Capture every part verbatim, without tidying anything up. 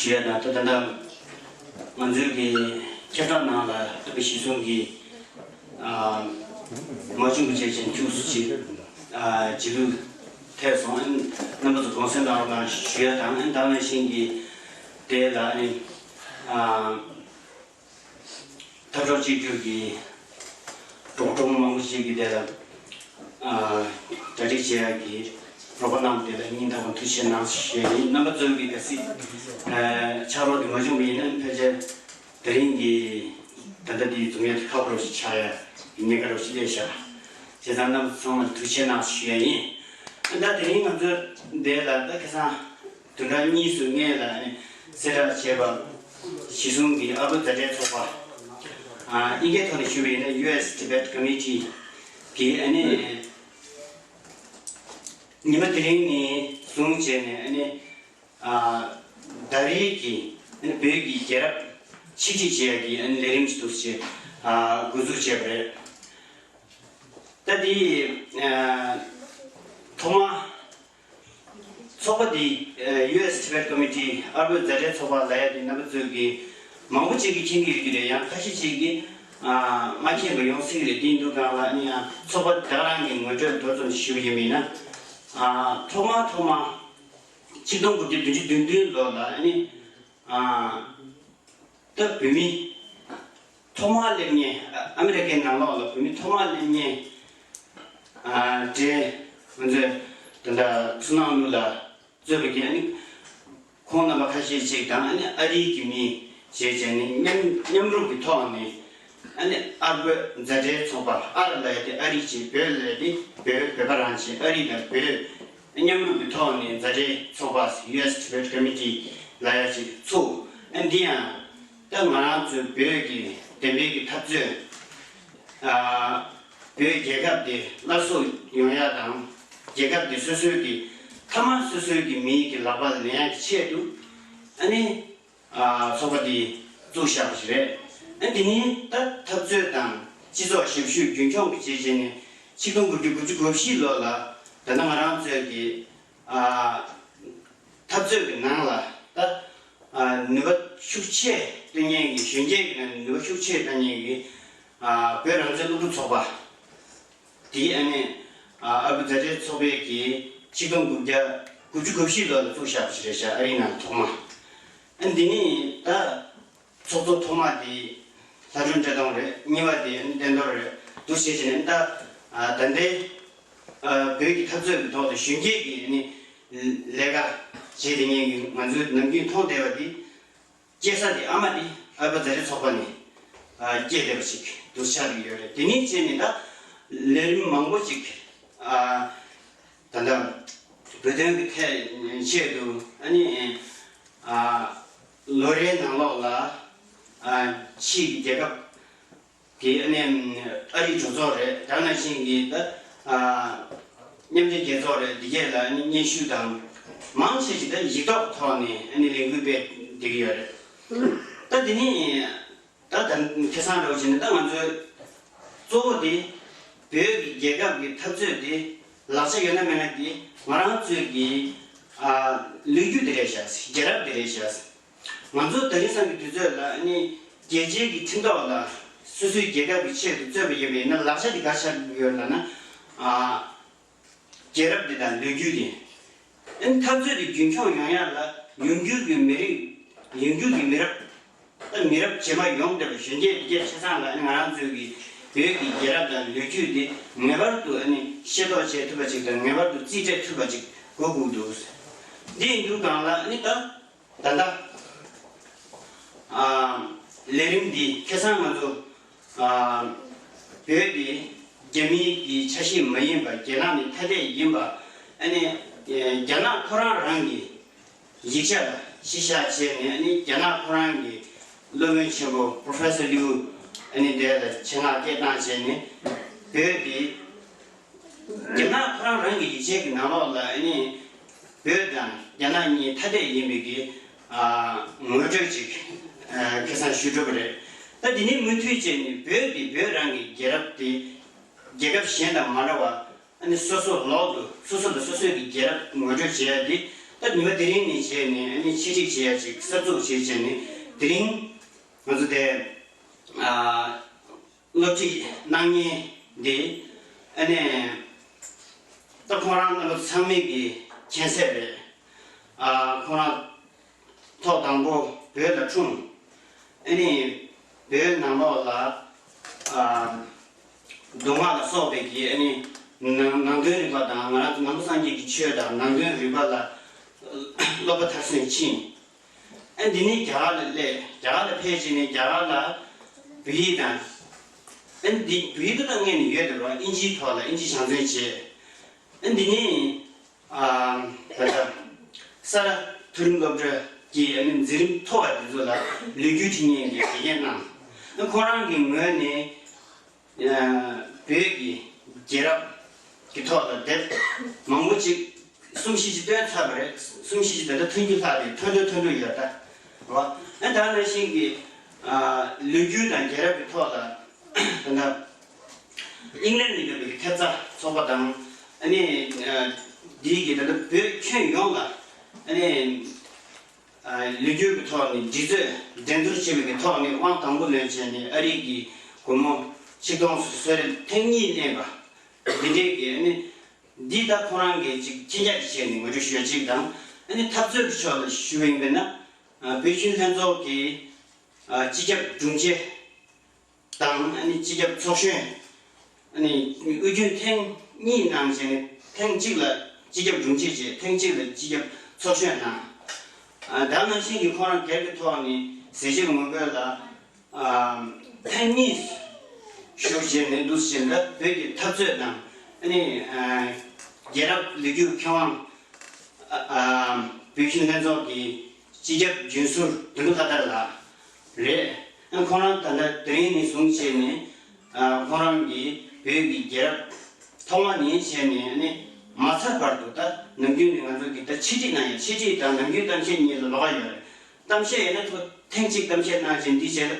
ཞུ་ཡ་དང་། ད་ད་ལྟ་ང་ཚོའི་གི་ཁྱབ་བསྒྲགས་ནང་ལ་ཨ་ཕ་གཞིས་གསུམ་གྱི་ཨ་མ་བྱུང་གི་བྱས་ཅན་ཁྱུག་སུ་ཅིག་ཨ་རྗེས་ལུས་ཐེབས་སོང་། ཨ་རྣམ་པ་ཚོ་དགོངས་སེལ་གནང་རོགས་གནང་ཞུ་ཡ་དང་། ཨ་ད་ག་ནང་བཞིན་གྱི་དེ་ལ་ཨ་ནི་ཨ་འཐབ་གྲོགས་གཅིག་གྱུར་གྱི་གྲོགས་གྲོགས་མང་པོ་ཞིག་གིས་དེ་ལ་ཨ་གྲ་སྒྲིག་བྱེད་ཡག་གི་རོགས་པ་གནང་། དེ་ལ་སྙིང་ཐག་པ་ཐུགས་རྗེ་གནང་ཞུ་ཡ་ཡིན། རྣམ་པ་ཚོ་གིས་གལ་སྲིད་ཨ་ཕྱག་རོགས་དེ་མ་བྱུང་བ་ཡིན་ན་ཕལ་ཆེར་དེ་རིང་གི་ད་ལྟ་འདི་འཛོམས་ཡ་དེ་ཁག་པོ་ཞིག་ཆགས་ཡ་ཉེན་ཁ་རོགས་ཞིག་སླེབས་ཤག་བྱས་ཙང་རྣམ་པ་ཚང་མ་ལ་ཐུགས་རྗེ་གནང་ཞུ་ཡ་ཡིན། ད་དེ་རིང་ང་ཚོ་འདི་ལ་ད་ཁ་སང་བདུན་ཕྲག་གཉིས་སུ་སྔས་ལ་ཨ་ནི་གསལ་བསྒྲགས་བྱས་པ། གཞིས་གསུམ་གྱི་ཨ་ཕ་མཛའ་འབྲེལ་ཚོགས་པ། ཨ་དབྱིན་སྐད་ཐོག་ནས་ཞུ་བ་ཡིན་ན་ཡུ་ཨེས་ཊི་བེཊ་ཀོ་མི་ཊི་གིས་ཨ་ནི་ཉི་མ་དེ་རིང་ནས་བཟུང་བྱས་ནས་ཨ་ནི་ཨ་ཟླ་རེའི་གི་ཨ་ནི་བོད་ཀྱི་རྒྱལ་རབས་ཆིག་སྒྲིལ་བྱེད་ཡག་གི་ཨ་ནི་ལས་རིམ་ཞིག་འདུག་སེ་ཨ་འགོ་འཛུགས་བྱས་པ་རེད། ད་འདི་ཨ་ཐོག་མ། ཚོགས་པ་འདི་ཨ་ཡུ་ཨེས་ཊི་བེཊ་ཀོ་མི་ཊི་ཨ་ཕ་མཛའ་འབྲེལ་ཚོགས་པ་ལབ་ཡ་འདི་རྣམ་པ་ཚོས་ཀྱི་མང་པོ་ཅིག་གིས་མཁྱེན་གྱི་ཡོད་ཀྱི་རེད། ཡང་ཁ་ཤས་ཅིག་གིས་ཨ་མ་མཁྱེན་པ་ཡོང་སྲིད་ཀྱི་རེད། དེ་ཡིན་དུས་སྒང་ལ་ཨ་ནི་ཡང་ཚོགས་པ་དེ་རང་གི་ངོ་སྤྲོད་མདོར་ཙམ་ཞུ་བ་ཡིན་ན། ཨ་ཐོག་མ་ཐོག་མ་ཆིག་སྟོང་དགུ་བརྒྱ་བདུན་ཅུ་དོན་བདུན་ལོ་ལ་ཨ་ནི་ཨ་ད་བོད་མི་ཐོག་མར་སླེབས་མཁན། ཨ་ཨ་མི་རི་ཀའི་ནང་ལོགས་ལ་བོད་མི་ཐོག་མར་སླེབས་མཁན་ཨ་གྲས་ང་ཚོས་ད་ལྟ་ཚུར་ནང་ལུགས་ལ་གཙོས་པའི་གི་ཨ་ནི་ཁོང་རྣམ་པ་ཁ་ཤས་ཅིག་དང་། ཨ་ནི་ཨ་རིའི་གི་མི་བྱས་བྱས་ནས་མཉམ་མཉམ་རུབ་ཀྱི་ཐོག་ནས་ཨ་ནི་ཨ་ཕ་མཛའ་འབྲེལ་ཚོགས་པ། ཨ་ར་ལབ་ཡ་དེ་ཨ་རི་བྱས། བོད་ལབ་ཡ་དེ་བོད་བོད་པ་རང་བྱས། ཨ་རི་དང་བོད་མཉམ་རུབ་ཀྱི་ཐོག་ནས་མཛའ་འབྲེལ་ཚོགས་པ་ཡུ་ཨེས་ཊི་བེཊ་ཀོ་མི་ཊི་ལབ་ཡ་ཅིག་ཚུགས། ཨ་འདི་ཡང་ད་ང་རང་ཚོའི་བོད་ཀྱི་བདེན་པའི་གི་འཐབ་རྩོད། ཨ་བོད་རྒྱལ་ཁབ་དེ་སླར་གསོ་ཡོང་ཡ་དང་། རྒྱལ་ཁབ་དེ་སོ་སོའི་གི་མཐའ་མ་སོ་སོའི་གི་མིའི་གི་ལག་པ་ལ་ལེན་ཡ་གི་ཆེད་དུ་ཨ་ནི་ཨ་ཚོགས་པ་འདི་བཙུགས་བཞག་པ་ཞིག་རེད། ཨ་འདི་ནི་ད་འཐབ་རྩོད་དང་སྤྱི་ཚོགས་ཞབས་ཞུ་རྒྱུན་འཁྱོངས་ཀྱི་བྱས་བྱས་ནས་ཆིག་སྟོང་དགུ་བརྒྱ་དགུ་བཅུ་གོ་བཞི་ལོ་ལ་ད་ལྟ་ང་རང་ཚོའི་གི་ཨ་འཐབ་རྩོད་ཀྱི་ནང་ལ་ད་ཨ་ནུས་པ་ཤུགས་ཆེ་བཏོན་མཁན་གྱི། གཞོན་སྐྱེས་ཀྱི་ནང་ནས་ནུས་པ་ཤུགས་ཆེ་བཏོན་མཁན་གྱི་ཨ་བོད་རང་བཙན་སློབ་ཕྲུག་ཚོགས་པ་དེ་ཨ་ནི་ཨ་ཨ་ཕ་མཛའ་འབྲེལ་ཚོགས་པའི་གི་ཆིག་སྟོང་དགུ་བརྒྱ་དགུ་བཅུ་གོ་བཞི་ལོ་ལ་བཙུགས་བཞག་པ་ཞིག་རེད་ཤག་ཨ་རིའི་ནང་ཐོག་མ། ཨ་འདི་ནི་ད་ཚོགས་གཙོ་ཐོག་མ་དེ་ལྷ་སྒྲོན་བཀྲས་མཐོང་རེད། གཉིས་པ་དེ་ཨ་ནི་བསྟན་རྡོར་རེད། འདུག་བྱས་བྱས་ནས་ད་ཨ་ད་ལྟའི་ཨ་བོད་ཀྱི་འཐབ་རྩོད་ཀྱི་ཐོག་ཏུ་གཞོན་སྐྱེས་ཀྱི་ཨ་ནི་ལས་ཀ་བྱེད་བསྡད་མཁན་གྱི་ང་ཚོས་ནམ་རྒྱུན་མཐོང་བསྡད་པ་འདི། སྐྱེས་ས་དེ་ཨ་མ་དེ་ཨ་ཕ་མཛའ་འབྲེལ་ཚོགས་པ་ནས་ཨ་སྐྱེས་བསྡད་པ་ཞིག་འདུག་ཆགས་ཀྱི་ཡོད་རེད། དེ་ནས་བྱས་ནས་ད་ལས་རིམ་མང་པོ་ཅིག་ཨ་ད་ལྟ་བོད་དོན་གྱི་ཐད་ཆེད་དུ་ཨ་ནི་ཨ་ལོ་རེའི་ནང་ལོགས་ལ་ཨ་ཕྱིའི་རྒྱལ་ཁབ་གི་ཨ་ནི་ཨ་རིའི་གྲོས་ཚོགས་རེད། དེ་ནང་བཞིན་གྱི་ད་ཨ་མཉམ་འབྲེལ་རྒྱལ་ཚོགས་རེད། འདི་གས་ལ་ཨ་ནི་སྙན་ཞུ་དང་མང་ཆེ་ཞིག་ད་ཡིག་ཐོག་ཐོག་ནས་ཨ་ནི་ལས་འགུལ་སྤེལ་བསྡད་ཀྱི་ཡོད་རེད། ད་འདི་ནི་ད་ད་ཁ་སང་འདྲ་བོ་བྱས་ན་ད་ང་ཚོའི་གཙོ་བོ་དེ་བོད་ཀྱི་རྒྱལ་ཁབ་ཀྱི་འཐབ་རྩོད་དེ་ལག་ཆ་ཡོད་ན་མེད་ན་དེ་ང་རང་ཚོའི་གི་ཨ་ལོ་རྒྱུས་དེ་རེད་ཤག་རྒྱལ་རབས་དེ་རེད་ཤག་ང་ཚོ་དེང་སང་གི་དུས་ཚོད་ལ་ཨ་ནི་རྒྱལ་སྤྱིའི་གི་ཁྲིམས་ཐོག་ལ་སོ་སོའི་རྒྱལ་ཁབ་ཀྱི་ཆེད་དུ་རྩོད་པ་ཡིན་པ་ཡིན་ན་ལག་ཆ་དེ་ག་རེ་ཆགས་ཀྱི་ཡོད་ལབ་ན། ཨ་རྒྱལ་རབས་འདི་དང་ལོ་རྒྱུས་འདི། ཨ་ནི་འཐབ་རྩོད་འདི་རྒྱུན་འཁྱོངས་ཡོང་ཡ་ལ་ཡོང་རྒྱུ་གི་མི་རིགས། ཡོང་རྒྱུ་གི་མི་རབས། ཨ་མི་རབས་རྗེས་མ་ཡོང་བསྡད་པ་གཞོན་སྐྱེས་འདི་གས་ཆ་ཚང་ལ་ཨ་ནི་ང་རང་ཚོའི་གི་བོད་ཀྱི་རྒྱལ་རབས་དང་ལོ་རྒྱུས་འདི་ངེས་པར་དུ་ཨ་ནི་ཤེས་རྟོགས་བྱེད་ཐུབ་པ་ཅིག་དང་། ངེས་པར་དུ་རྩིས་སྤྲད་ཐུབ་པ་ཅིག་དགོས་དགོས་འདུག་འདི་ཡིན་དུས་སྒང་ལ་ཨ་ནི་ད། ད་ལྟ་ཨ་ལས་རིམ་འདི་ཁ་སང་ང་ཚོ་ཨ་བོད་འདི་རྒྱ་མིའི་གི་ཆ་ཤས་མ་ཡིན་པ། རྒྱ་ནག་ནས་ཐ་དད་ཡིན་པ། ཨ་ནི་ཨ་རྒྱ་ནག་ཁོ་རང་རང་གི་ཡིག་ཆ་ལ་གཞི་བཞག་བྱས་ནས། ཨ་ནི་རྒྱ་ནག་ཁོ་རང་གི་སློབ་དཔོན་ཆེན་པོ་Professor Liu། ཨ་ནི་དེ་ལ་ཆེད་མངགས་སྐད་བཏང་བྱས་ནས་བོད་འདི་རྒྱ་ནག་ཁོ་རང་རང་གི་ཡིག་ཆའི་གི་ནང་ལོགས་ལ་ཨ་ནི་བོད་དང་རྒྱ་ནག་གཉིས་ཐ་དད་ཡིན་པའི་གི་ཨ་ངོ་སྤྲོད་ཅིག་ཨ་ཁ་སང་ཞུས་གྲུབ་པ་རེད། ད་འདི་ནས་མུ་མཐུད་བྱས་ནས་བོད་འདི་བོད་རང་གི་རྒྱལ་རབས་དེ་རྒྱལ་ཁབ་གཞན་དང་མ་འདྲ་བ། ཨ་ནི་སོ་སོ་ལོག་ཏུ་སོ་སོ་ལ་སོ་སོའི་གི་རྒྱལ་རབས་ངོ་སྤྲོད་བྱེད་ཡ་འདི་ ད་ཉི་མ་དེ་རིང་ནས་བྱས་ནས་ཨ་ནི་འཆད་ཁྲིད་བྱེད་ཡ་ཅིག་གསར་འཛུགས་བྱས་བྱས་ནས་དེ་རིང་ང་ཚོ་དེ་ཨ་སློབ་ཁྲིད་གནང་མཁན་དེ་ཨ་ནི་ད་ཁོང་རང་རྣམ་པ་ཚང་མས་ཀྱི་མཁྱེན་གསལ་རེད། ཨ་ཁོང་རང་ཐོག་དང་པོ་བོད་ལ་འཁྲུངས། ཨ་ནི་བོད་ནང་ལོགས་ལ་ཨ་མདོ་སྔགས་ལ་སོགས་པའི་གི་ཨ་ནི་ནང་ནང་དོན་རིག་པ་དང་ང་རང་ཚོ་ནང་པ་སངས་རྒྱས་ཀྱི་ཆོས་དང་ནང་དོན་རིག་པ་ལ་སློབ་པ་མཐར་སོན་ཕྱིན། ཨ་འདི་ནས་རྒྱ་གར་ལ་སླེབས། རྒྱ་གར་ལ་ཕེབས་བྱས་ནས་རྒྱ་གར་ལ་བོད་ཡིག་དང་། ཨ་འདི་བོད་ཡིག་ད་ལྟ་སྔོན་ནས་ཡོད་འདུག་ར། ཨིན་ཇིའི་ཐོག་ལ་ཨིན་ཇི་སྦྱང་བརྩོན་བྱས། ཨ་འདི་ནས་ཨ་ད་ལྟ་ས་རཱ་མཐོ་རིམ་སློབ་གྲྭ་གི་ཨ་ནི་འཛིན་རིམ་མཐོ་བ་དེ་ཚོ་ལ་ལོ་རྒྱུས་ཁྲིད་མཁན་གྱི་དགེ་རྒན་གནང་། ཨ་ཁོ་རང་གི་ངོས་ནས་ཨ་བོད་ཀྱི་རྒྱལ་རབས་ཀྱི་ཐོག་ལ་དེབ་མང་པོ་ཅིག་གསུམ་བཞི་ཅིག་བཏོན་ཚར་བ་རེད། གསུམ་བཞི་ཅིག་ད་ལྟ་ཐོན་རྒྱུ་ལྷག་དེ་ཐོན་འགྲོ་ཐོན་འགྲོ་ཡོད་ད། རེད་བ། ཨ་ད་ནང་བཞིན་གྱི་ཨ་ལོ་རྒྱུས་དང་རྒྱལ་རབས་ཀྱི་ཐོག་ལ་ད་ལྟ་ཨིང་ལན་ནས་ཡོད་པའི་ཐེབས་རྩ་ཚོགས་པ་དང་ཨ་ནི་ཨ་འདིའི་གི་ད་ལྟ་བོད་ཁྱོན་ཡོངས་ལ་ཨ་ནི་ཨ་ལོ་རྒྱུས་ཀྱི་ཐོག་ནས་འདྲི་རྩོད་འགྲན་བསྡུར་བྱེད་པའི་གི་ཐོག་ནས་དབང་དང་པོ་ལོན་བྱས་ནས་ཨ་རི་གི་སྒོར་མོ་ཆིག་སྟོང་སོ་སོ་རེ་ཐེངས་གཉིས་བླངས་པ་འདི་འདྲའི་གི་ཨ་ནི་འདི་ད་ཁོ་རང་གི་ཅིག་མཁྱེན་རྒྱ་གི་ཆེད་ནས་ངོ་སྤྲོད་ཞུ་ཡ་གཅིག་དང་། ཨ་ནི་འཐབ་རྩོད་ཀྱི་ཕྱོགས་ལ་ཞུ་བ་ཡིན་པས་ན་ཨ་བོད་གཞོན་ལྷན་ཚོགས་ཀྱི་ཨ་སྤྱི་ཁྱབ་དྲུང་ཆེ་དང་ཨ་ནི་སྤྱི་ཁྱབ་ཚོགས་གཞོན། ཨ་ནི་དབུས་རྒྱུན་ཐེངས་གཉིས་གནང་བྱས་ནས་ཐེངས་གཅིག་ལ་སྤྱི་ཁྱབ་དྲུང་ཆེ་བྱས། ཐེངས་གཅིག་ལ་སྤྱི་ཁྱབ་ཚོགས་གཞོན་གནང་། ཨ་ད་ནང་བཞིན་གྱི་ཁོ་རང་སྒེར་གྱི་ཐོག་ནས་ཟས་བཅད་ངོ་རྒོལ་ལ་ཨ་ཐེངས་གཉིས་ཞུགས་བྱས་ནས་འདུག་ཟེར་ན་བོད་ཀྱི་འཐབ་རྩོད་དང་ཨ་ནི་ཨ་རྒྱལ་རབས་ལོ་རྒྱུས་མཁས་དབང་ཨ་བོད་གཞོན་ལྷན་ཚོགས་ཀྱི་སྤྱི་ཁྱབ་རྒྱུན་ཟུར་དོན་གྲུབ་ལྷ་དར་ལགས་རེད། ཨ་ཁོང་རང་ད་ལྟ་དེ་རིང་ནས་བཟུང་བྱས་ནས་ཨ་ཁོང་རང་གིས་བོད་ཀྱི་རྒྱལ་རབས་ཐོག་མ་ནས་བྱས་ནས་ཨ་ནི་མ་ཚར་བར་དུ་ད་ནམ་རྒྱུན་ནས་ང་ཚོ་གིས་ད་འཆད་ཁྲིད་གནང་ཡ། འཆད་ཁྲིད་དང་ནམ་རྒྱུན་གཏམ་བཤད་གཉིས་ལ་ལོགས་ཀ་ཡོད་རེད། གཏམ་བཤད་ཡིན་ན་ཐོ་ཐེངས་གཅིག་གཏམ་བཤད་གནང་བྱས་འདི་བྱས་ལ་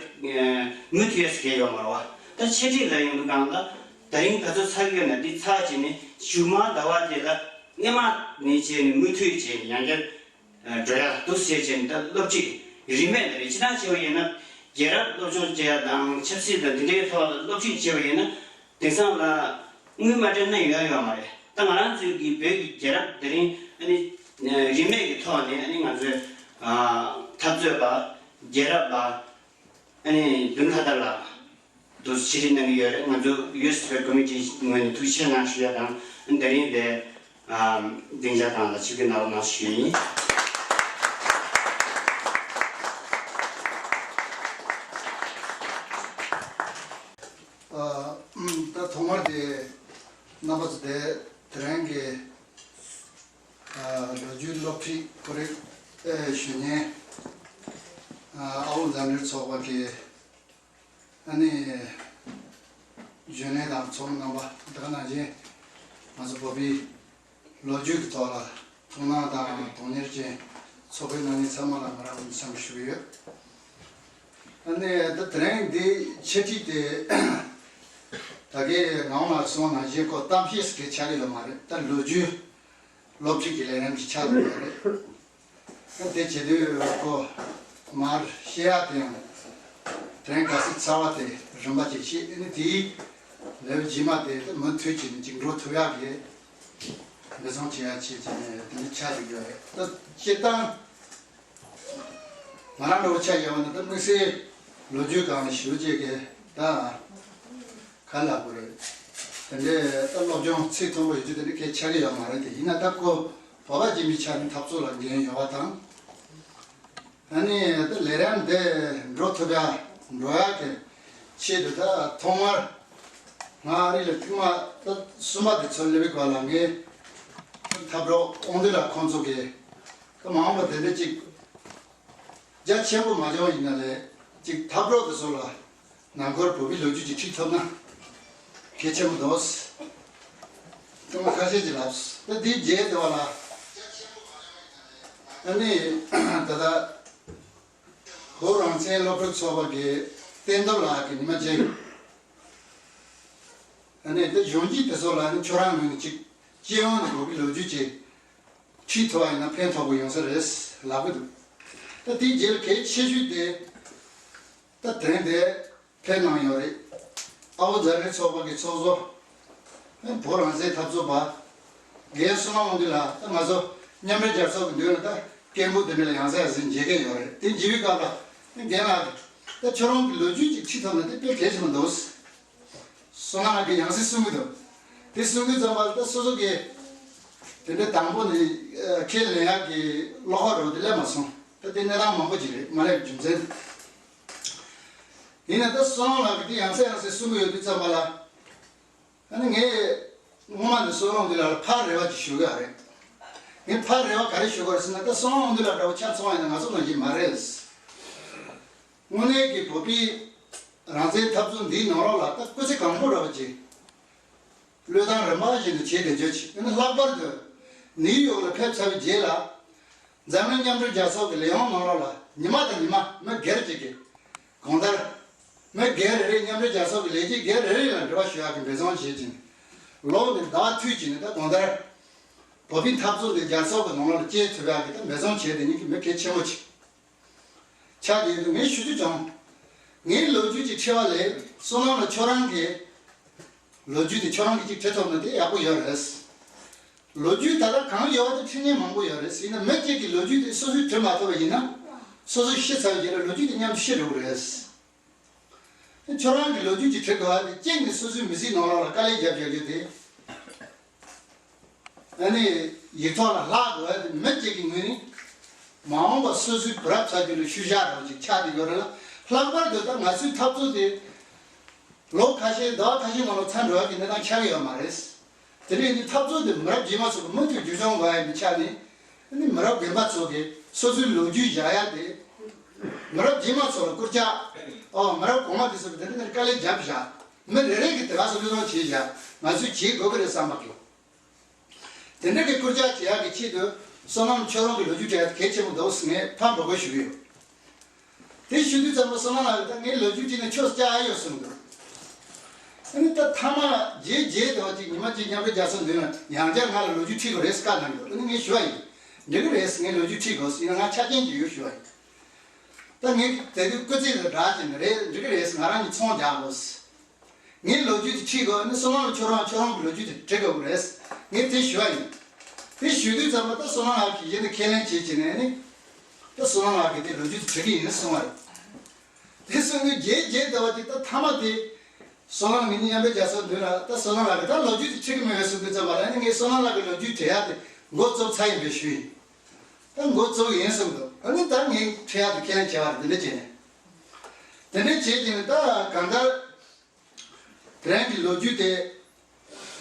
མུ་མཐུད་ཡས་གལ་ཡོད་མ་རེད་བ། ད་འཆད་ཁྲིད་ལ་ཡོང་དུས་སྒང་ལ་ད་རིང་ག་ཚོད་ཚར་གྱི་ཡོད་ན་འདི་ཚར་བྱས་ནས་མཇུག་མ་ཟླ་བ་དེ་ལ་སྔོན་མ་ནས་བྱས་ནས་མུ་མཐུད་བྱས་ནས་ཡང་བསྐྱར་འགྲོ་ཡ་འདུག་ཟེར་བྱས་ནས་ད་སློབ་ཁྲིད་རིན་མེད་ལ་རེད། སྤྱིར་བཏང་བྱས་པ་ཡིན་ན་རྒྱལ་རབས་སློབ་སྦྱོང་བྱེད་ཡ་དང་ཆབ་སྲིད་དང་འདི་འདྲའི་ཐོག་ལ་སློབ་ཁྲིད་བྱས་པ་ཡིན་ན། དེང་སང་ལ་དངུལ་མ་སྤྲད་ན་ཡོང་ཡོད་མ་རེད། ད་ང་རང་ཚོའི་གི་བོད་ཀྱི་རྒྱལ་རབས་དེ་རིང་ཨ་ནི་རིན་མེད་ཀྱི་ཐོག་ནས་ཨ་ནི་ང་ཚོའི་ཨ་འཐབ་རྩོད་པ་རྒྱལ་རབས་པ་ཨ་ནི་དོན་ལྷ་དར་ལགས་འདུག་ཕྱི་རིགས་གནང་གི་ཡོད་རེད། ང་ཚོ་ཡུ་ཨེས་བོད་ཀོ་མི་ཊི་ངོས་ནས་ཐུགས་རྗེ་ཆེ་གནང་ཞུ་ཡ་དང་། ཨ་ནི་དེ་རིང་དེ་ཨ་སྡིངས་ཆ་སྒང་ལ་ཆིབས་བསྒྱུར་གནང་རོགས་གནང་ཞུ་ཡ་ཡིན། ཨ་ད་ཐོག་མར་དེ་རྣམ་པ་ཚོ་དེ་དེ་རིང་གི་ཨ་ལོ་རྒྱུས་སློབ་ཁྲིད་ཁོ་རེ་ཨེ་ཞུ་མཁན་ཨ་ཨ་བོ་མཛའ་འབྲེལ་ཚོགས་པ་གི་ཨ་ནི་གཞོན་ལྷན་དང་ཚོགས་མི་རྣམ་པ། དེ་ག་ནང་བཞིན་ང་ཚོ་བོད་པའི་ལོ་རྒྱུས་ཀྱི་ཐོག་ལ་ཐུགས་སྣང་དང་དོན་གཉེར་ཅན་ཚོགས་པའི་ནང་མི་ཚང་མ་ལ་ང་རང་འཚམས་འདྲི་ཞུ་གི་ཡོད། ཨ་ནི་ད་དེ་རིང་འདི་འཆད་ཁྲིད་དེ་ད་གིན་ངག་དབང་ལགས་གསུངས་ནང་བཞིན་ཁོ་གཏམ་བཤད་ཟེར་གྱི་ཆགས་ཀྱི་ཡོད་མ་རེད། ད་ལོ་རྒྱུས་སློབ་ཁྲིད་ཀྱི་ལས་རིམ་ཞིག་ཆགས་བསྡད་ཡོད་རེད། ད་དེ་བྱེད་དུས་ཁོ་མར་བཤད་ཡག་དེ་ཡང་དེ་རིང་ག་ཚོད་ཚར་བ་དེ་རིམ་པ་ཅིག་བཤད། ཨ་ནི་དེའི་ལེའུ་རྗེས་མ་དེ་ད་མུ་མཐུད་ཀྱིས་ཅིག་འགྲོ་ཐུབ་ཡག་གི་འབད་བརྩོན་བྱེད་ཡག་ཆེད་ཀྱི་དེ་འདྲ་ཆགས་བསྡད་ཡོད་རེད། ད་སྤྱིར་བཏང་ང་རང་འདྲ་བོ་ཆ་བཞག་པ་ན་ད་དམིགས་བསལ་ལོ་རྒྱུས་སྒང་ལ་ཞེ་པོ་ཅིག་གི་ད་ག་ལབ་དགོས་རེད། དེ་འདྲའི་ད་སློབ་སྦྱོང་ཚད་མཐོན་པོ་ཡོད་རྒྱུ་དེ་འདྲ་གལ་ཆགས་ཀྱི་ཡོད་མ་རེད་དེ། ཡིན་ན་ད་ཁོ་བོད་པ་སྦྱིན་པའི་ཆ་ནས་འཐབ་རྩོད་ལ་འགན་ཡོད་པ་དང་། ཨ་ནི་ད་ལས་རིམ་འདི་འགྲོ་ཐུབ་ཡ་འགྲོ་ཡ་གི་ཆེད་དུ་ད་ཐོག་མར་ང་ཨ་རི་ལ་ཐེངས་མ་ད་གསུམ་པ་དེ་ཚོ་སླེབས་པའི་སྐབས་ལ་ངས་འཐབ་གྲོགས་དབང་འདུས་ལགས་ཁོང་ཚོ་གིས་ད་མ་འོངས་པ་དེ་འདྲ་ཅིག་རྒྱ་ཆེན་པོ་མ་བྱུང་ཡིན་ན་ལས་ཅིག་འཐབ་གྲོགས་དེ་ཚོ་ལ་ནང་ཁུལ་བོད་པའི་ལོ་རྒྱུས་ཅིག་ཁྲིད་ཐུབ་ན་གལ་ཆེན་པོ་འདུག་ད་ང་ཁ་ཤས་ཅིག་ལབ་སོང་། ད་འདིའི་རྗེས་དེ་བ་ལ་ཨ་ནི་ད་ལྟ་བོད་རང་བཙན་སློབ་ཕྲུག་ཚོགས་པ་གི་བསྟན་རྡོར་ལགས་ཀྱིས་ཉི་མ་གཅིག་ཨ་ནི་ད་གཞོན་སྐྱེས་དེ་ཚོ་ལ་ནི་ཁྱོད་རང་ངོས་ནས་ཅིག་སྤྱི་ཡོངས་ནས་བོད་པའི་ལོ་རྒྱུས་ཅིག་ ཁྲིད་ཐུབ་པ་ཡིན་ན་ཕན་ཐོགས་པོ་ཡོང་ས་རེད་ལབ་ཀྱི་འདུག་ད་དེའི་རྗེས་ལ་གལ་ཆེ་ཤོས་དེ་ད་དེ་རིང་དེ་ཕེབས་གནང་ཡོད་རེད། ཨ་བོ་ཛ་རེ་ཚོགས་པ་གི་ཚོགས་གཙོ། བོད་རང་བཙན་འཐབ་རྩོད་པ། རྒན་བསོད་ནམས་དབང་འདུས་ལགས། ད་ང་ཚོ་མཉམ་འབྲེལ་རྒྱལ་ཚོགས་ཀྱི་མདུན་ལ་ད་སྐད་འབོད་དེ་འདྲ་ལ་ཡང་སེ་ཡང་སེ་མཇལ་མཁན་ཡོད་རེད། དེ་མཇལ་བའི་སྐབས་ལ་རྒན་ལགས་ཀྱིས་ད་ཁྱོད་རང་གི་ལོ་རྒྱུས་ཅིག་ཁྲིད་ཐུབ་ན་དེ་དཔེ་གལ་ཆེན་པོ་འདུག་བསོད་ནམས་ལགས་ཀྱིས་ཡང་སེ་གསུང་གི་འདུག་དེ་གསུང་དུས་ཙམ་པ་ལ་ད་སོ་སོ་གིས་དེ་འདྲ་དང་པོ་ནས་ཁས་ལེན་ཡག་གི་བློ་ཁོག་འདྲ་བོ་དེ་སླེབས་མ་སོང་། ད་དེ་གནས་སྟངས་མང་པོ་ཅིག་རེད། མ་སླེབས་རྒྱུ་མཚན་དེ། ཡིན་ན་ད་བསོད་ནམས་ལགས་ཀྱིས་དེ་ཡང་སེ་ཡང་སེ་གསུང་གི་ཡོད་དུས་ཙམ་པ་ལ། ཨ་ནི་ངས་སྔོན་མ་ནས་བསོད་ནམས་དབང་འདུས་ལགས་ལ་ཕར་རེ་བ་ཅིག་ཞུ་གི་ཡོད་རེད། ངས་ཕར་རེ་བ་ག་རེ་ཞུ་གི་ཡོད་རེད་ཟེར་ན། ད་བསོད་ནམས་དབང་འདུས་ལགས་འདྲ་བོ་ཆ་མཚོན་པ་ཡིན་ན་ང་ཚོ་ནང་བཞིན་མ་རེད། དངོས་གནས་ཀྱི་བོད་པའི་རང་བཙན་འཐབ་རྩོད་འདིའི་ནང་ལོགས་ལ་ད་སྐུ་ཚེ་གང་པོ་འདྲ་བོ་ཅིག་བློས་བཏང་རིམ་པ་བཞིན་དུ་བྱས་བསྡད་རྒྱུ་ཅིག་ཨ་ནི་ལྷག་པར་དུ་ནིའུ་ཡོག་ལ་ཕེབས་ཚར་བའི་རྗེས་ལ། འཛམ་གླིང་མཉམ་འབྲེལ་རྒྱལ་ཚོགས་ཀྱི་ལས་ཁུངས་ནང་ལོགས་ལ་ཉི་མ་དང་ཉི་མ་མི་སྒེར་གཅིག་གིས་གང་ལྟར། མི་སྒེར་རེ་རེས་མཉམ་འབྲེལ་རྒྱལ་ཚོགས་ཀྱི་ལས་བྱེད་སྒེར་རེ་རེ་ལ་འབྲེལ་བ་ཞུ་ཡག་གི་འབད་བརྩོན་བྱེད་ཀྱིན། ལོ་ནས་ཟླ་བ་མཐུད་ཀྱིན་ད་གང་ལྟར། བོད་པའི་འཐབ་རྩོད་འདི་རྒྱལ་ཚོགས་ཀྱི་ནང་ལོགས་ལ་སྐྱེལ་ཐུབ་ཡག་གི་ད་འབད་བརྩོན་བྱས་བསྡད་མཁན་གྱི་མི་གལ་ཆེན་པོ་ཅིག་ཆགས་ཀྱི་ཡོད་འདུག་ངས་ཞུ་རྒྱུ་བྱུང་། ངའི་ལོ་རྒྱུས་ཀྱི་ཁྲི་བ་ལས་བསོད་ནམས་ལགས་ཁྱོད་རང་གི་ལོ་རྒྱུས་དེ་ཁྱོད་རང་གིས་ཅིག་བྲིས་ཐུབ་ན་དེ་ཡག་པོ་ཡོད་རེད། ལོ་རྒྱུས་ད་ལྟ་གང་ཡོད་པ་དེ་བྲིས་མཁན་མང་པོ་ཡོད་རེད། ཡིན་ན་མི་གཅིག་གིས་ལོ་རྒྱུས་དེ་སོ་སོས་བྲིས་མ་ཐུབ་པ་ཡིན་ན། སོ་སོས་ཤི་ཚར་བའི་རྗེས་ལ་ལོ་རྒྱུས་དེ་མཉམ་དུ་ཤི་འགྲོ་གི་རེད། ཁྱོད་རང་གིས་ལོ་རྒྱུས་ཅིག་བྲིས་དགོས་པ་དེ་གཅིག་ནས་སོ་སོའི་མི་ཚེའི་ནང་ལོགས་ལ་དཀའ་ལས་བརྒྱབ་བཞག་རྒྱུ་དེ། ཨ་ནི་ཡིག་ཐོག་ལ་ལྷག་དགོས་པ་དེ་མི་གཅིག་གི་ངོས་ནས་མ་འོངས་པ་སོ་སོའི་བུ་རབས་ཚ་རྒྱུད་ལ་ཤུལ་བཞག་འདྲ་བོ་ཅིག་ཆགས་བསྡད་ཡོད་རེད་ལ། ལྷག་པར་དུ་ད་ང་ཚོའི་འཐབ་རྩོད་དེ་ལོ་ཁ་ཤས་ཟླ་བ་ཁ་ཤས་ནང་ལ་ཚར་འགྲོ་ཡག་གི་གནས་སྟངས་ཆགས་ཀྱི་ཡོད་མ་རེད། དེ་འདྲ་ཡིན་དུས་འཐབ་རྩོད་དེ་མི་རབས་རྗེས་མ་ཚོ་གི་མུ་མཐུད་རྒྱུན་སྐྱོང་དགོས་ཡག་གི་ཆ་ནས། ཨ་ནི་མི་རབས་རྒན་པ་ཚོ་གིས་སོ་སོའི་ལོ་རྒྱུས་བཞག་ཡག་དེ། མི་རབས་རྗེས་མ་ཚོ་ལ་བསྐུར་ལྕག་ཨོ། མི་རབས་གོང་མ་དེ་ཚོ་གིས་དེ་འདྲ་དེ་འདྲ་དཀའ་ལས་བརྒྱབ་བཞག་མི་རེ་རེ་གིས་དེ་ག་ཚོ་བློས་གཏོང་བྱས་བཞག་ང་ཚོས་བྱེད་དགོས་ཀྱི་རེད་བསམ་པ་འདུག་དེ་འདྲ་གི་བསྐུར་ལྕག་བྱེད་ཡག་གི་ཆེད་དུ་བསོད་ནམས་ཁྱོད་རང་གི་ལོ་རྒྱུས་བྲིས་ཡག་དེ་གལ་ཆེན་པོ་འདུག་ཟེར་ངས་ཕར་འབོད་སྐུལ་ཞུ་གི་ཡོད། དེ་ཞུ་དུས་ཙམ་པ་བསོད་ནམས་ལགས་ཀྱིས་ད་ངའི་ལོ་རྒྱུས་བྲིས་ན་ཆོག་ས་ཆགས་ཡོད་གསུངས་འདུག་ཨ་ནི་ད་མཐའ་མ་རྗེས་རྗེས་དེ་བ་ཅིག་ཉི་མ་གཅིག་མཉམ་འབྲེལ་རྒྱལ་ཚོགས་མདུན་ལ་ཡང་བསྐྱར་ང་ལ་ལོ་རྒྱུས་བྲིས་དགོས་རེད་བཀའ་གནང་འདུག་ཨ་ནི་ངས་ཞུ་བ་ཡིན། འགྲིག་གི་རེད། ངས་ལོ་རྒྱུས་བྲིས་དགོས་ཡིན་ན་ང་ཆ་རྐྱེན་ཅིག་ཡོད་ཞུ་བ་ཡིན། ད་ངས་དེ་དུས་སྐུ་ཚེ་ལ་བསྒྲགས་བྱས་ནས་རེད། འགྲིག་གི་རེད། ང་རང་གཉིས་ཚོང་རྒྱག་དགོས། ངའི་ལོ་རྒྱུས་དེ་ཁྲིད་དགོས་ནི་བསོད་ནམས་ཁྱོད་རང་ཁྱོད་རང་གི་ལོ་རྒྱུས་དེ་འབྲི་དགོས་ཀྱི་རེད། ངས་དེ་ཞུ་བ་ཡིན། དེ་ཞུ་དུས་ཙམ་པ་ད་བསོད་ནམས་ལགས་ཀྱིས་གཞི་ནས་ཁས་ལེན་བྱེད་ཀྱི་ནས་ནི། ད་བསོད་ནམས་ལགས་ཀྱིས་དེ་ལོ་རྒྱུས་དེ་འབྲི་གི་ཡིན་གསུང་བ་རེད། དེ་གསུང་དུས་རྗེས་རྗེས་ཟླ་བ་དེ་ད་མཐའ་མ་དེ། བསོད་ནམས་ངེད་གཉིས་མཉམ་འབྲེལ་རྒྱལ་ཚོགས་མདུན་ལ་ད་བསོད་ནམས་ལགས་ཀྱིས་ད་ལོ་རྒྱུས་དེ་འབྲི་གི་མེད་པས་གསུང་དུས་ཙམ་པ་ལ་ནི་ངས་བསོད་ནམས་ལགས་ཀྱི་ལོ་རྒྱུས་འབྲི་ཡག་དེ་འགོ་བཙུགས་ཚར་ཡིན་པས་ཞུས་ཡིན། ད་འགོ་བཙུགས་ཡིན་གསུངས་འདུག་ཨ་ནི་ད་ངས་འབྲི་ཡག་དེ་ཁས་ལེན་བྱས་པ་རེད། དེ་འདྲ་བྱས་ནས། དེ་འདྲ་བྱས་ཀྱི་ནི་ད་གང་ལྟར། དེ་རིང་གི་ལོ་རྒྱུས་དེ།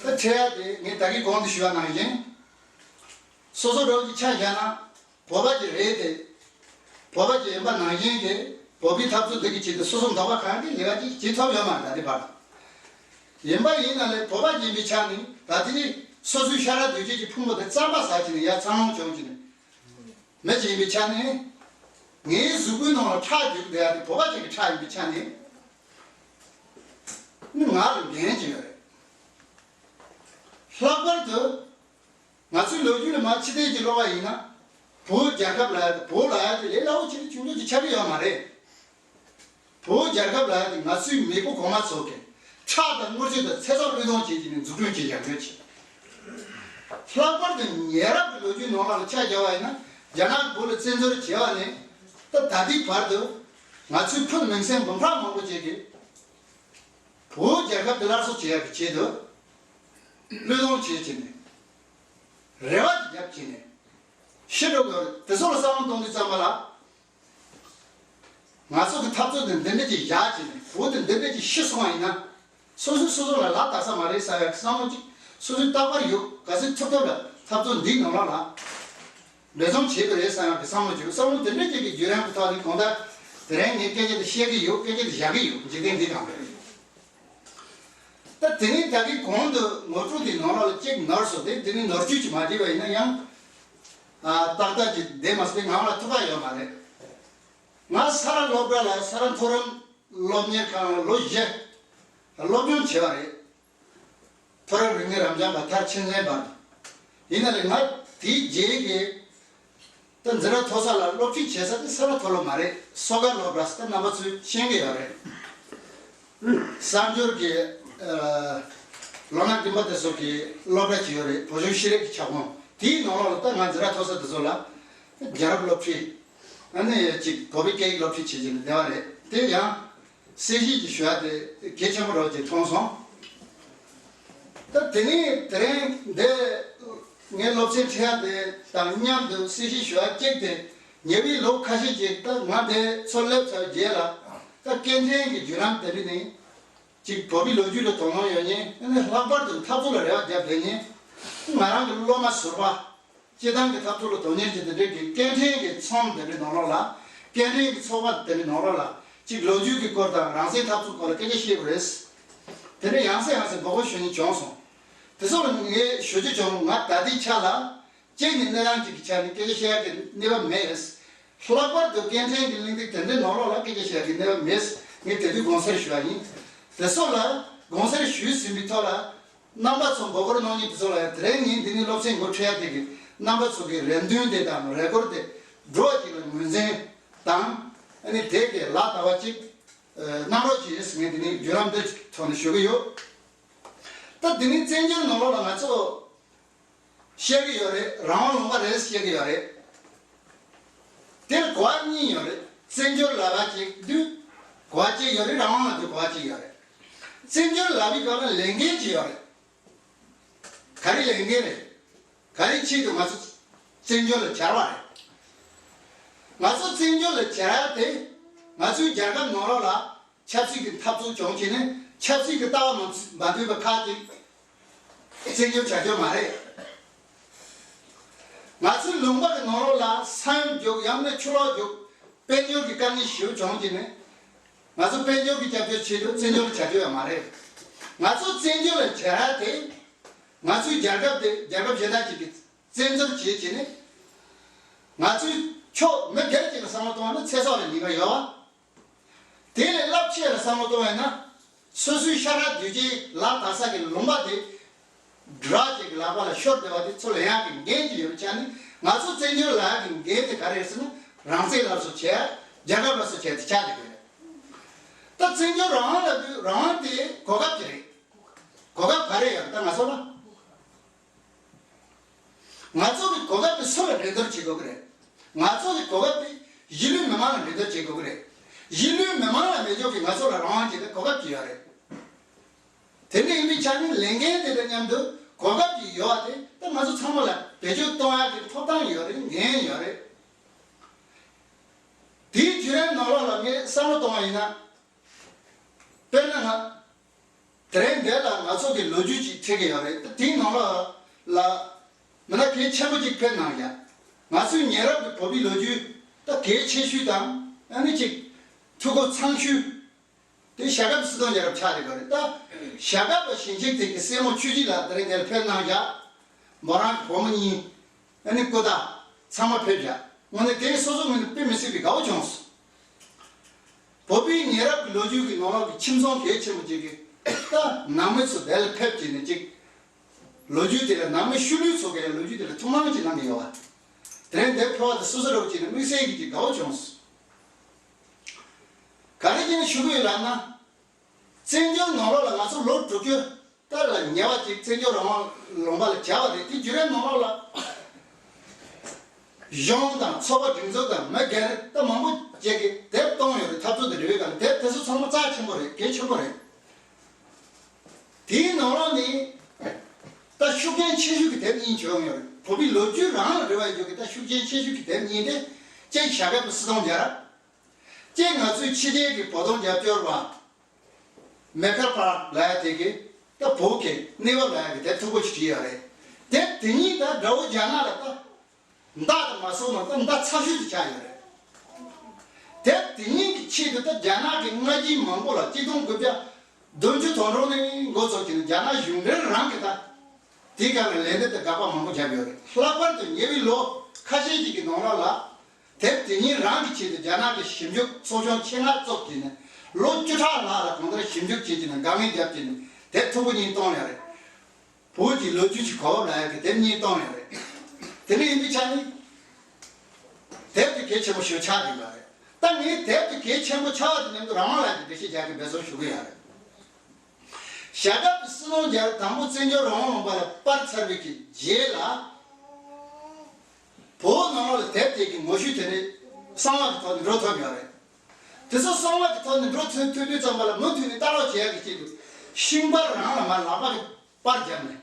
ད་འཕྲད་ཡག་དེ་ངས་ད་གིན་གོང་དུ་ཞུས་པ་ནང་བཞིན། སོ་སོ་འདྲ་བོ་ཅིག་ཆ་བཞག་ན། བོད་པ་ཅིག་རེད་དེ། བོད་པ་ཅིག་ཡིན་པ་ནང་བཞིན་གྱི་བོད་པའི་འཐབ་རྩོད་འདི་གི་ཆེད་དུ་སོ་སོ་འདོད་པ་གང་གི་ལས་ཀ་ཅིག་བྱེད་ཐུབ་ཡོད་མ་རེད་ད་ལྟའི་བར་དུ། ཡིན་པ་ཡིན་ན་ལས་བོད་པ་ཡིན་པའི་ཆ་ནས་ད་ལྟའི་སོ་སོའི་ཤ་ཁྲག་གདོས་བཅས་ཀྱི་ཕུང་པོ་དེ་རྩམ་པ་ཟ་བྱས་ནས་ཡར་འཚར་ལོངས་བྱུང་བྱས་ནས། མི་ཅིག་ཡིན་པའི་ཆ་ནས། ངའི་གཟུགས་པོའི་ནང་ལ་ཁྲག་རྒྱུག་བསྡད་ཡག་དེ་བོད་པ་ཅིག་གི་ཁྲག་ཡིན་པའི་ཆ་ནས། ནི་ང་ལ་འགན་ཅིག་ཡོད་རེད། ལྷག་པར་དུ། ང་ཚོའི་ལོ་རྒྱུས་ལ་མར་ཕྱི་བལྟས་ཀྱིས་ཀློག་པ་ཡིན་ན། བོད་རྒྱལ་ཁབ་ལབ་ཡག་དེ་བོད་ལབ་ཡག་དེ་ལས་སླ་བོ་ཅིག་ཆུང་ཆུང་ཅིག་ཆགས་ཀྱི་ཡོད་མ་རེད། བོད་རྒྱལ་ཁབ་ལབ་ཡག་དེ་ང་ཚོའི་མེས་པོ་གོང་མ་ཚོ་གིས་ཁྲག་དང་དངུལ་ཆུ་དང་ཚེ་སྲོག་བློས་གཏོང་བྱས་ཀྱི་ནས་འཛུགས་སྐྲུན་བྱས་ཡག་ཡོད་ཅིག་ལྷག་པར་དུ་ཉེ་རབས་ཀྱི་ལོ་རྒྱུས་ནང་ལ་ཆ་བཞག་པ་ཡིན་ན། རྒྱ་ནག་བོད་ལ་བཙན་འཛུལ་བྱས་པ་ནས་ད་ད་ལྟའི་བར་དུ། ང་ཚོའི་ཕུ་ནུ་མིང་སྲིང་འབུམ་ཕྲག་མང་པོ་ཅིག་གིས་བོད་རྒྱལ་ཁབ་དེ་སླར་གསོ་བྱེད་ཡག་གི་ཆེད་དུ་བློས་གཏོང་བྱས་བྱས་ནས། རེ་བ་ཅིག་བརྒྱབ་བྱས་ནས་ཤི་འགྲོ་གི་ཡོད་རེད། དེ་ཚོ་ལ་བསམ་བློ་གཏོང་དུས་ཙམ་པ་ལ། ང་ཚོ་གི་འཐབ་རྩོད་འདི་འདི་འདྲ་ཅིག་བཞག་བྱས་ནས་བོད་དེ་འདི་འདྲ་ཅིག་ཤི་སོང་བ་ཡིན་ན། སོ་སོས་སོ་སོ་ལ་ལག་བསྟར་ས་མ་རེད་ཟེར་ཡག་གི་བསམ་བློ་ཅིག་སོ་སོའི་རྟག་པར་ཡོད། ག་ཚོད་ཐུབ་ཐུབ་ལ་འཐབ་རྩོད་འདིའི་ནང་ལོགས་ལ་འབད་བརྩོན་བྱེད་དགོས་རེད་ཟེར་ཡག་གི་བསམ་བློ་ཅིག་བསམ་བློ་དེ་འདྲ་ཅིག་གི་བརྒྱུད་རིམ་གྱི་ཐོག་ནས་གང་ལྟར་དེ་རིང་ངས་སྐད་ཆ་དེ་བཤད་ཀྱི་ཡོད། སྐད་ཆ་དེ་བཞག་གི་ཡོད། འཇིག་རྟེན་འདི་སྒང་ལ། ད་དེ་ནས་ད་གིན་གོང་དུ་ངོ་སྤྲོད་དེ་ནང་ལོགས་ལ་གཅིག་ནོར་སོང་སྟེ། དེ་ནས་ནོར་བཅོས་ཅིག་མ་བྱས་པ་ཡིན་ན་ཡང་། ཨ། ཏག་ཏག་ཅིག་བསྡད་མ་སོང་སྟེ་ངག་ལ་ཐུག་པ་ཡོད་མ་རེད། ང་ས་རཱ་སློབ་གྲྭ་ལ་ས་རཱ་མཐོ་རིམ་སློབ་གཉེར་ཁང་ལ་ལོ་བཞི་སློབ་སྦྱོང་བྱས་པ་རེད། མཐོ་རིམ་རིག་གནས་རབ་འབྱམས་པ་མཐར་ཕྱིན་ཚར་བ་རེད། ཡིན་ན་ལས་ང་ དེའི་རྗེས་ཀྱི་ད་འཛིན་གྲྭ་མཐོ་ས་ལ་སློབ་ཁྲིད་བྱེད་ས་དེ་ས་ར་མཐོ་སློབ་མ་རེད། སོ་དཀར་སློབ་གྲྭ་ཟེར་ད་རྣམ་པ་ཚོས་ཤེས་ཀྱི་ཡོད་རེད། གསར་འབྱོར་གྱི་ལོ་ན་རྒན་པ་དེ་ཚོ་གི་སློབ་གྲྭ་ཅིག་ཡོད་རེད། བོད་གཞུང་ཤེས་རིག་གི་ཁྱབ་ཁོངས་དེའི་ནང་ལོགས་ལ་ད་ང་འཛིན་གྲྭ་མཐོ་ས་དེ་ཚོ་ལ་རྒྱལ་རབས་སློབ་ཁྲིད། ཨ་ནི་ཅིག་བོད་པའི་སྐད་ཡིག་སློབ་ཁྲིད་བྱེད་ཀྱི་ཡོད་རེད། དེ་ཡང་གསལ་བཤད་ཅིག་ཞུ་ཡ་དེ་གལ་ཆེན་པོ་རེད་ཅེས་མཐོང་སོང་། ད་དེ་ནས་དེ་རིང་འདི་ངའི་སློབ་ཚན་ཁྲིད་ཡ་དེ་དང་མཉམ་དུ་གསལ་བཤད་ཞུ་ཡ་གཅིག་དེ། ཉེ་བའི་ལོ་ཁ་ཤས་ཅིག་ད་ང་འདི་ཚོ་སླེབས་ཚར་རྗེས་ལ་ད་སྐད་འཕྲིན་གྱི་བརྒྱུད་ལམ་དེ་འདྲ་ནས་ཅིག་བོད་པའི་ལོ་རྒྱུས་ལ་དོ་སྣང་ཡོད་མཁན། ཨ་ནི་ལྷག་པར་དུ་འཐབ་རྩོད་ལ་རེ་བ་བརྒྱབ་བསྡད་མཁན་ང་རང་གི་སློབ་མ་ཟུར་པ། སྤྱི་བཏང་གི་འཐབ་རྩོད་ལ་དོ་གཉེར་བྱེད་དེ་འདྲའི་གི་སྐད་འཕྲིན་གྱི་ཚོམས་དེ་འདྲའི་ནང་ལོགས་ལ། སྐད་འཕྲིན་གྱི་ཚོགས་པ་དེ་འདྲའི་ནང་ལོགས་ལ་ཅིག་ལོ་རྒྱུས་ཀྱི་སྐོར་དང་རང་བཙན་འཐབ་རྩོད་སྐོར་ལ་སྐད་ཆ་བཤད་དགོས་རེད། དེ་འདྲའི་ཡང་སེ་ཡང་སེ་མགོ་སྐོར་ཞུ་མཁན་བྱུང་སོང་། དེ་ཚོ་ལ་ངས་ཞུ་རྒྱུ་བྱུང་། ང་ད་ལྟའི་ཆ་ལ་གཅིག་ནས་གནས་སྟངས་གཅིག་གི་ཆ་ནས་སྐད་ཆ་བཤད་ཡག་གི་གནས་བབ་མེད། ལྷག་པར་དུ་སྐད་འཕྲིན་གྱི་གླེང་སྟེགས་དེ་འདྲའི་ནང་ལོགས་ལ་སྐད་ཆ་བཤད་ཡག་གི་གནས་བབ་མེད། ངས་དེ་དུས་དགོངས་སེལ་ཞུ་བ་ཡིན། དེ་ཚོ་ལ་དགོངས་སེལ་ཞུས་ཟིན་པའི་ཐོག་ལ། རྣམ་པ་ཚོ་མགོ་སྐོར་གནང་མཁན་དེ་ཚོ་ལ་ཡང་དེ་རིང་ངས་འདི་ནས་སློབ་ཚན་འགོ་ཁྲིད་ཡ་དེ་གི་རྣམ་པ་ཚོ་གི་རེ་འདུན་དེ་དང་རེ་སྐུལ་དེ་འགྲོ་བ་ཅིག་ལ་ངོས་འཛིན་དང་། ཨ་ནི་དེ་གི་ལག་བསྟར་བ་ཅིག་གནང་རོགས་གྱིས། ངས་འདི་ནས་བརྒྱུད་ལམ་འདི་ཐོག་ནས་ཞུ་གི་ཡོད། ད་འདི་ནས་བཙན་བྱོལ་ནང་ལོགས་ལ་ང་ཚོ་བཤད་གི་ཡོད་རེད། རང་དབང་ལུང་པ་རེད་བཤད་གི་ཡོད་རེད། དེར་གོ་བ་གཉིས་ཡོད་རེད། བཙན་བྱོལ་ལབ་པ་ཅིག་དུས་གོ་བ་གཅིག་ཡོད་རེད། རང་དབང་ལབ་དུས་གོ་བ་གཅིག་ཡོད་རེད། བཙན་བྱོལ་ལབ་པའི་སྐབས་ལ་ལས་འགན་ཅིག་ཡོད་རེད། ག་རེ་ལས་འགན་རེད། ག་རེ་ཆེད་དུ་ང་ཚོ་བཙན་བྱོལ་ལ་གྱར་བ་རེད། ང་ཚོ་བཙན་བྱོལ་ལ་གྱར་ཡ་དེ་ང་ཚོའི་རྒྱལ་ཁབ་ནང་ལོགས་ལ་ཆབ་སྲིད་ཀྱི་འཐབ་རྩོད་བྱུང་བྱས་ནས་ཆབ་སྲིད་ཀྱི་ལྟ་བ་མ་མ་མཐུན་པ་ཁག་ཅིག་བཙན་བྱོལ་བྱ་རྒྱུ་མ་རེད། ང་ཚོའི་ལུང་པ་གི་ནང་ལོགས་ལ་ས་ཡོམ་རྒྱུག་ཡང་ན་ཆུ་ལོག་རྒྱུག་དཔལ་འབྱོར་གྱི་དཀའ་ངལ་ཞེ་པོ་བྱུང་བྱས་ནས་ང་ཚོ་དཔལ་འབྱོར་གྱི་སྐྱབས་བཅོལ་ཆེད་དུ་བཙན་བྱོལ་བྱ་རྒྱུ་ཡང་མ་རེད། ང་ཚོ་བཙན་བྱོལ་ལ་གྱར་ཡ་དེ་ང་ཚོའི་རྒྱལ་ཁབ་དེ་རྒྱལ་ཁབ་གཞན་དག་ཅིག་གི་བཙན་འཛུལ་བྱེད་བྱས་ནས། ང་ཚོའི་ཕྱོགས་མི་སྒེར་གཅིག་ལ་བསམ་བློ་གཏོང་བ་ན་ཚེ་སྲོག་ལ་ཉེན་ཁ་ཡོད་པ། དེ་ལས་རླབས་ཆེ་ལ་བསམ་བློ་གཏོང་བ་ཡིན་ན། སོ་སོའི་ཤ་ཁྲག་རྡོ་རྗེ་ལག་བསྟར་ས་གི་ལུང་པ་དེ་དགྲ་གཅིག་གི་ལག་པ་ལ་ཤོར་བསྡད་པ་དེ་ཚུར་ལེན་ཡག་གི་འགན་ཅིག་ཡོད་པའི་ཆ་ནས། ང་ཚོ་བཙན་བྱོལ་ལབ་ཡག་གི་འགན་དེ་ག་རེ་རེད་ཟེར་ན། རང་བཙན་སླར་གསོ་བྱེད་ཡ། རྒྱལ་ཁབ་སླར་གསོ་བྱེད་ཡ་དེ་ཆགས་བསྡད་ཡོད་རེད། ད་བཙན་བྱོལ་རང་དབང་ལབ་དུས་རང་དབང་དེ་གོ་སྐབས་ཅིག་རེད། གོ་སྐབས་ག་རེ་ཡོད་ད་ང་ཚོ་ལ། ང་ཚོ་གི་གོ་སྐབས་དེ་སུ་ལ་འགྲན་བསྡུར་བྱེད་དགོས་ཀྱི་རེད། ང་ཚོ་གི་གོ་སྐབས་དེ་གཞིས་ལུས་མི་མང་ལ་འགྲན་བསྡུར་བྱེད་དགོས་ཀྱི་རེད། གཞིས་ལུས་མི་མང་ལ་མེད་ཕྱོགས་ཀྱི་ང་ཚོ་ལ་རང་དབང་བྱེད་པའི་གོ་སྐབས་ཅིག་ཡོད་རེད། དེ་འདྲ་ཡིན་པའི་ཆ་ནས་ལས་འགན་དེ་དང་མཉམ་དུ་གོ་སྐབས་ཅིག་ཡོད་པ་དེ་ད་ང་ཚོ་ཚང་མ་ལ་བེད་སྤྱོད་གཏོང་ཡག་གི་ཐོབ་ཐང་ཡོད་རེད། འགན་ཡོད་རེད། དེའི་བརྒྱུད་རིམ་ནང་ལོགས་ལ་ངས་བསམ་བློ་གཏོང་བ་ཡིན་ན། དཔེར་ན་ང་དེ་རིང་འདི་ལ་ང་ཚོ་གི་ལོ་རྒྱུས་ཅིག་ཁྲིད་ཀྱི་ཡོད་རེད། ད་དེའི་ནང་ལོགས་ལ་མི་སྣ་གལ་ཆེན་པོ་ཅིག་ཕེབས་གནང་ཡ། ང་ཚོའི་ཉེ་རབས་ཀྱི་བོད་པའི་ལོ་རྒྱུས་ད་གལ་ཆེ་ཤོས་དང་། ཨ་ནི་ཅིག་ཐུགས་ཁུར་ཚང་ཤོས་དེ་ཞྭ་སྒབ་སྲིད་སྐྱོང་རྒྱལ་རབས་ཆགས་བསྡད་པ་རེད། ད་ཞྭ་སྒབ་པ་ཞིང་ཆེན་དེ་གི་སྲས་མོ་ཆོས་སྐྱིད་ལགས་དེ་རིང་འདིར་ཕེབས་གནང་ཡ། མོ་རང་གི་བུ་མོ་གཉིས། ཨ་ནི་སྐུ་ཟླ་ཚང་མ་ཕེབས་བཞག་དངོས་གནས་དེ་སོ་སོ་ངོས་ནས་དཔེ་མི་སྲིད་པའི་དགའ་བོ་བྱུང་སོང་། བོད་པའི་ཉེ་རབས་ཀྱི་ལོ་རྒྱུས་ཀྱི་ནང་ལོགས་ཀྱི་ཁྱིམ་ཚང་གལ་ཆེན་པོ་ཅིག་གི་ད་ནང་མི་ཚོ་དེ་ལ་ཕེབས་བྱས་ནས་ཅིག་ལོ་རྒྱུས་དེ་ལ་ནང་མི་ཤུལ་ལུས་ཚོ་གས་ལོ་རྒྱུས་དེ་ལ་ཐུགས་སྣང་ཅིག་གནང་གི་ཡོད་པ། དེ་རིང་འདིར་ཕེབས་པ་དེ་སོ་སོ་རེ་བ་བྱས་ནས་དམིགས་བསལ་གྱི་ཅིག་དགའ་བོ་བྱུང་སོང་། ག་རེ་བྱས་ནས་ཞུ་གི་ཡོད་ལབ་ན། བཙན་བྱོལ་ནང་ལོགས་ལ་ང་ཚོ་ལོ་དྲུག་ཅུ་ལྟར་ལ་ཉེ་བ་ཅིག་བཙན་བྱོལ་རང་དབང་ལུང་པ་ལ་གྱར་བ་རེད། དེ་བརྒྱུད་རིམ་ནང་ལོགས་ལ་གཞུང་དང་ཚོགས་པ་སྒྲིག་འཛུགས་དང་མི་སྒེར་ད་མང་པོ་ཅིག་གིས་དེབ་བཏང་ཡོད་རེད། འཐབ་རྩོད་དེ་རེ་བའི་སྒང་ལ་དེབ་དེ་ཚོ་ཚང་མ་རྩ་ཆེན་པོ་རེད། གལ་ཆེན་པོ་རེད། དེའི་ནང་ལོགས་ནས་ད་ཤུགས་རྐྱེན་ཆེ་ཤོས་ཀྱི་དེབ་གཉིས་བྱུང་ཡོད་རེད། བོད་པའི་ལོ་རྒྱུས་རང་ལ་རེ་བ་ཡོད་ཀྱི་ད་ཤུགས་རྐྱེན་ཆེ་ཤོས་ཀྱི་དེབ་གཉིས་དེ་གཅིག་ཞྭ་སྒབ་པའི་སྲིད་སྐྱོང་རྒྱལ་རབས། གཅིག་ང་ཚོའི་ཕྱི་རྒྱལ་གྱི་བོད་དོན་རྒྱབ་སྐྱོར་བ་མེ་ཁལ་པར་ལབ་ཡ་དེ་གིས་ད་བོད་ཀྱི་གནས་བབ་ལབ་ཡ་གི་དེབ་མཐུག་པོ་ཞིག་བྲིས་ཡོད་རེད། དེབ་དེ་གཉིས་ད་དགྲ་བོ་རྒྱ་ནག་ལ་ད་མདའ་དང་མ་སོང་ན་ད་མདའ་ཚ་ཤོས་དེ་ཆགས་ཡོད་རེད། དེབ་དེ་གཉིས་ཀྱི་ཆེད་དུ་ད་རྒྱ་ནག་གི་སྔ་རྗེས་མང་པོ་ལ་གཅིག་སྟོང་དགུ་བརྒྱ་བདུན་ཅུ་དོན་དྲུག་ནས་འགོ་ཚུགས་བྱས་ནས་རྒྱ་ནག་གཞུང་འབྲེལ་རང་གིས་ད་དེའི་སྒང་ལ་ལན་འདེབས་དང་དགག་པ་མང་པོ་བརྒྱབ་ཡོད་རེད། ལྷག་པར་དུ་ཉེ་བའི་ལོ་ཁ་ཤས་ཤིག་གི་ནང་ལོགས་ལ་དེབ་དེ་གཉིས་རང་གི་ཆེད་དུ་རྒྱ་ནག་གི་ཞིབ་འཇུག་ཚོགས་ཆུང་ཆེད་མངགས་བཙུགས་བྱས་ནས་ལོ་བཅུ་ཕྲག་ལྷག་ལ་གང་ལྟར་ཞིབ་འཇུག་བྱས་བྱས་ནས་དཀའ་ངལ་བརྒྱབ་བྱས་ནས་དེབ་མཐུག་པོ་གཉིས་བཏོན་ཡོད་རེད། བོད་ཀྱི་ལོ་རྒྱུས་ཀྱི་གོ་བབ་ལབ་ཡག་གི་དེབ་གཉིས་བཏོན་ཡོད་རེད། དེ་འདྲ་ཡིན་པའི་ཆ་ནས། དེབ་དེ་གལ་ཆེན་པོ་ཞིག་ཆགས་ཡོད་པ་རེད། ད་ངས་དེབ་དེ་གལ་ཆེན་པོ་ཆགས་པ་དང་མཉམ་དུ་རང་དབང་ལགས་ཀྱི་འགྲེལ་བཤད་རྒྱག་གི་འབད་བརྩོན་ཞུ་གི་ཡོད་རེད། ཞྭ་སྒབ་ཀྱི་སྲིད་དབང་རྒྱལ་རབས་དང་པོ་བཙན་བྱོལ་རང་དབང་ལུང་པ་ལ་སྤར་ཚར་བའི་གི་རྗེས་ལ། བོད་ནང་ལོགས་ལ་དེབ་དེ་གི་ངོ་བཤུས་དེ་ནི་གསང་བ་གི་ཐོག་ནས་འགྲོ་ཐུབ་ཡོད་རེད། དེ་ཚོ་གསང་བ་གི་ཐོག་ནས་འགྲོ་ཐུབ་ཐུབ་དུས་ཙམ་པ་ལ་མུ་མཐུད་ནས་ལྟ་ཀློག་བྱེད་ཡག་གི་ཆེད་དུ་ཤིང་པར་རང་ལ་མར་ལག་པ་གི་པར་བརྒྱབ་ནས།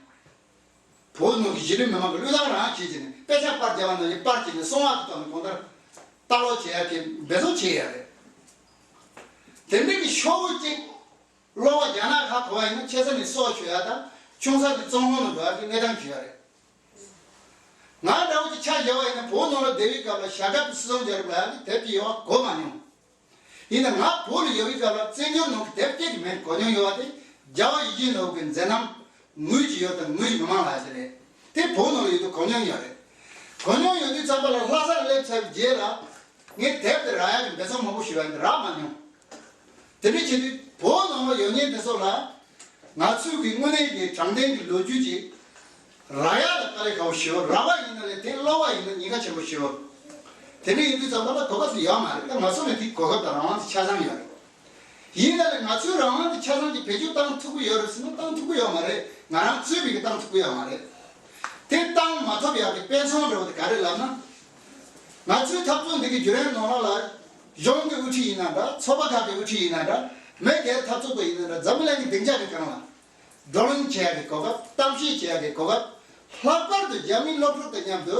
བོད་ནང་གི་གཞི་རིམ་མི་མང་གི་བློས་བཏང་རང་བྱེད་ཀྱི་ནས་དཔེ་ཆ་པར་བརྒྱབ་པ་ནང་བཞིན་པར་བྱས་ནས་གསང་བ་གི་ཐོག་ནས་གང་ལྟར་ལྟ་ཀློག་བྱེད་ཡག་གི་འབད་བརྩོན་བྱེད་ཡག་རེད། དེ་འདྲ་གི་ཤོག་བུ་གཅིག་ཀློག་པ་རྒྱག་ན་ཧ་གོ་བ་ཡིན་ན་ཆེ་ས་ནས་སྲོག་ཤོར་ཡག་དང་ཆུང་ས་ནས་བཙོན་ཁང་ལ་འགྲོ་ཡག་གི་གནས་སྟངས་ཅིག་ཡོད་རེད། ང་འདྲ་བོ་ཅིག་ཆ་བཞག་པ་ཡིན་ན་བོད་ནང་ལ་བསྡད་པའི་སྐབས་ལ་ཞྭ་སྒབ་ཀྱི་སྲིད་དབང་རྒྱལ་རབས་ལབ་ཡག་གི་དེབ་ཅིག་ཡོད་པ་གོ་མ་མྱོང་། ཡིན་ན་ང་བོད་ལ་ཡོད་པའི་སྐབས་ལ་བཙན་བྱོལ་ནང་གི་དེབ་སྐྱེལ་གྱི་མེད་གོ་མྱོང་ཡོད་པ་དེ་རྒྱལ་བ་ཡིད་བཞིན་ནོར་བུའི་མཛད་རྣམ་ངོས་ཀྱི་ཡུལ་དང་ངོས་ཀྱི་མི་མང་ལ་ཟེར་རེད། དེ་བོད་ནང་ལ་ཡོད་དུས་གོ་མྱོང་ཡོད་རེད། གོ་མྱོང་ཡོད་དུས་ཙམ་པ་ལ་ལྷ་སར་སླེབས་ཚར་བའི་རྗེས་ལ་ངས་དེབ་དེ་རག་ཡག་གི་འབད་བརྩོན་མང་པོ་ཞུས་པ་ཡིན་རག་མ་མྱོང་། དེ་འདྲ་བྱེད་དུས་བོད་ནང་ལ་ཡོད་མཁན་དེ་ཚོ་ལ་ང་ཚོའི་གི་དངོས་གནས་ཀྱི་དྲང་བདེན་གྱི་ལོ་རྒྱུས་ཀྱི་རག་ཡག་ལ་དཀའ་ལས་ཁག་པོ་ཞེ་པོ། རག་པ་ཡིན་ན་ལས་དེ་ཀློག་པ་ཡིན་ན་ཉེན་ཁ་ཆེན་པོ་ཞེ་པོ། དེ་འདྲ་ཡིན་དུས་ཙམ་པ་ལ་གོ་སྐབས་དེ་ཡོད་མ་རེད། ད་ང་ཚོ་ལ་དེའི་གོ་སྐབས་དང་རང་དབང་དེ་ཆ་ཚང་ཡོད་རེད། ཡིན་ན་ལས་ང་ཚོའི་རང་དབང་དེ་ཆ་ཚང་གི་བེད་སྤྱོད་བཏང་ཐུབ་ཀྱི་ཡོད་རེད་ཟེར་ན་བཏང་ཐུབ་ཀྱི་ཡོད་མ་རེད། ང་རང་གཙོས་པའི་གི་བཏང་ཐུབ་ཀྱི་ཡོད་མ་རེད། དེ་བཏང་མ་ཐུབ་ཡག་གི་དཔེ་མཚོན་འདྲ་བོ་དེ་ག་རེ་ལབ་ན། ང་ཚོའི་འཐབ་རྩོད་འདི་གི་བརྒྱུད་རིམ་ནང་ལོགས་ལ་གཞུང་གི་དབུ་ཁྲིད་ཡིན་ན་འདྲ། ཚོགས་པ་ཁག་གི་དབུ་ཁྲིད་ཡིན་ན་འདྲ། མི་སྒེར་འཐབ་རྩོད་པ་ཡིན་ན་འདྲ། འཛམ་གླིང་གི་སྡིངས་ཆ་གི་སྒང་ལ་བགྲོ་གླེང་བྱེད་ཡག་གི་གོ་སྐབས། གཏམ་བཤད་བྱེད་ཡག་གི་གོ་སྐབས། ལྷག་པར་དུ་རྒྱ་མིའི་སློབ་ཕྲུག་དང་མཉམ་དུ་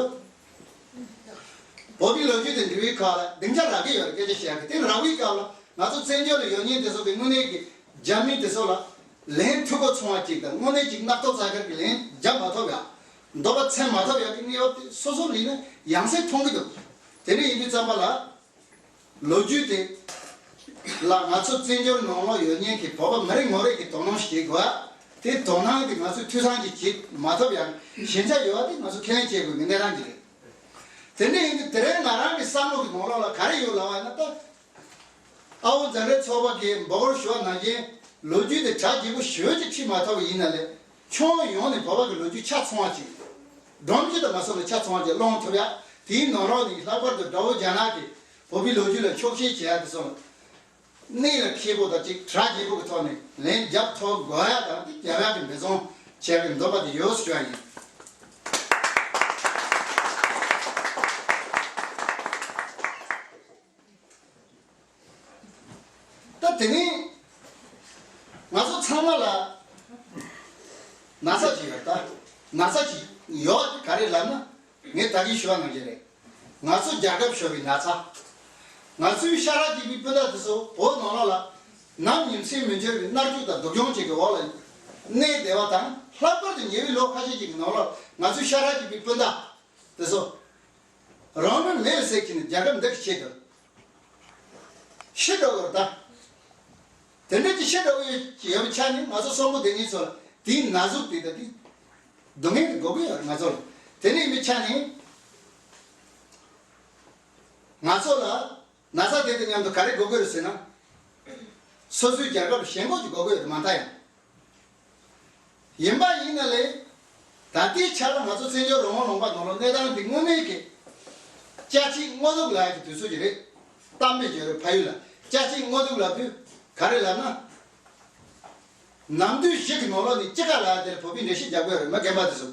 བོད་པའི་ལོ་རྒྱུས་དང་འབྲེལ་བའི་ཁག་ལ་སྡིངས་ཆ་རག་གི་ཡོད་རེད། སྐད་ཆ་བཤད་ཡག་གི། དེ་རག་པའི་སྐབས་ལ་ང་ཚོ་བཙན་བྱོལ་ལ་ཡོད་མཁན་དེ་ཚོ་གི་དངོས་གནས་ཀྱི་རྒྱ་མི་དེ་ཚོ་ལ་ལན་ཐུག་གོ་ཚོང་བ་ཅིག་དང་། དངོས་གནས་ཀྱི་སྣ་ཐོ་ཚ་ཁར་གྱི་ལན་རྒྱབ་མ་ཐུབ་ཡག་འདོད་པ་ཚིམ་མ་ཐུབ་ཡག་གི་གནས་བབ་དེ་སོ་སོ་ལ་ཡིན་ན་ཡང་སེ་མཐོང་གི་འདུག་དེ་འདྲ་ཡིན་དུས་ཙམ་པ་ལ། ལོ་རྒྱུས་དེ་ལ་ང་ཚོ་བཙན་བྱོལ་ནང་ལོགས་ཡོད་མཁན་གྱི་བོད་པ་མི་རེ་ངོ་རེ་གིས་དོ་སྣང་བྱེད་དགོས། དེ་དོ་སྣང་དེ་ང་ཚོས་འཐུས་ཚང་ཅིག་བྱེད་མ་ཐུབ་ཡག་ཞན་ཆ་ཡོད་པ་དེ་ང་ཚོས་ཁས་ལེན་བྱེད་དགོས་ཀྱི་གནས་སྟངས་ཅིག་རེད། དེ་འདྲ་ཡིན་དུས་དེ་རིང་ང་རང་གི་བསམ་བློ་གི་ནང་ལོགས་ལ་ག་རེ་ཡོད་ལབ་པ་ཡིན་ན། ད་ཨ་བོ་འཛིན་གྲྭའི་ཚོགས་པ་གིས་འབོད་སྐུལ་ཞུ་བ་ནང་བཞིན་ལོ་རྒྱུས་དེ་གྲ་རྒྱས་པོ་ཞེ་པོ་ཅིག་ཁྲིད་མ་ཐུབ་པ་ཡིན་ན་ལས། ཁྱོན་ཡོངས་ནས་བོད་པ་གི་ལོ་རྒྱུས་ཆ་ཚང་བ་ཅིག་སྒྲོམ་གཞི་དང་མ་སོང་ན་ཆ་ཚང་བ་ཅིག་སློང་ཐུབ་ཡག་དེའི་ནང་ལོགས་ནས་ལྷག་པར་དུ་དགྲ་བོ་རྒྱ་ནག་གིས་བོད་པའི་ལོ་རྒྱུས་ལ་འཁྱོག་བཤད་བྱེད་ཡག་དེ་ཚོ་ལ་གནད་ལ་འཁེལ་པོ་དང་ཅིག་གྲ་རྒྱས་པོ་གི་ཐོག་ནས་ལན་རྒྱབ་ཐུབ་དགོས་ཡག་དང་དེ་རྒྱབ་ཡག་གི་འབད་བརྩོན་བྱེད་ཡག་གི་འདོད་པ་དེ་ཡོད་ཟེར་ཞུ་ཡག་ཡིན། ད་དེ་ནི་ང་ཚོ་ཚང་མ་ལ་ན་ཚ་ཅིག་ཡོད། ད་ན་ཚ་ཅིག་ཡོད་ག་རེ་ལབ་ན། ངས་ད་གིན་ཞུ་བ་ནང་བཞིན་རེད། ང་ཚོ་རྒྱལ་ཁབ་ཤོར་བའི་ན་ཚ། ང་ཚོའི་ཤ་ཁྲག་གཅིག་པའི་སྤུན་ཟླ་དེ་ཚོ་བོད་ནང་ལོགས་ལ་ནམ་ཉིན་མཚན་མི་འགྱུར་བའི་མནར་གཅོད་དང་སྡུག་སྦྱོང་ཅིག་གི་འོག་ལ་གནས་བསྡད་པ་དང་། ལྷག་པར་དུ་ཉེ་བའི་ལོ་ཁ་ཤས་ཅིག་གི་ནང་ལོགས་ང་ཚོའི་ཤ་ཁྲག་གཅིག་པའི་སྤུན་ཟླ་དེ་ཚོ་རང་དོན་མེད་ཟེར་གྱིན་རྒྱལ་ཁབ་འདི་གི་ཆེད་དུ་ཤི་འགྲོ་དགོས་རེད་ད། དེ་འདྲ་ཅིག་ཤི་འགྲོ་གི་ཡོད་པའི་ཆ་ནས་ང་ཚོ་གསོན་པོ་བསྡད་མཁན་ཚོ་ལ་དེའི་ན་ཟུག་དེ་དང་དེའི་སྡུག་བསྔལ་དེ་དགོས་ཀྱི་ཡོད་རེད་ང་ཚོ་ལ། དེ་འདྲ་ཡིན་པའི་ཆ་ནས་ང་ཚོ་ལ་ན་ཚ་དེ་དང་མཉམ་དུ་ག་རེ་དགོས་ཀྱི་རེད་ཟེར་ན། སོ་སོའི་རྒྱལ་ཁབ་ལ་ཞེན་ཁོག་ཅིག་དགོས་ཀྱི་ཡོད་རེད་མ་མཐའ་ཡང་། ཡིན་པ་ཡིན་ན་ལས། ད་ལྟའི་ཆ་ལ་ང་ཚོ་བཙན་བྱོལ་རང་དབང་ལུང་པ་ནང་ལ་གནས་སྟངས་འདི་དངོས་གནས་ཀྱི་སྐྱ་ཕྱིད་སྔོ་ཐུག་ལབ་ཡག་གི་དུས་ཚོད་ཅིག་རེད། གཏམ་དཔེ་བརྗོད་རེད་ཕ་ཡུལ་ལ། སྐྱ་ཕྱིད་སྔོ་ཐུག་ལབ་དུས་ག་རེ་ལབ་ན། ནམ་དུས་བཞི་གི་ནང་ལོགས་ནས་དཔྱིད་ཀ་ལབ་ཡག་དེ་ལ་བོད་པས་འགྲེལ་བཤད་རྒྱག་གི་ཡོད་རེད། མི་རྒན་པ་དེ་ཚོ།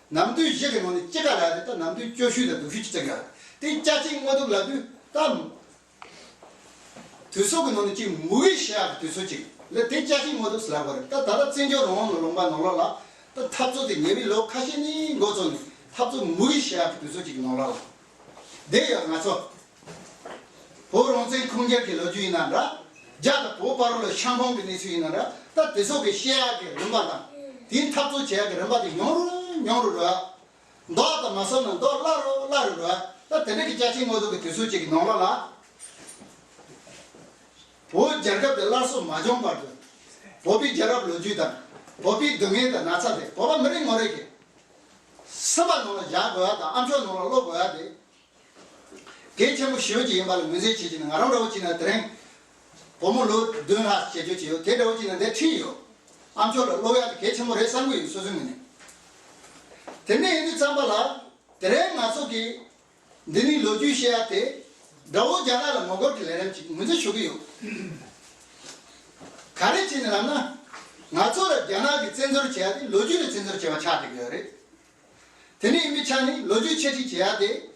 ནམ་དུས་བཞི་གི་ནང་ནས་དཔྱིད་ཀ་ལབ་ཡག་དེ་ད་ནམ་དུས་སྐྱོ་ཤོས་དང་སྡུག་ཤོས་ཅིག་བརྩི་གི་ཡོད་རེད། དེ་སྐྱ་ཕྱིད་སྔོ་ཐུག་ལབ་དུས་ད། དུས་ཚོད་ཀྱི་ནང་ནས་ཅིག་མུ་གེ་བཤད་ཡག་གི་དུས་ཚོད་ཅིག་ལ་དེ་སྐྱ་ཕྱིད་སྔོ་ཐུག་ཟེར་ལབ་དགོས་རེད། ད་ད་ལྟ་བཙན་བྱོལ་རང་དབང་ལུང་པ་ནང་ལོགས་ལ་ད་འཐབ་རྩོད་དེ་ཉེ་བའི་ལོ་ཁ་ཤས་ནས་འགོ་བཙུགས་ནས་འཐབ་རྩོད་མུ་གེ་བཤད་ཡག་གི་དུས་ཚོད་ཅིག་གི་ནང་ལོགས་ལ་བསྡད་ཡོད། ང་ཚོ་བོད་རང་བཙན་ཁུངས་སྐྱེལ་གྱི་ལོ་རྒྱུས་ཡིན་ན་འདྲ། རྒྱ་དང་བོད་བར་ལ་ཤ་འཁོན་གྱི་གནས་ཚུལ་ཡིན་ན་འདྲ། ད་དེ་ཚོ་གི་བཤད་ཡག་གི་རིམ་པ་དང་དེའི་འཐབ་རྩོད་བྱེད་ཡག་གི་རིམ་པ་དེ་ཉུང་རུ་ཉུང་རུ་འགྲོ་ཡག་མདོག་དང་མ་སོང་ན་མདོག་སླ་རུ་སླ་རུ་འགྲོ་ཡ། ད་དེ་འདྲ་གི་སྐྱ་ཕྱིད་སྔོ་ཐུག་གི་དུས་ཚོད་ཅིག་གི་ནང་ལོགས་ལ། བོད་རྒྱལ་ཁབ་དེ་སླར་གསོ་མ་བྱུང་བར་དུ། བོད་པའི་རྒྱལ་རབས་ལོ་རྒྱུས་དང་། བོད་པའི་སྡུག་བསྔལ་དང་ན་ཚ་དེ་བོད་པ་མི་རེ་ངོ་རེ་གི་སེམས་པ་ནང་ལ་བཞག་དགོས་ཡ་དང་ཨ་མཆོག་ནང་ལ་ཀློག་དགོས་ཡ་དེ། གལ་ཆེན་པོ་ཞེ་པོ་ཅིག་ཡིན་པ་ལ་ངོས་འཛིན་བྱེད་ཀྱི་ནི། ང་རང་འདྲ་བོ་ཅིག་ན་དེ་རིང་བུ་མོ་ལོ་བདུན་ལྷག་བྱེད་རྒྱུ་ཅིག་ཡོད། དེ་འདྲ་བོ་ཅིག་ན་འདིར་ཁྲིད་ཡོད། ཨ་མཆོག་ལ་ཀློག་ཡག་དེ་གལ་ཆེན་པོ་རེད་བསམ་གྱི་ཡོད། སོ་སོའི་ངོས་ནས། དེ་འདྲ་ཡིན་དུས་ཙམ་པ་ལ། དེ་རིང་ང་ཚོ་གིས་འདི་ནས་ལོ་རྒྱུས་བཤད་ཡ་དེ་དགྲ་བོ་རྒྱ་ནག་ལ་ངོ་རྒོལ་གྱི་ལས་རིམ་ཅིག་ངོས་འཛིན་ཞུ་གི་ཡོད། ག་རེ་བྱས་ནས་ལབ་ན། ང་ཚོ་ལ་རྒྱ་ནག་གིས་བཙན་འཛུལ་བྱས་ཡ་དེ་ལོ་རྒྱུས་ལ་བཙན་འཛུལ་བྱས་པ་ཆགས་བསྡད་ཀྱི་ཡོད་རེད། དེ་ནས་ཡིན་པའི་ཆ་ནས་ལོ་རྒྱུས་འཆད་ཁྲིད་བྱེད་ཡ་དེ་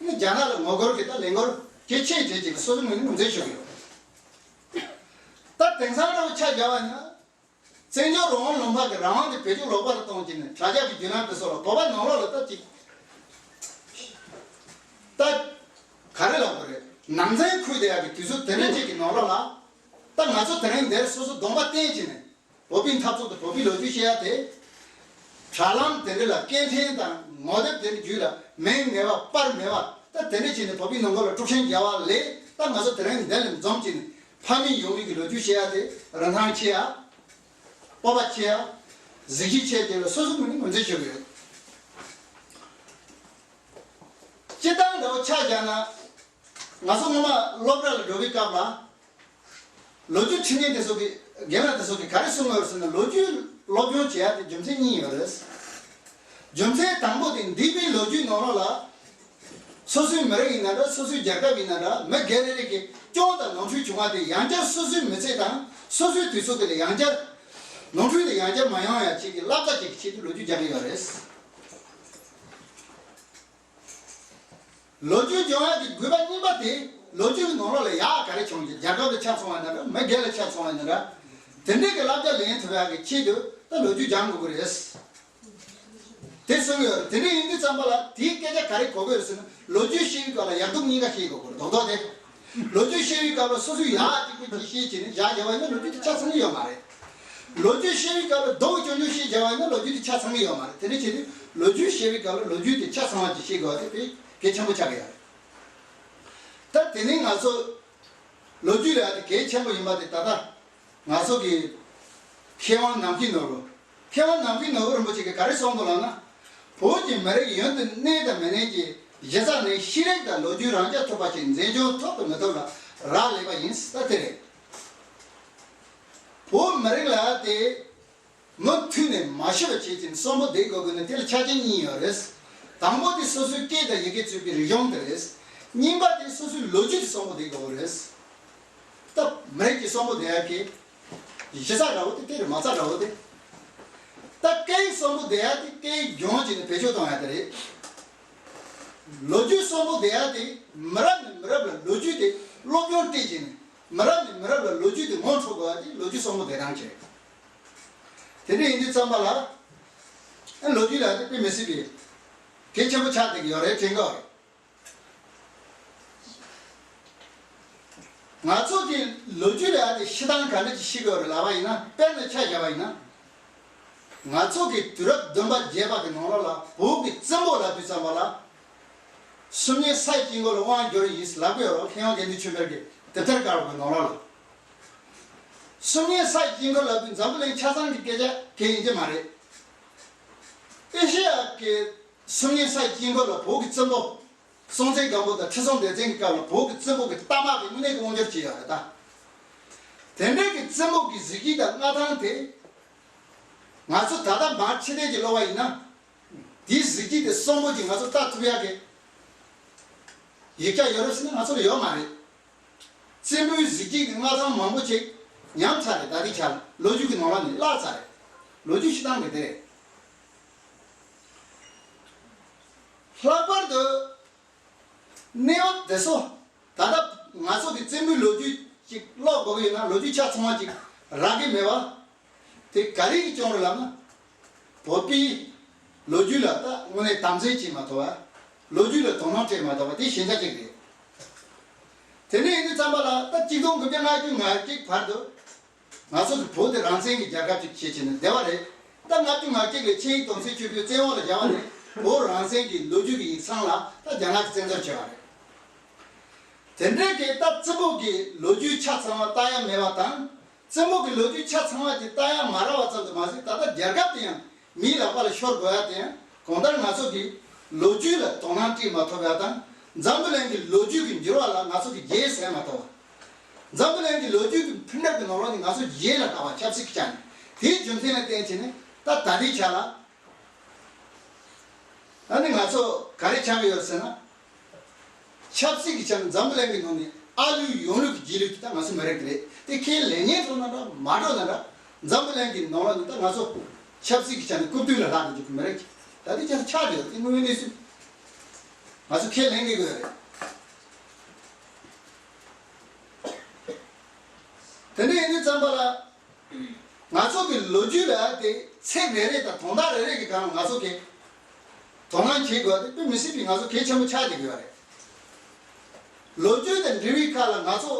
ནི་རྒྱ་ནག་ལ་ངོ་རྒོལ་གྱི་ད་ལས་འགུལ་གལ་ཆེ་གྲས་ཅིག་སོ་སོའི་ངོས་ནས་ངོས་འཛིན་ཞུ་གི་ཡོད། ད་དེང་སང་འདྲ་བོ་ཆ་བཞག་པ་ཡིན་ན། བཙན་བྱོལ་རང་དབང་ལུང་པ་གི་རང་དབང་དེ་བེད་སྤྱོད་ལོག་པ་ལ་གཏོང་བྱས་ནས་དྲ་རྒྱ་གི་བརྒྱུད་ལམ་དེ་ཚོ་ལ་བོད་པ་ནང་ལོགས་ལ་ད་ཅིག་ད་ག་རེ་ལབ་དགོས་རེད། ནང་བཙན་ཁུལ་དེ་ཡག་གི་དུས་ཚོད་དེ་འདྲ་ཅིག་གི་ནང་ལོགས་ལ། ད་ང་ཚོ་དེ་རིང་འདིར་སོ་སོ་གདོང་པ་བསྟན་བྱས་ནས་བོད་པའི་འཐབ་རྩོད་དང་བོད་པའི་ལོ་རྒྱུས་བཤད་ཡ་དེ། དྲ་ལམ་དེ་འདྲ་ལ་སྐད་འཕྲིན་དང་ངོ་དེབ་དེ་འདྲ་བརྒྱུད་ལ་མིང་མེད་པ་པར་མེད་པ་ད་དེ་འདྲ་བྱས་ནས་བོད་པའི་ནང་ཁུལ་ལ་དཀྲུག་ཤིང་རྒྱག་པ་ལས། ད་ང་ཚོ་དེ་རིང་འདི་ལ་འཛོམས་བྱས་ནས་ཕ་མེས་ཡུལ་མེས་ཀྱི་ལོ་རྒྱུས་བཤད་ཡ་དེ་རིན་ཐང་ཆེ་ཡ། སྤོབས་པ་ཆེ་ཡ། གཟི་བརྗིད་ཆེ་ཡ་དེ་ལ་སོ་སོ་ངོས་ནས་ངོས་འཛིན་ཞུ་གི་ཡོད། སྤྱིར་བཏང་འདྲ་བོ་ཆ་བཞག་ན། ང་ཚོ་སྔོན་མ་སློབ་གྲྭ་ལ་འགྲོ་བའི་སྐབས་ལ། ལོ་རྒྱུས་ཁྲིད་མཁན་དེ་ཚོ་གིས་རྒན་ལགས་དེ་ཚོ་གིས་ག་རེ་གསུང་གི་ཡོད་ཟེར་ན་ལོ་རྒྱུས་སློབ་སྦྱོང་བྱེད་ཡ་དེ་རྒྱུ་མཚན་གཉིས་ཡོད་རེད། རྒྱུ་མཚན་དང་པོ་དེ་འདས་པའི་ལོ་རྒྱུས་ནང་ལོགས་ལ། སོ་སོའི་མི་རིགས་ཡིན་ན་འདྲ་སོ་སོའི་རྒྱལ་ཁབ་ཡིན་ན་འདྲ་མི་སྒེར་རེ་རེ་གིས་སྐྱོན་དང་ནོར་འཁྲུལ་བྱུང་བ་དེ་ཡང་བསྐྱར་སོ་སོའི་མི་ཚེ་དང་སོ་སོའི་དུས་ཚོད་དེ་ལ་ཡང་བསྐྱར་ནོར་འཁྲུལ་དེ་ཡང་བསྐྱར་མ་ཡོང་ཡ་ཆེད་ཀྱི་བསླབ་བྱ་ཅིག་གི་ཆེད་དུ་ལོ་རྒྱུས་རྒྱག་གི་ཡོད་རེད། ལོ་རྒྱུས་སྦྱོང་ཡག་གི་དགོས་པ་གཉིས་པ་དེ་ལོ་རྒྱུས་ཀྱི་ནང་ལོགས་ལ་ཡག་ག་རེ་བྱུང་རྒྱུ་རྒྱལ་ཁབ་ལ་ཆ་མཚོན་པ་ཡིན་ན་འདྲ་མི་སྒེར་ལ་ཆ་མཚོན་པ་ཡིན་ན་འདྲ། དེ་འདྲའི་གི་བསླབ་བྱ་ལེན་ཐུབ་ཡག་གི་ཆེད་དུ་ད་ལོ་རྒྱུས་སྦྱང་དགོས་ཀྱི་རེད། དེ་གསུངས་ཡོད་རེད། དེ་འདྲ་ཡིན་དུས་ཙམ་པ་ལ་དེའི་སྐད་ཆ་ག་རེ་གོ་དགོས་རེད་ཟེར་ན་ལོ་རྒྱུས་ཤེས་པའི་སྐབས་ལ་ཡག་སྡུག་གཉིས་ཀ་ཤེས་དགོས་ཀྱི་རེད་རྡོག་རྡོག་དེ། ལོ་རྒྱུས་ཤེས་པའི་སྐབས་ལ་སོ་སོའི་ཡག་གཅིག་པུ་གཅིག་ཤེས་བྱས་ནས་བཞག་བཞག་པ་ཡིན་ན་ལོ་རྒྱུས་དེ་ཆ་ཚང་གི་ཡོད་མ་རེད། ལོ་རྒྱུས་ཤེས་པའི་སྐབས་ལ་སྡུག་ཆུང་ཆུང་ཤེས་བཞག་པ་ཡིན་ན་ལོ་རྒྱུས་དེ་ཆ་ཚང་གི་ཡོད་མ་རེད། དེ་འདྲ་བྱེད་དུས་ལོ་རྒྱུས་ཤེས་པའི་སྐབས་ལ་ལོ་རྒྱུས་དེ་ཆ་ཚང་བ་ཅིག་ཤེས་དགོས་པ་དེ་དཔེ་གལ་ཆེན་པོ་ཆགས་ཀྱི་ཡོད་རེད། ད་དེ་ནས་ང་ཚོ་ལོ་རྒྱུས་ལ་དེ་གལ་ཆེན་པོ་ཡིན་པ་དེ་ད་ལྟ་ང་ཚོ་གི་མཁས་དབང་ནམ་མཁའི་ནོར་བུ། མཁས་དབང་ནམ་མཁའི་ནོར་བུ་རིན་པོ་ཆེ་གིས་ག་རེ་གསུངས་འདུག་ལབ་ན། བོད་ཀྱི་མི་རིགས་ཡུན་དུ་གནས་དང་མི་གནས་ཀྱི་གཞི་རྩ་ནི་ཤེས་རིག་དང་ལོ་རྒྱུས་རང་རྐྱ་ཐུབ་པ་ཞིག་འཛིན་སྐྱོང་ཐུབ་དང་མི་ཐུབ་ལ་རག་ལས་པ་ཡིན་ཟེར་ད་དེ་རེད། བོད་མི་རིགས་ལ་དེ་མུ་མཐུད་ནས་མ་ཤི་བ་བྱེད་ཅིང་གསོན་པོ་བསྡད་དགོས་དགོས་ན་དེ་ལ་ཆ་རྐྱེན་གཉིས་ཡོད་རེད། དང་པོ་དེ་སོ་སོའི་སྐད་དང་ཡི་གེ་གཙོས་པའི་རིག་གཞུང་དེ་རེད། གཉིས་པ་དེ་སོ་སོའི་ལོ་རྒྱུས་དེ་གསོན་པོ་བསྡད་དགོས་རེད། ད་མི་རིགས་ཀྱི་གསོན་པོ་བསྡད་ཡག་གི་གཞི་རྩ་འདྲ་བོ་དེ་དེ་རེད། མ་རྩ་འདྲ་བོ་དེ། ད་སྐད་ཡིག་གསོན་པོ་བསྡད་ཡག་དེ་སྐད་ཡིག་སྦྱོང་བྱས་ནས་བེད་སྤྱོད་གཏོང་ཡག་དེ་རེད། ལོ་རྒྱུས་གསོན་པོ་བསྡད་ཡག་དེ་མི་རབས་ནས་མི་རབས་ལ་ལོ་རྒྱུས་དེ་སློབ་སྦྱོང་སྤྲད་བྱས་ནས་མི་རབས་ནས་མི་རབས་ལ་ལོ་རྒྱུས་དེ་ངོ་འཕྲོད་དགོས་ཡག་དེ་ལོ་རྒྱུས་གསོན་པོ་བསྡད་སྟངས་ཅིག་རེད། དེ་འདྲ་ཡིན་དུས་ཙམ་པ་ལ་ཨ་ལོ་རྒྱུས་ལ་དེ་དཔེ་མི་སྲིད་པའི་གལ་ཆེན་པོ་ཆགས་བསྡད་ཀྱི་ཡོད་རེད་དྲན་གྱི་ཡོད་རེད། ང་ཚོ་གི་ལོ་རྒྱུས་ལ་ཨ་ནི་ཤི་སྟངས་ག་འདྲ་ཅིག་ཤི་དགོས་རེད་ལབ་པ་ཡིན་ན། དཔེར་ན་ཆ་བཞག་པ་ཡིན་ན། ང་ཚོ་གི་དུས་རབས་བདུན་པ་བརྒྱད་པ་གི་ནང་ལོགས་ལ་བོད་ཀྱི་བཙན་པོ་ལབ་དུས་ཙམ་པ་ལ། སུམ་གཉིས་སའི་དཀྱིལ་འཁོར་ལ་དབང་བསྒྱུར་ཡིན་ལབ་ཀྱི་ཡོད་རེད། མཁས་དབང་དགེ་འདུན་ཆོས་འཕེལ་གྱི་དེབ་ཐེར་དཀར་པོ་གི་ནང་ལོགས་ལ། སུམ་གཉིས་སའི་དཀྱིལ་འཁོར་ལབ་དུས་འཛམ་བུ་གླིང་ཆ་ཚང་གི་སྐད་ཆ་གང་ཡིན་གྱི་མ་རེད། ཨེ་ཤེ་ཡ་གི་སུམ་གཉིས་སའི་དཀྱིལ་འཁོར་ལ་བོད་ཀྱི་བཙན་པོ། སྲོང་བཙན་སྒམ་པོ་དང་ཁྲི་སྲོང་ལྡེ་བཙན་གྱི་སྐབས་ལ་བོད་ཀྱི་བཙན་པོ་གི་རྟ་དམག་གི་དངོས་གནས་ཀྱི་དབང་སྒྱུར་བྱས་ཡོད་རེད་ད། དེ་འདྲའི་གི་བཙན་པོ་གི་གཟི་བརྗིད་དང་མངའ་ཐང་དེ། ང་ཚོ་ད་ལྟ་མར་ཕྱི་བལྟས་ཀྱི་ཀློག་པ་ཡིན་ན། དེའི་གཟི་བརྗིད་དེ་གསོན་པོ་ཅིག་ང་ཚོ་ལྟ་ཐུབ་ཡག་གི་ཡིག་ཆ་ཡོད་རེད་ཟེར་ན་ང་ཚོ་ལ་ཡོད་མ་རེད། བཙན་པོའི་གཟི་བརྗིད་ཀྱི་མངའ་ཐང་མང་པོ་ཅིག་ཉམས་ཚར་རེད། ད་ལྟའི་ཆར་ལོ་རྒྱུས་ཀྱི་ནང་ལ་ནི་བརླག་ཚར་རེད། ལོ་རྒྱུས་ཤི་སྟངས་དེ་དེ་རེད། ལྷག་པར་དུ་གནས་བབ་དེ་ཚོ་ད་ལྟ་ང་ཚོ་གི་བཙན་པོའི་ལོ་རྒྱུས་ཅིག་ཀློག་དགོས་ཀྱི་ཡོད་ན་ལོ་རྒྱུས་ཆ་ཚང་བ་ཅིག་རག་གི་མེད་པ། དེ་ག་རེ་གི་རྐྱེན་རེད་ལབ་ན། བོད་པའི་ལོ་རྒྱུས་ལ་ད་དངོས་གནས་དམ་འཛིན་བྱེད་མ་ཐུབ་པ། ལོ་རྒྱུས་ལ་དོ་སྣང་སྤྲད་མ་ཐུབ་པ་དེ་ཞན་ཆ་གཅིག་རེད། དེ་ནས་ཡིན་དུས་ཙམ་པ་ལ་ད་གཅིག་སྟོང་དགུ་བརྒྱ་ལྔ་བཅུ་ང་གཅིག་བར་དུ་ང་ཚོ་གི་བོད་དེ་རང་བཙན་གྱི་རྒྱལ་ཁབ་ཅིག་བྱེད་བྱས་ནས་བསྡད་པ་རེད། ད་ལྔ་བཅུ་ང་གཅིག་ལ་ཆིངས་ཡིག་དོན་ཚན་བཅུ་དགུ་བཙན་འོག་ལ་བཞག་པ་ནས་བོད་རང་བཙན་གྱི་ལོ་རྒྱུས་ཀྱི་ཡིག་ཚང་ལ་ད་རྒྱ་ནག་གིས་བཙན་འཛུལ་བྱས་པ་རེད། དེ་འདྲའི་གི་ད་བཙན་པོ་གི་ལོ་རྒྱུས་ཆ་ཚང་བ་ལྟ་ཡ་མེད་པ་དང་། བཙན་པོ་གི་ལོ་རྒྱུས་ཆ་ཚང་བ་དེ་ལྟ་ཡ་མ་རག་པ་ཙམ་དུ་མ་ཟད་ད་ལྟ་རྒྱལ་ཁབ་དེ་ཡང་མིའི་ལག་པ་ལ་ཤོར་དགོས་ཡ་དེ་ཡང་གང་ལྟར་ང་ཚོ་གི་ལོ་རྒྱུས་ལ་དོ་སྣང་སྤྲད་མ་ཐུབ་ཡ་དང་། འཛམ་བུ་གླིང་གི་ལོ་རྒྱུས་ཀྱི་འགྱུར་བ་ལ་ང་ཚོ་གི་རྗེས་ཟིན་མ་ཐུབ་པ། འཛམ་བུ་གླིང་གི་ལོ་རྒྱུས་ཀྱི་འཕེལ་འགྲིབ་ཀྱི་ནང་ལོགས་ནས་ང་ཚོ་རྗེས་ལ་ལྟ་བ་ཆབ་སྲིད་ཀྱི་ཆ་ནས་དེའི་རྒྱུ་མཚན་ལ་བརྟེན་བྱས་ནས་ད་ད་ལྟའི་ཆ་ལ། ཨ་ནི་ང་ཚོ་ག་རེ་ཆགས་ཀྱི་ཡོད་ཟེར་ན། ཆབ་སྲིད་ཀྱི་ཆ་ནས་འཛམ་བུ་གླིང་གི་ནང་ནས་ཨ་ལུའི་ཡོང་ལུགས་ཀྱི་རྗེས་ལུས་ཀྱི་ད་ང་ཚོ་མི་རིགས་རེད། དེ་ཁས་ལེན་མཁན་འགྲོ་ན་འདྲ་མ་འགྲོ་ན་འདྲ། འཛམ་བུ་གླིང་གི་ནང་ལ་ནི་ད་ང་ཚོ་ཆབ་སྲིད་ཀྱི་ཆ་ནས་རྐུབ་སྟོད་ལ་ལྷག་ནས་འཇུག་གི་མི་རིགས་ད་དེ་ཆ་ཆགས་ཀྱི་ཡོད། དེ་དངོས་ཡོད་གནས་ཚུལ་ང་ཚོ་ཁས་ལེན་དགོས་ཀྱི་ཡོད་རེད། དེ་འདྲ་ཡིན་དུས་ཙམ་པ་ལ། ང་ཚོ་གི་ལོ་རྒྱུས་ལ་དེ་ཚེག་རེ་རེ་དང་དོན་དག་རེ་རེ་གི་སྒང་ང་ཚོ་གི་དོ་སྣང་བྱེད་དགོས་དེ་དཔེ་མི་སྲིད་པའི་ང་ཚོ་གལ་ཆེན་པོ་ཆགས་བསྡད་ཀྱི་ཡོད་རེད། ལོ་རྒྱུས་དང་འབྲེལ་བའི་ཁ་ལ་ང་ཚོ་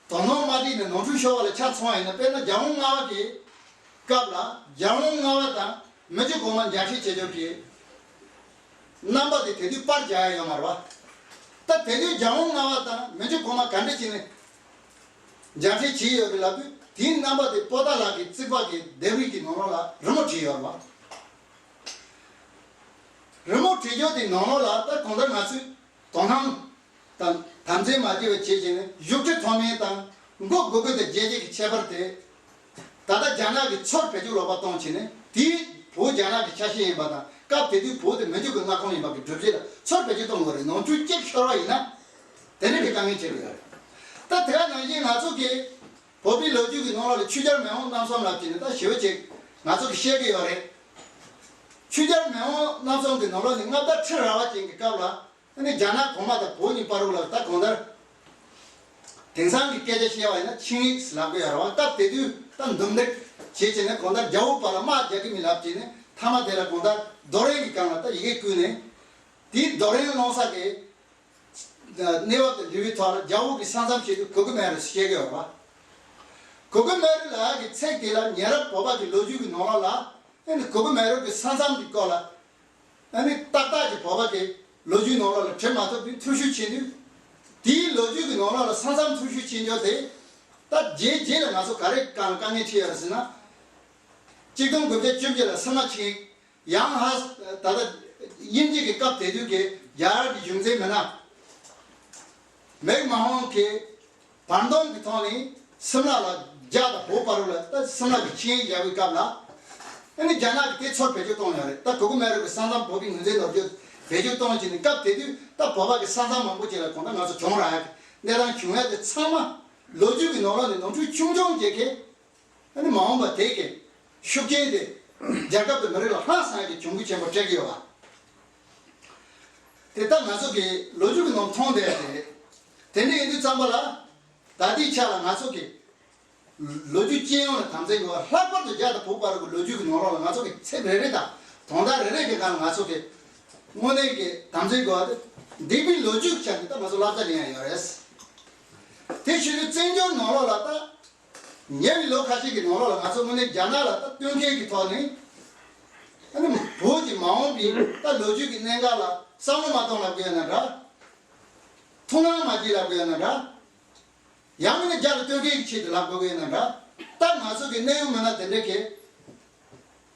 དོ་སྣང་མ་བྱས་ནས་ནོར་འཁྲུལ་ཤོར་བ་ལ་ཆ་མཚོན་པ་ཡིན་ན། དཔེར་ན་རྒྱལ་དབང་ལྔ་པ་གི་སྐབས་ལ་རྒྱལ་དབང་ལྔ་པ་དང་མི་རྗེ་གོང་མ་མཇལ་འཕྲད་བྱེད་ཆོག་གི་རྣམ་པ་དེ་དེ་དུས་པར་རྒྱག་ཡ་ཡོད་མ་རེད་བ། ད་དེ་དུས་རྒྱལ་དབང་ལྔ་པ་དང་མི་རྗེ་གོང་མ་ག་འདྲ་བྱས་ནས་མཇལ་འཕྲད་བྱས་ཡོད་རེད་ལབ་དུས། དེའི་རྣམ་པ་དེ་པོ་ཏཱ་ལ་གི་རྩིག་པ་གི་ལྡེབས་རིས་ཀྱི་ནང་ལོགས་ལ་རི་མོ་བྲིས་ཡོད་རེད་བ། རི་མོ་བྲིས་ཡོད་དེ་ནང་ལོགས་ལ་ད་གང་ལྟར་ང་ཚོས་དོ་སྣང་དང་དམ་འཛིན་མ་བྱས་པ་བྱས་བྱས་ནས་བཞུགས་ཁྲི་མཐོ་དམན་དང་མགོ་སྒུར་སྒུར་དང་བརྗེད་བརྗེད་ཀྱི་ཁྱད་པར་དེ། ད་ལྟ་རྒྱ་ནག་གིས་ཚུར་བེད་སྤྱོད་ལོག་པ་གཏོང་བྱས་ནས་དེའི་བོད་རྒྱ་ནག་གི་ཆ་ཤས་ཡིན་པ་དང་། སྐབས་དེ་དུས་བོད་དེ་མི་འཇུག་གི་མངའ་ཁོངས་ཡིན་པ་གི་སྒྲུབ་བྱེད་ལ་ཚུར་བེད་སྤྱོད་གཏོང་དགོས་རེད། ནོར་འཁྲུལ་གཅིག་ཤོར་བ་ཡིན་ན་དེ་འདྲ་གི་དཀའ་ངལ་འཕྲད་ཀྱི་ཡོད་རེད། ད་དེ་ག་ནང་བཞིན་ང་ཚོ་གི་བོད་པའི་ལོ་རྒྱུས་ཀྱི་ནང་ལོགས་ལ་ཆོས་རྒྱལ་མེས་དབོན་རྣམ་གསུམ་ལབ་ཀྱི་ནི་ད་ཞེ་པོ་ཅིག་ང་ཚོ་གི་བཤད་ཀྱི་ཡོད་རེད། ཆོས་རྒྱལ་མེས་དབོན་རྣམ་གསུམ་གྱི་ནང་ལོགས་ནས་མངའ་བདག་ཁྲི་རལ་པ་ཅན་གྱི་སྐབས་ལ། ཨ་ནི་རྒྱ་ནག་གོང་མ་དང་བོད་གཉིས་བར་དུ་ལ་ད་གང་ལྟར། དེང་སང་གི་སྐད་ཆ་བཤད་པ་ཡིན་ན་ཆིངས་ཡིག་ལབ་ཀྱི་ཡོད་རེད་བ། སྐབས་དེ་དུས་ད་འདུམ་འགྲིག་བྱེད་བྱས་ནས་གང་ལྟར་རྒྱ་བོད་བར་ལ་དམག་རྒྱག་གི་མིན་ལབ་བྱས་ནས། མཐའ་མ་དེ་ལ་གང་ལྟར་རྡོ་རིང་གི་སྒང་ལ་ད་ཡི་གེ་བརྐོས་ནས། དེའི་རྡོ་རིང་སློང་ས་གི་གནས་བབ་དང་འབྲེལ་བའི་ཐོག་ལ་རྒྱ་བོད་ཀྱི་ས་མཚམས་ཆེད་དུ་གུ་གུ་མེ་རུ་བཤད་ཀྱི་ཡོད་རེད་བ། གུ་གུ་མེ་རུ་ལབ་ཡག་གི་ཚིག་དེ་ལ་ཉེ་རབས་བོད་པ་གི་ལོ་རྒྱུས་ཀྱི་ནང་ལོགས་ལ། ཨ་ནི་གུ་གུ་མེ་རུ་གི་ས་མཚམས་ཀྱི་སྐོར་ལ། ཨ་ནི་ཏག་ཏག་ཅིག་བོད་པ་གི་ལོ་རྒྱུས་ནང་ལོགས་ལ་བྲིས་མ་ཐུབ་པའི་འཐུས་ཤོར་ཕྱིན་དུས། དེའི་ལོ་རྒྱུས་ཀྱི་ནང་ལོགས་ལ་ས་མཚམས་འཐུས་ཤོར་ཕྱིན་ཡོད་དེ། ད་རྗེས་རྗེས་ལ་ང་ཚོ་ག་རེ་གང་དཀའ་ངལ་འཕྲད་ཡོད་རེད་ཟེར་ན། གཅིག་སྟོང་དགུ་བརྒྱ་བཅུ་བཞི་ལ་སིམ་ལ་ཆིངས། ཡང་ཧ། ད་ལྟ་དབྱིན་ཇི་གི་སྐབས་དེ་དུས་ཀྱི་རྒྱ་གར་གྱི་གཞུང་འཛིན་མི་སྣ་མེག་མ་ཧོན་གྱིས་བར་འདུམ་གྱི་ཐོག་ནས་སིམ་ལ་ལ་རྒྱ་དང་བོད་བར་ལ་ད་སིམ་ལ་གི་ཆིངས་ཡིག་བཞག་པའི་སྐབས་ལ། ཨ་ནི་རྒྱ་ནག་གིས་དེ་ཚུར་བེད་སྤྱོད་གཏོང་ཡོད་རེད། ད་གུ་གུ་མེ་རུ་གི་ས་མཚམས་བོད་པའི་ངོས་འཛིན་ནོར་འཁྲུལ་བེད་སྤྱོད་གཏོང་བྱས་ནས། སྐབས་དེ་དུས་ད་བོད་པ་གི་ས་མཚམས་མང་པོ་ཅིག་ལ་གང་ལྟར་ང་ཚོ་གྱོང་རག་ཡག་གི་གནས་སྟངས་བྱུང་ཡག་དེ་ཚང་མ་ལོ་རྒྱུས་ཀྱི་ནང་ལོགས་ནས་ནོར་འཁྲུལ་ཆུང་ཆུང་བྱེད་མཁན། ཨ་ནི་མ་འོངས་པ་དེ་གའི་ཤུགས་རྐྱེན་དེ་རྒྱལ་ཁབ་དང་མི་རིགས་ལ་ཧང་སང་གི་གྱོང་གུད་ཆེན་པོ་སྤྲད་ཀྱི་ཡོད་པ། དེ་ལྟར་ང་ཚོ་གི་ལོ་རྒྱུས་ཀྱི་ནང་མཐོང་བསྡད་དེ། དེ་འདྲ་ཡིན་དུས་ཙམ་པ་ལ། ད་ལྟའི་ཆ་ལ་ང་ཚོ་གི་ལོ་རྒྱུས་སྤྱི་ཡོངས་ལ་དམ་འཛིན་དགོས་པ། ལྷག་པར་དུ་རྒྱ་དང་བོད་བར་གྱི་ལོ་རྒྱུས་ཀྱི་ནང་ལོགས་ལ་ང་ཚོ་གི་ཚིག་རེ་རེ་དང་དོན་དག་རེ་རེ་གི་སྒང་ལ་ང་ཚོ་གི་དངོས་གནས་ཀྱི་དམ་འཛིན་དགོས་པ་དེ། འདས་པའི་ལོ་རྒྱུས་ཀྱི་ཆ་ནས་ད་ང་ཚོ་བསླབ་བྱ་ལེན་ཡ་ཡོད་རེད། དེ་བྱེད་དུས་བཙན་བྱོལ་ནང་ལོགས་ལ་ད། ཉེ་བའི་ལོ་ཁ་ཤས་ཀྱི་ནང་ལོགས་ལ་ང་ཚོ་དངོས་གནས་རྒྱ་ནག་ལ་ད་བསྟུན་མཁན་གྱི་ཐོག་ནས། ཨ་ནི་བོད་ཀྱི་མ་འོངས་པའི་ད་ལོ་རྒྱུས་ཀྱི་གནད་འགག་ལ་བསམ་བློ་མ་གཏོང་ལབ་དགོས་ཡོད་ན་འདྲ། ཐུགས་སྣང་མ་བྱེད་ལབ་དགོས་ཡོད་ན་འདྲ། ཡང་མིན་ན་རྒྱ་ལ་བསྟུན་མཁན་གྱི་ཆེད་དུ་ལབ་དགོས་ཀྱི་ཡོད་ན་འདྲ། ད་ང་ཚོ་གི་གནད་ཡོད་མི་སྣ་དེ་འདྲ་གིས་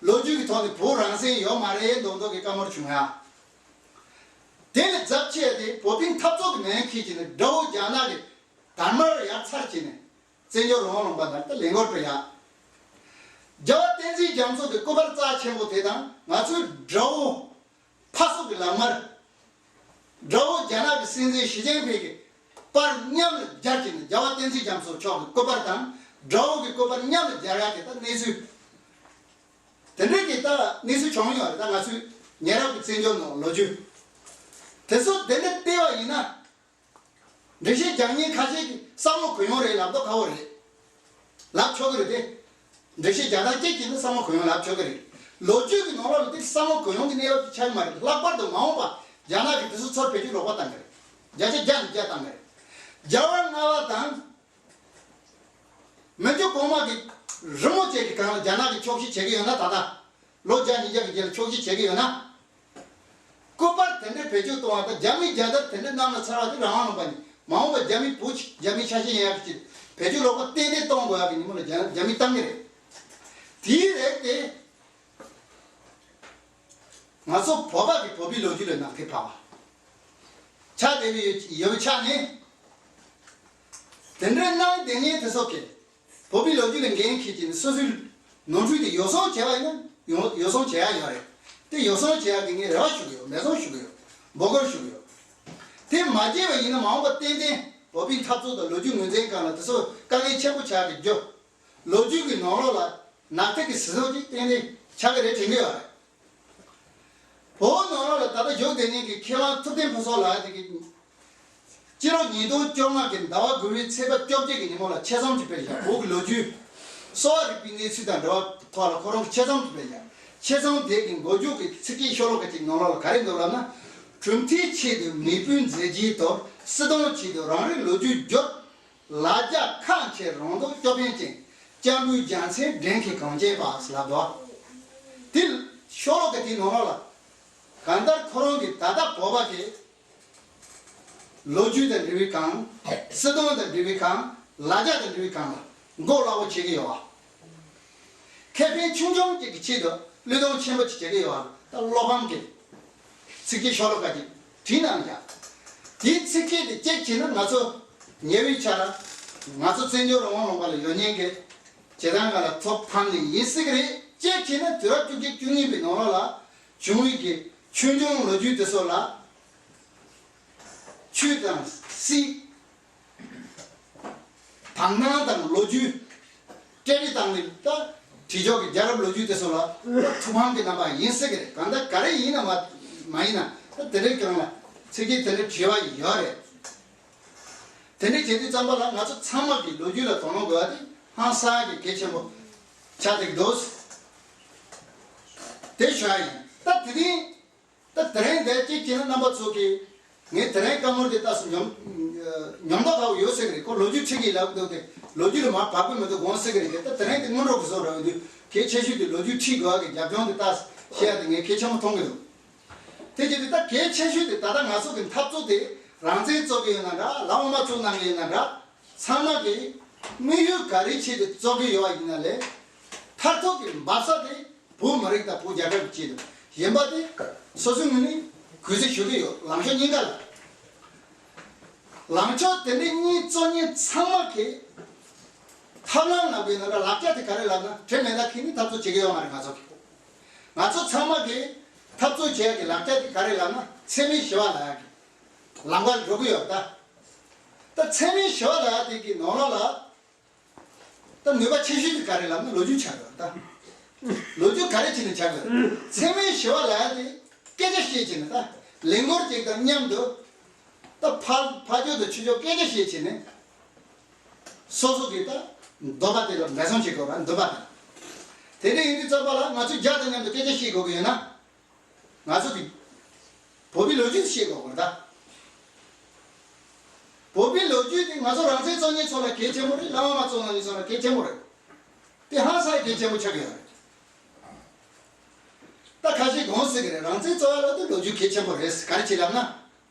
ལོ་རྒྱུས་ཀྱི་ཐོག་ནས་བོད་རང་བཙན་ཡོད་མ་རེད་མདོག་མདོག་གི་བཀའ་མོལ་བྱུང་ཡ། དེ་ལ་རྫབ་ཆེ་དེ་བོད་པའི་འཐབ་རྩོད་ཀྱི་མེ་འཁྱེར་གྱི་ནས་དགྲ་བོ་རྒྱ་ནག་གི་དར་དམར་ཡར་ཚར་གྱི་ནས། བཙན་བྱོལ་རང་དབང་ལུང་པ་ནང་ལ་ལས་འགུལ་སྤེལ་ཡ། རྒྱལ་བ་བསྟན་འཛིན་རྒྱ་མཚོ་གི་སྐུ་པར་རྩ་ཆེན་པོ་དེ་དང་། ང་ཚོའི་དགྲ་བོ་ཕ་སོག་གི་ལག་དམར། དགྲ་བོ་རྒྱ་ནག་གི་སྲིད་འཛིན་ཞི་ཅིན་ཕིང་གི་པར་མཉམ་ལ་སྦྱར་གྱི་ནི། རྒྱལ་བ་བསྟན་འཛིན་རྒྱ་མཚོ་མཆོག་གི་སྐུ་པར་དང་དགྲ་བོ་གི་སྐུ་པར་མཉམ་ལ་སྦྱར་ཡ་དེ་ད་གནས་ཚུལ། དེ་འདྲའི་གི་ད་གནས་ཚུལ་བྱུང་ཡོད་རེད། ད་ང་ཚོའི་ཉེ་རབས་ཀྱི་བཙན་བྱོལ་ནང་ལོ་རྒྱུས་དེ་ཚོ་དེ་འདྲ་བལྟས་པ་ཡིན་ན། འགྲེལ་བཤད་རྒྱག་མཁན་ཁ་ཤས་ཀྱིས་བསམ་བློ་གུ་ཡངས་རེད་ལབ་མདོག་ཁ་པོ་རེད། ལབ་ཆོག་གི་རེད་དེ། འགྲེལ་བཤད་རྒྱག་སྟངས་གཅིག་གིས་ནི་བསམ་བློ་གུ་ཡངས་ལབ་ཆོག་གི་རེད། ལོ་རྒྱུས་ཀྱི་ནང་ལོགས་ལ་དེ་བསམ་བློ་གུ་ཡངས་ཀྱི་གནས་བབ་ཅིག་ཆགས་ཀྱི་མ་རེད། ལྷག་པར་དུ་མ་འོངས་པ་རྒྱ་ནག་གིས་དེ་ཚོ་ཚུར་བེད་སྤྱོད་ལོག་པ་བཏང་གི་རེད། བརྒྱ་ཆ་བརྒྱ་ནས་བརྒྱ་བཏང་གི་རེད། རྒྱལ་བ་ལྔ་པ་དང་། མི་རྒྱུ་གོང་མ་གི་རི་མོ་བཅས་ཀྱི་སྒང་ལ་རྒྱ་ནག་གིས་འཁྱོག་བཤད་བྱེད་ཀྱི་ཡོད་ན། ད་ལྟ་ལོ་བརྒྱ་ཉིས་བརྒྱ་གི་རྗེས་ལ་འཁྱོག་བཤད་བྱེད་ཀྱི་ཡོད་ན། སྐུ་པར་དེ་འདྲའི་བེད་སྤྱོད་གཏོང་བ་དང་། རྒྱ་མིའི་རྒྱལ་དར་དེ་འདྲའི་གནམ་ལ་འཚེར་བ་དེ་རང་དབང་ལུང་པ་ནས་མ་འོངས་པར་རྒྱ་མིའི་བུ་ཆ་རྒྱ་མིའི་ཆ་ཤས་ཡིན་ཡག་གི་ཆེད་བེད་སྤྱོད་ལོག་པ་ཏན་ཏན་གཏོང་དགོས་ཡག་གི་ཉིན་མོ་ལ་རྒྱ་རྒྱ་མིས་བཏང་གི་རེད། དེའི་རིགས་དེ་ང་ཚོ་བོད་པ་གི་བོད་པའི་ལོ་རྒྱུས་ལ་ནག་ཐིག་ཕབ་པ་ཆགས་བསྡད་པའི་ཡོད་ཡོད་པའི་ཆ་ནས། དེ་འདྲའི་གནང་བསྡད་མཁན་དེ་ཚོ་གིས་བོད་པའི་ལོ་རྒྱུས་ལ་འགན་འཁྱེར་གྱི་ནི་སོ་སོའི་ནོར་འཁྲུལ་དེ་ཡོ་བསྲང་བྱས་པ་ཡིན་ན་ཡོ་ཡོ་བསྲང་བྱེད་ཡག་ཡོད་རེད། དེ་ཡོ་བསྲང་བྱེད་ཡག་གི་ངས་རེ་བ་ཞུ་གི་ཡོད། འབད་བརྩོན་ཞུ་གི་ཡོད། འབོད་སྐུལ་ཞུ་གི་ཡོད། དེ་མ་བྱས་པ་ཡིན་ན་མ་འོངས་པ་ཏན་ཏན་བོད་པའི་འཐབ་རྩོད་དང་ལོ་རྒྱུས་ངོས་འཛིན་སྒང་ལ་དེ་ཚོ་དཀའ་ངལ་ཆེན་པོ་ཆགས་ཀྱི་རྒྱུ། ལོ་རྒྱུས་ཀྱི་ནང་ལོགས་ལ་ནག་ཐིག་གི་ཟིན་ཐོ་ཅིག་ཏན་ཏན་ཆགས་ཀྱི་རེད་དྲན་གྱི་ཡོད་རེད། བོད་ནང་ལོགས་ལ་ད་ལྟ་བཞུགས་བསྡད་མཁན་གྱི་མཁས་དབང་ཐུབ་བསྟན་ཕུན་ཚོགས་ལགས་དེ་གི་སྤྱི་ལོ་ཉིས་སྟོང་བཅོ་ལྔ་གི་ཟླ་བ་དགུ་པའི་ཚེས་པ་བཅོ་བརྒྱད་ཀྱི་ཉིན་མོ་ལ་ཆེད་རྩོམ་ཅིག་སྤེལ་བཞག་བོད་ཀྱི་ལོ་རྒྱུས། གསོ་བ་རིག་པའི་གནས་ཚུལ་དང་འབྲེལ་བ་ཐོག་ལ་ཁོ་རང་གི་ཆེད་རྩོམ་ཅིག་སྤེལ་བཞག་ཆེད་རྩོམ་དེ་གི་མགོ་མཇུག་གི་ཚིག་གི་ཤོ་ལོ་ཀ་ཅིག་ནང་ལོགས་ལ་ག་རེ་འདུག་ལབ་ན། གྲུབ་མཐའི་ཆེད་དུ་མེས་པོའི་མཛད་རྗེས་དོར། སྲིད་དོན་ཆེད་དུ་རང་རིགས་ལོ་རྒྱུས་བསྒྱུར། ལ་རྒྱ་ཁག་ཆེ་རང་སྟོབས་སྐྱོབ་མཁན་ཅན། སྐྱབས་མགོན་རྒྱལ་མཚན་འདྲེན་མཁན་གངས་ཅན་པ་ལབ་འདུག་དེ་ཤོ་ལོ་ཀ་དེའི་ནང་ལོགས་ལ། གང་ལྟར་ཁོ་རང་གིས་ད་ལྟ་བོད་པ་གི་ལོ་རྒྱུས་དང་འབྲེལ་བའི་སྒང་། སྲིད་དོན་དང་འབྲེལ་བའི་སྒང་། ལ་རྒྱ་དང་འབྲེལ་བའི་སྒང་ལ་མགོ་སླ་བོ་བྱེད་ཀྱི་ཡོད་པ། ཁེ་ཕན་ཆུང་ཆུང་གཅིག་གི་ཆེད་དུ་བློས་གཏོང་ཆེན་པོ་ཅིག་བྱེད་ཀྱི་ཡོད་པ་ད་བློ་ཕམ་གྱི་ཚིག་གི་ཤོ་ལོ་ཀ་ཅིག་བྲིས་གནང་བཞག་དེའི་ཚིག་གི་དེ་གཅིག་བྱས་ན་ང་ཚོ་ཉེ་བའི་ཆར་ང་ཚོ་བཙན་བྱོལ་རང་དབང་ལུང་པ་ལ་ཡོད་མཁན་གྱི་བྱེད་སྟངས་སྒང་ལ་ཐོག་ཕམ་ནས་ཡིན་སྲིད་ཀྱི་རེད། གཅིག་བྱས་ན་དུས་རབས་བཅུ་གཅིག་བཅུ་གཉིས་པའི་ནང་ལོགས་ལ་བྱུང་བའི་གི་ཆོས་འབྱུང་ལོ་རྒྱུས་དེ་ཚོ་ལ་ཆོས་དང་སྲིད། དག་སྣང་དང་ལོ་རྒྱུས། སྤྲེལ་རིགས་དང་ནི་ད་བྲིས་ཆོག་གི་རྒྱལ་རབས་ལོ་རྒྱུས་དེ་ཚོ་ལ་ད་ཐུགས་ཕམ་གྱི་རྣམ་པ་ཡིན་སྲིད་ཀྱི་རེད། གང་ལྟར་ག་རེ་ཡིན་ན་མ་མ་ཡིན་ན་ད་དེ་འདྲའི་སྒང་ལ་ཚིག་གི་དེ་འདྲའི་དྲི་བ་ཡོད་རེད། དེ་འདྲའི་བྱེད་དུས་ཙམ་པ་ལ་ང་ཚོ་ཚང་མ་གི་ལོ་རྒྱུས་ལ་དོ་སྣང་དགོས་པ་དེ་ཧང་སང་གི་གལ་ཆེན་པོ་ཆགས་བསྡད་ཀྱི་འདུག་དེ་ཞུ་ཡ་ཡིན། ད་དེ་རིང་། ད་དེ་རིང་འདིར་གཅིག་བྱས་ན་རྣམ་པ་ཚོ་གིས་ངས་དེ་རིང་བཀའ་མོལ་དེ་ལྟ་སུ་ཉོམ་ཉོམ་ཐག་ཁ་བོ་ཡོད་ཟེར་གི་རེད། ཁོ་ལོ་རྒྱུས་ཁྲིད་ཀྱི་ལབ་འདུག་སྟེ་ལོ་རྒྱུས་ལ་མར་བབས་ཀྱི་མི་འདུག་དགོངས་ཟེར་གི་རེད། ད་དེ་རིང་དེ་སྔོན་འགྲོ་གི་བཟོ་འདྲ་ཡོད་དུས་གལ་ཆེ་ཤོས་དེ་ལོ་རྒྱུས་ཁྲིད་དགོས་ཀྱི་རྒྱབ་ལྗོངས་དེ་ལྟ་བཤད་ཡ་དེ་ངས་གལ་ཆེན་པོ་མཐོང་གི་འདུག་དེ་བྱས་དུས་ད་གལ་ཆེ་ཤོས་དེ་ད་ལྟ་ང་ཚོ་གི་འཐབ་རྩོད་དེ་རང་བཙན་རྩོད་ཀྱི་ཡོད་ན་འདྲ། ལམ་འོག་མ་རྩོད་གནང་གི་ཡོད་ན་འདྲ། ཚང་མ་གིས་དམིགས་ཡུལ་ག་རེ་ཆེད་དུ་རྩོད་ཀྱི་ཡོད་པ་ཡིན་ན་ལས། མཐར་ཐུག་གི་འབབ་ས་དེ་བོད་མི་རིགས་དང་བོད་རྒྱལ་ཁབ་ཀྱི་ཆེད་དུ་ཡིན་པ་དེ་སོ་སོའི་ངོས་ནས་གུས་བརྩི་ཞུ་གི་ཡོད། ལངས་ཕྱོགས་གཉིས་ཀ་ལ། ལངས་ཕྱོགས་དེ་འདྲའི་གཉིས་རྩོད་མཁན་ཚང་མ་གིས་ཐབས་ལམ་ལབ་དགོས་ན་འདྲ། ལག་ཆ་དེ་ག་རེ་ལབ་ན་དྲི་མེད་ན་ཁྱེད་ནི་འཐབ་རྩོད་བྱེད་ཀྱི་ཡོད་མ་རེད། ང་ཚོ་གིས་ང་ཚོ་ཚང་མ་གིས་འཐབ་རྩོད་བྱེད་ཡག་གི་ལག་ཆ་དེ་ག་རེ་ལབ་ན་འཚེ་མེད་ཞི་བ་ལབ་ཡག་གི་ལམ་ཁར་འགྲོ་གི་ཡོད་ད། ད་འཚེ་མེད་ཞི་བ་ལབ་ཡག་དེ་གི་ནང་ལོགས་ལ། ད་ནུས་པ་ཆེ་ཤོས་དེ་ག་རེ་ལབ་ན་ལོ་རྒྱུས་ཆགས་ཡོད་ད། ལོ་རྒྱུས་ག་རེ་བྱས་ནས་ཆགས་ཡོད། འཚེ་མེད་ཞི་བ་ལབ་ཡག་དེ་སྐད་ཆ་བཤད་བྱས་ནས་ད་ལས་འགུལ་ཅིག་དང་མཉམ་དུ་ད་ཕར་ཕར་ཕྱོགས་དང་ཚུར་ཕྱོགས་སྐད་ཆ་བཤད་བྱས་ནས་སོ་སོ་གི་ད་འདོད་པ་དེ་ལ་འབད་བརྩོན་བྱེད་དགོས་ར། འདོད་པ་དེ་དེ་འདྲ་ཡིན་དུས་ཙམ་པ་ལ་ང་ཚོས་རྒྱ་དང་མཉམ་དུ་སྐད་ཆ་བཤད་དགོས་ཀྱི་ཡོད་ན། ང་ཚོ་གི་བོད་པའི་ལོ་རྒྱུས་ཤེས་དགོས་པ་རེད་ད། བོད་པའི་ལོ་རྒྱུས་དེ་ང་ཚོ་རང་བཙན་རྩོད་མཁན་ཚོ་ལ་གལ་ཆེན་པོ་རེད། ལམ་འོག་མ་རྩོད་མཁན་ཚོ་ལ་གལ་ཆེན་པོ་རེད། དེ་ཧང་སང་གལ་ཆེན་པོ་ཆགས་ཀྱི་ཡོད་རེད། ད་ཁ་ཤས་དགོངས་སྲིད་ཀྱི་རེད། རང་བཙན་རྩོད་ཡ་ལ་དེ་ལོ་རྒྱུས་གལ་ཆེན་པོ་རེད། ག་རེ་བྱས་ལབ་ན།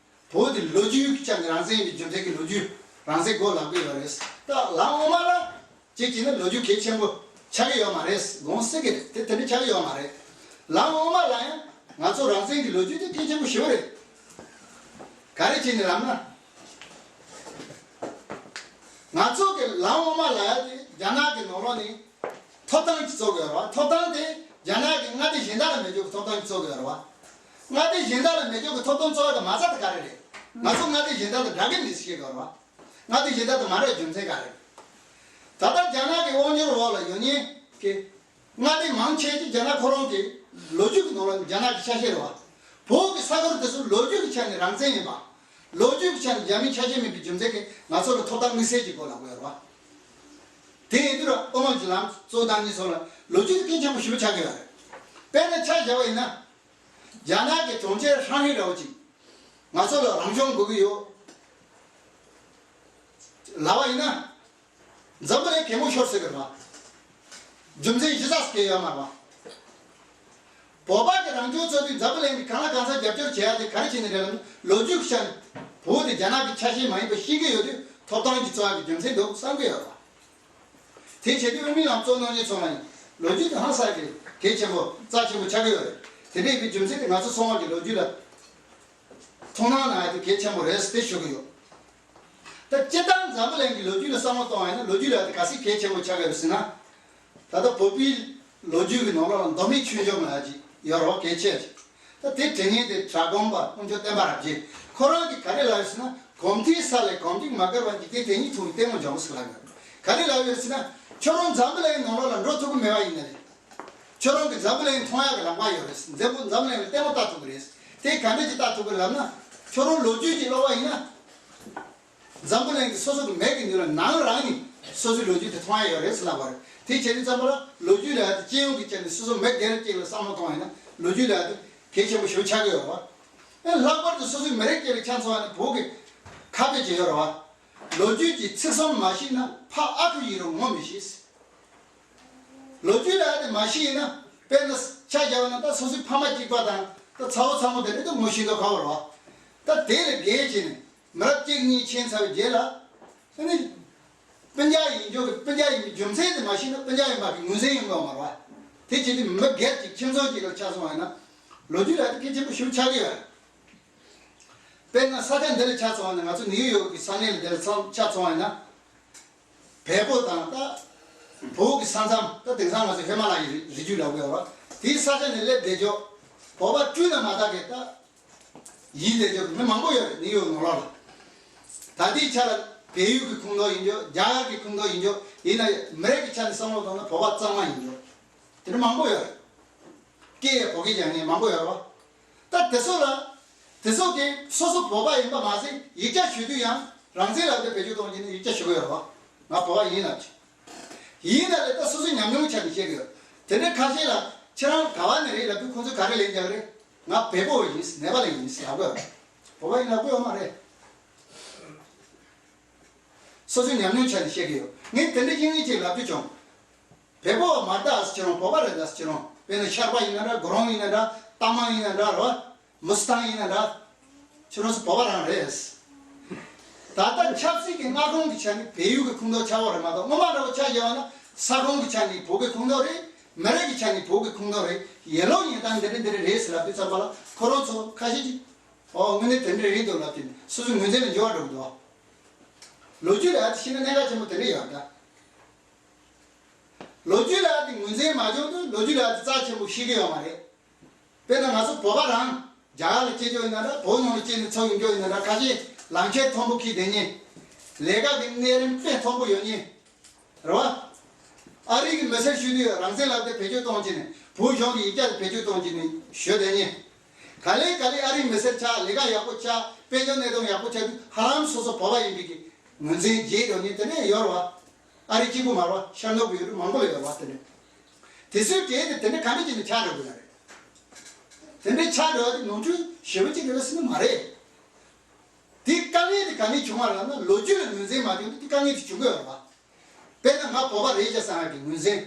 བོད་དེ་ལོ་རྒྱུས་ཀྱི་ཆ་ནས་རང་བཙན་གྱི་རྒྱུ་མཚན་གྱི་ལོ་རྒྱུས་རང་བཙན་དགོས་ལབ་ཀྱི་ཡོད་རེད། ད་ལམ་འོག་མ་ལ་གཅིག་བྱས་ན་ལོ་རྒྱུས་གལ་ཆེན་པོ་ཆགས་ཀྱི་ཡོད་མ་རེད། དགོངས་སྲིད་ཀྱི་རེད། དེ་དེ་འདྲ་ཆགས་ཀྱི་ཡོད་མ་རེད། ལམ་འོག་མ་ལ་ཡང་ང་ཚོ་རང་བཙན་གྱི་ལོ་རྒྱུས་དེ་གལ་ཆེན་པོ་ཞེ་པོ་རེད། ག་རེ་བྱས་ནས་ལབ་ན། ང་ཚོ་གི་ལམ་འོག་མ་ལབ་ཡ་དེ་རྒྱ་ནག་གི་ནང་ལོགས་ནས་ཐོབ་ཐང་ཅིག་རྩོད་དགོས་རེད་བ། ཐོབ་ཐང་དེ་རྒྱ་ནག་གི་མངའ་སྡེ་གཞན་དག་ལ་མེད་རྒྱུ་གི་ཐོབ་ཐང་ཅིག་རྩོད་དགོས་རེད་བ། མངའ་སྡེ་གཞན་དག་ལ་མེད་རྒྱུ་གི་ཐོབ་ཐང་རྩོད་ཡ་དེ་མ་རྩ་དེ་ག་རེ་རེད། ང་ཚོ་མངའ་སྡེ་གཞན་དག་དང་འདྲ་གི་མི་ཟེར་བཤད་དགོས་རེད་བ། མངའ་སྡེ་གཞན་དག་དང་མ་འདྲ་བའི་རྒྱུ་མཚན་ག་རེ་རེད། ད་ལྟ་རྒྱ་ནག་གི་དབང་སྒྱུར་འོག་ལ་ཡོད་མཁན་གྱི་མངའ་སྡེ་མང་ཆེ་ཅིག་རྒྱ་ནག་ཁོ་རང་གི་ལོ་རྒྱུས་ཀྱི་ནང་ལ་རྒྱ་ནག་གི་ཆ་ཤས་རེད་བ། བོད་ཀྱི་ས་ཁུལ་དེ་ཚོ་ལོ་རྒྱུས་ཀྱི་ཆ་ནས་རང་བཙན་ཡིན་པ། ལོ་རྒྱུས་ཀྱི་ཆ་ནས་རྒྱ་མིའི་ཆ་ཤས་མིན་པའི་རྒྱུ་མཚན་གྱིས་ང་ཚོ་ལ་ཐོབ་ཐང་དམིགས་བསལ་གྱི་དགོས་ལབ་དགོས་རེད་བ། དེ་ཡིན་དུས་དབུ་མ་གི་ལམ་གཙོ་བཏང་མཁན་ཚོ་ལ་ལོ་རྒྱུས་དེ་གལ་ཆེན་པོ་ཞེ་པོ་ཆགས་ཀྱི་ཡོད་རེད། དཔེར་ན་ཆ་བཞག་པ་ཡིན་ན། རྒྱ་ནག་གི་གྲོང་ཁྱེར་ཧྲང་ཧའེ་འདྲ་བོ་ཅིག་ང་ཚོ་ལ་རང་སྐྱོང་དགོས་ཀྱི་ཡོད་ལབ་པ་ཡིན་ན། འཛམ་བུ་གླིང་གད་མོ་ཤོར་ཟེར་གི་རེད་བ། རྒྱུ་མཚན་གཞི་རྩ་ཟེར་གི་ཡོད་མ་རེད་བ། བོད་པ་གི་རང་སྐྱོང་རྩོད་དུས་འཛམ་བུ་གླིང་གི་གང་ལ་གང་འཚམ་རྒྱབ་སྐྱོར་བྱེད་ཡ་དེ་ག་རེ་བྱས་ནས་རེད་ལབ་ན། ལོ་རྒྱུས་ཀྱི་ཆ་ནས་བོད་དེ་རྒྱ་ནག་གི་ཆ་ཤས་མ་ཡིན་པ་ཤེས་ཀྱི་ཡོད་དུས་ཐོབ་ཐང་གི་རྩོད་ཡ་གི་རྒྱུ་མཚན་འདུག་བསམ་གྱི་ཡོད་རེད་བ། དེ་བྱེད་དུས་དབུ་མའི་ལམ་གཙོ་གནང་མཁན་ཚོ་ལ་ཡང་ལོ་རྒྱུས་དེ་ཧང་སང་གི་གལ་ཆེན་པོ་རྩ་ཆེན་པོ་ཆགས་ཀྱི་ཡོད་རེད། དེ་འདྲ་ཡིན་པའི་རྒྱུ་མཚན་དེ་ང་ཚོ་སོང་བ་གི་ལོ་རྒྱུས་ལ་ཐུགས་སྣང་གནང་ཡ་དེ་གལ་ཆེན་པོ་རེད་ཟེར་ཞུ་གི་ཡོད། ད་སྤྱིར་བཏང་འཛམ་བུ་གླིང་གི་ལོ་རྒྱུས་ལ་བསམ་བློ་གཏོང་བ་ཡིན་ན་ལོ་རྒྱུས་ལ་དེ་ག་ཚད་གལ་ཆེན་པོ་ཆགས་ཀྱི་ཡོད་ཟེར་ན། ད་ལྟ་བོད་པའི་ལོ་རྒྱུས་ཀྱི་ནང་ལོགས་ལ་མདོ་སྨད་ཆོས་འབྱོར་ལབ་ཡ་ཅིག་ ཡོད་རེད་བ། གལ་ཆེ་ཆེ། ད་དེ་དྲི་ངན་དེ་གྲྭ་སྒོམ་པ་དཀོན་མཆོག་བསྟན་པ་རབ་རྒྱས་ཁོ་རང་གིས་ག་རེ་ལབ་ཡོད་ཟེར་ན། གོམས་འདྲིས་ས་ལས་གོམས་འདྲིས་མ་བརྒལ་བར་འཇིག་རྟེན་དེ་ཉིད་མཐོང་བའི་ལྟད་མོ་འཇོམས་ཟེར་ལབ་ཡོད། ག་རེ་ལབ་ཡོད་ཟེར་ན། ཁྱོད་རང་འཛམ་བུ་གླིང་ནང་ལོགས་ལ་འགྲོ་ཐུབ་ཀྱི་མེད་པ་ཡིན་ན་རེད། ཁྱོད་རང་གིས་འཛམ་བུ་གླིང་མཐོང་ཡག་གི་ལག་པ་ཡོད་རེད། འཛམ་བུ་འཛམ་བུ་གླིང་ལ་ལྟད་མོ་ལྟ་ཐུབ་ཀྱི་རེད། དེ་ག་འདྲ་ཅིག་ལྟ་ཐུབ་ཀྱི་རེད་ལབ་ན། ཁྱོད་རང་ལོ་རྒྱུས་ཅིག་ཀློག་པ་ཡིན་ན། འཛམ་བུ་གླིང་གི་སོ་སོ་གི་མིག་གི་མདུན་ལ་ནང་རང་ནས་སོ་སོའི་ལོ་རྒྱུས་དེ་མཐོང་ཡ་ཡོད་རེད་ཟེར་ལབ་པ་རེད། དེ་བྱས་དུས་ཙམ་པ་ལ་ལོ་རྒྱུས་ལབ་ཡ་དེ་སྤྱི་ཡོངས་ཀྱི་ཆ་ནས་སོ་སོ་མི་སྒེར་གཅིག་ལ་བསམ་བློ་གཏོང་བ་ཡིན་ན་ལོ་རྒྱུས་ལབ་ཡ་དེ་གལ་ཆེན་པོ་ཞེ་པོ་ཆགས་ཀྱི་ཡོད་རེད་བ། ཨེ་ལྷག་པར་དུ་སོ་སོའི་མི་རིགས་གཅིག་ལ་ཆ་མཚོན་པ་ཡིན་ན་བོད་ཀྱི་ཁ་དཔེ་ཅིག་ཡོད་རེད་བ། ལོ་རྒྱུས་ཀྱི་ཚིག་གསུམ་མ་ཤེས་ན་ཕ་ཨ་ཁུ་ཡིན་རུང་ངོ་མི་ཤེས། ལོ་རྒྱུས་ལབ་ཡ་དེ་མ་ཤེས་ཡིན་ན། དཔེར་ན་ཆ་བཞག་པ་ན་ད་སོ་སོའི་ཕ་མ་གཅིག་པ་དང་ད་ཚ་བོ་ཚ་མོ་དེ་འདྲ་ད་ངོ་ཤེས་མདོག་ཁ་པོ་རེད་བ། ད་དེ་ལས་བརྒལ་བྱས་ནས་མི་རབས་གཅིག་གཉིས་ཕྱིན་ཚར་བའི་རྗེས་ལ། ཨ་ནི། སྤུན་ཀྱག་ཡིན་རྒྱུ་གི་སྤུན་ཀྱག་ཡིན་པའི་རྒྱུ་མཚན་དེ་མ་ཤེས་ན་སྤུན་ཀྱག་ཡིན་པ་གི་ངོས་འཛིན་ཡོང་གི་ཡོད་མ་རེད་བ། དེ་བྱས་ཏེ་མི་སྒེར་གཅིག་ཁྱིམ་ཚང་གཅིག་ལ་ཆ་མཚོན་པ་ཡིན་ན། ལོ་རྒྱུས་ལབ་ཡ་དེ་གལ་ཆེན་པོ་ཞེ་པོ་ཆགས་ཀྱི་ཡོད་རེད། དཔེར་ན་ས་ཆ་འདི་ལ་ཆ་མཚོན་པ་ཡིན་ན། ང་ཚོ་ནིའུ་ཡོག་གི་ས་གནས་ལ་འདི་ལ་ཆ་མཚོན་པ་ཡིན་ན། བལ་པོ་དང་ད་བོད་ཀྱི་ས་མཚམས། ད་དེང་སང་ང་ཚོ་ཧི་མ་ལ་ཡའི་རི་རྒྱུད་ལབ་ཀྱི་ཡོད་རེད། དེའི་ས་ཆ་ནས་སླེབས་བསྡད་ཆོག་བོད་པ་སྤྲུལ་ན་མ་དག་གི་ད་ཡིན་བསྡད་ཆོག་མི་མང་པོ་ཡོད་རེད། ནིའུ་ཡོག་ནང་ལོགས་ལ། ད་ལྟའི་ཆ་ལ་བལ་ཡུལ་གྱི་ཁོངས་གཏོགས་ཡིན་ཆོག་རྒྱ་གར་གྱི་ཁོངས་གཏོགས་ཡིན་ཆོག་ཡིན་ན་མི་རིགས་ཀྱི་ཆ་ནས་བསམ་བློ་བཏང་ན་བོད་པ་གཙང་མ་ཡིན་ཆོག་དེ་འདྲ་མང་པོ་ཡོད་རེད། སྐད་ཡང་བོད་སྐད་ཀྱང་ངས་མང་པོ་ཡོད་རེད་བ། ད་དེ་ཚོ་ལ། དེ་ཚོ་གིས་སོ་སོ་བོད་པ་ཡིན་པ་མ་ཟད་ཡིག་ཆ་ཞུ་དུས་ཡང་རང་བཙན་ལབ་དེ་བེད་སྤྱོད་གཏོང་གི་ནི་ཡིག་ཆ་ཞུ་གི་ཡོད་རེད་བ། ང་བོད་པ་ཡིན་ལབ་ཀྱི། ཡིན་ན་ལས་ད་སོ་སོའི་ཉམས་མྱོང་ཆ་ནས་བཤད་གི་ཡོད། དེ་འདྲའི་ཁ་ཤས་ལ་ཁྱེད་རང་ག་བ་ནས་རེད་ལབ་དུས་ཁོང་ཚོས་ག་རེ་ལན་རྒྱག་གི་རེད། ང་བལ་པོ་ཡིན། ནེ་པ་ལི་ཡིན་ལབ་གི་ཡོད་རེད། བོད་པ་ཡིན་ལབ་གི་ཡོད་མ་རེད། སོ་སོའི་ཉམས་མྱོང་ཆ་ནས་བཤད་གི་ཡོད། ངས་དེ་འདྲའི་དབྱིན་ཡིག་ཅིག་ལབ་རྒྱུ་བྱུང་། བལ་པོ་བ་མ་རེད་ད་ཟེར་ཁྱེད་རང་བོད་པ་རེད་ད་ཟེར་ཁྱེད་རང་། དཔེར་ན་ཤར་པ་ཡིན་ན་འདྲ། གོ་རོང་ཡིན་ན་འདྲ། རྟ་མང་ཡིན་ན་འདྲ་རོ། མུ་སི་ཐང་ཡིན་ན་འདྲ། ཁྱེད་རང་ཚོ་བོད་པ་རང་རེད། ད་ལྟ་ཆབ་སྲིད་ཀྱི་མངའ་ཁོངས་ཀྱི་ཆ་ནས་བལ་ཡུལ་གྱི་ཁོངས་གཏོགས་ཆགས་པ་རེད་མ་གཏོགས། སྔོན་མ་འདྲ་བོ་ཆ་བཞག་པ་ན་ས་ཁོངས་ཀྱི་ཆ་ནས་བོད་ཀྱི་ཁོངས་གཏོགས་རེད། མི་རིགས་ཀྱི་ཆ་ནས་བོད་ཀྱི་ཁོངས་གཏོགས་རེད། ཡན་ལག་ཡིན་སྟངས་འདི་འདྲ་འདི་འདྲ་རེད་ཟེར་ལབ་དུས་ཙམ་པ་ལ་ཁོ་རང་ཚོ་ཁ་ཤས་ཀྱིས། ཨོ་དངོས་གནས་དེ་འདྲ་རེད་འདུག་ལབ་དུས་ནས་སོ་སོའི་ངོས་འཛིན་ལ་འགྱུར་བ་འགྲོ་གི་འདུག་ལོ་རྒྱུས་ལ་ཡ་དེ་ཤེས་ན་གནད་འགག་ཆེན་པོ་དེ་འདྲ་ཡོད་ད། ལོ་རྒྱུས་ལ་ཡ་དེ་ངོས་འཛིན་མ་བྱུང་དུས་ལོ་རྒྱུས་ལ་ཡ་དེ་རྩ་ཆེན་པོ་ཤེས་ཀྱི་ཡོད་མ་རེད། དཔེར་ན་ང་ཚོ་བོད་པ་རང་རྒྱ་གར་ལ་སྐྱེས་ཀྱོག་ཡིན་ན་འདྲ། བོད་ནང་ལ་སྐྱེས་ནས་འཚར་ཡོང་ཀྱོག་ཡིན་ན་འདྲ། ཁ་ཤས་ལག་ཁྱེར་མཐོན་པོ་འཁྱེར་བསྡད་མཁན། ལས་ཀ་གི་གནས་རིམ་དཔེ་མཐོན་པོ་ཡོད་མཁན། རེད་བ། ཨ་རི་གི་མི་སེར་ཞུ་དུས་རང་བཙན་ལབ་དེ་བེད་སྤྱོད་གཏོང་གི་ནས་བོད་གཞུང་གི་ཡིག་ཆ་དེ་བེད་སྤྱོད་གཏོང་གི་ནས་ཞུ་བསྡད་མཁན། ག་ལེ་ག་ལེ་ཨ་རིའི་མི་སེར་ཆགས། ལས་ཀ་ཡག་པོ་ཆགས། དཔལ་འབྱོར་གནས་སྟངས་ཡག་པོ་ཆགས་དུས་ཧ་ལམ་སོ་སོ་བོད་པ་ཡིན་པའི་གི་ངོས་འཛིན་བརྗེད་འགྲོ་མཁན་དེ་འདྲ་ཡོད་རེད་བ། ཨ་རི་གཅིག་པུ་མ་རེད་བ། ཤར་ནུབ་ཡོད་རེད། མང་པོ་ལ་ཡོད་རེད་བ། དེ་འདྲ། དེ་ཚོའི་གྲས་དེ་དེ་འདྲ་ག་འདྲ་བྱས་ནས་ཆགས་འགྲོ་གི་ཡོད་རེད། དེ་འདྲ་ཆགས་འགྲོ་ཡ་དེ་ནོར་འཁྲུལ་ཞེ་པོ་ཅིག་རེད་ཟེར་ན་མ་རེད། དེ་དཀའ་ངལ་དེ་ག་ནས་བྱུང་བ་ལབ་ན་ལོ་རྒྱུས་ལ་ངོས་འཛིན་མ་བྱུང་དུས་དེ་དཀའ་ངལ་དེ་བྱུང་གི་ཡོད་རེད་བ། དཔེར་ན་ང་བོད་པ་རེད་ཅེས་བསམ་ཡག་གི་ངོས་འཛིན།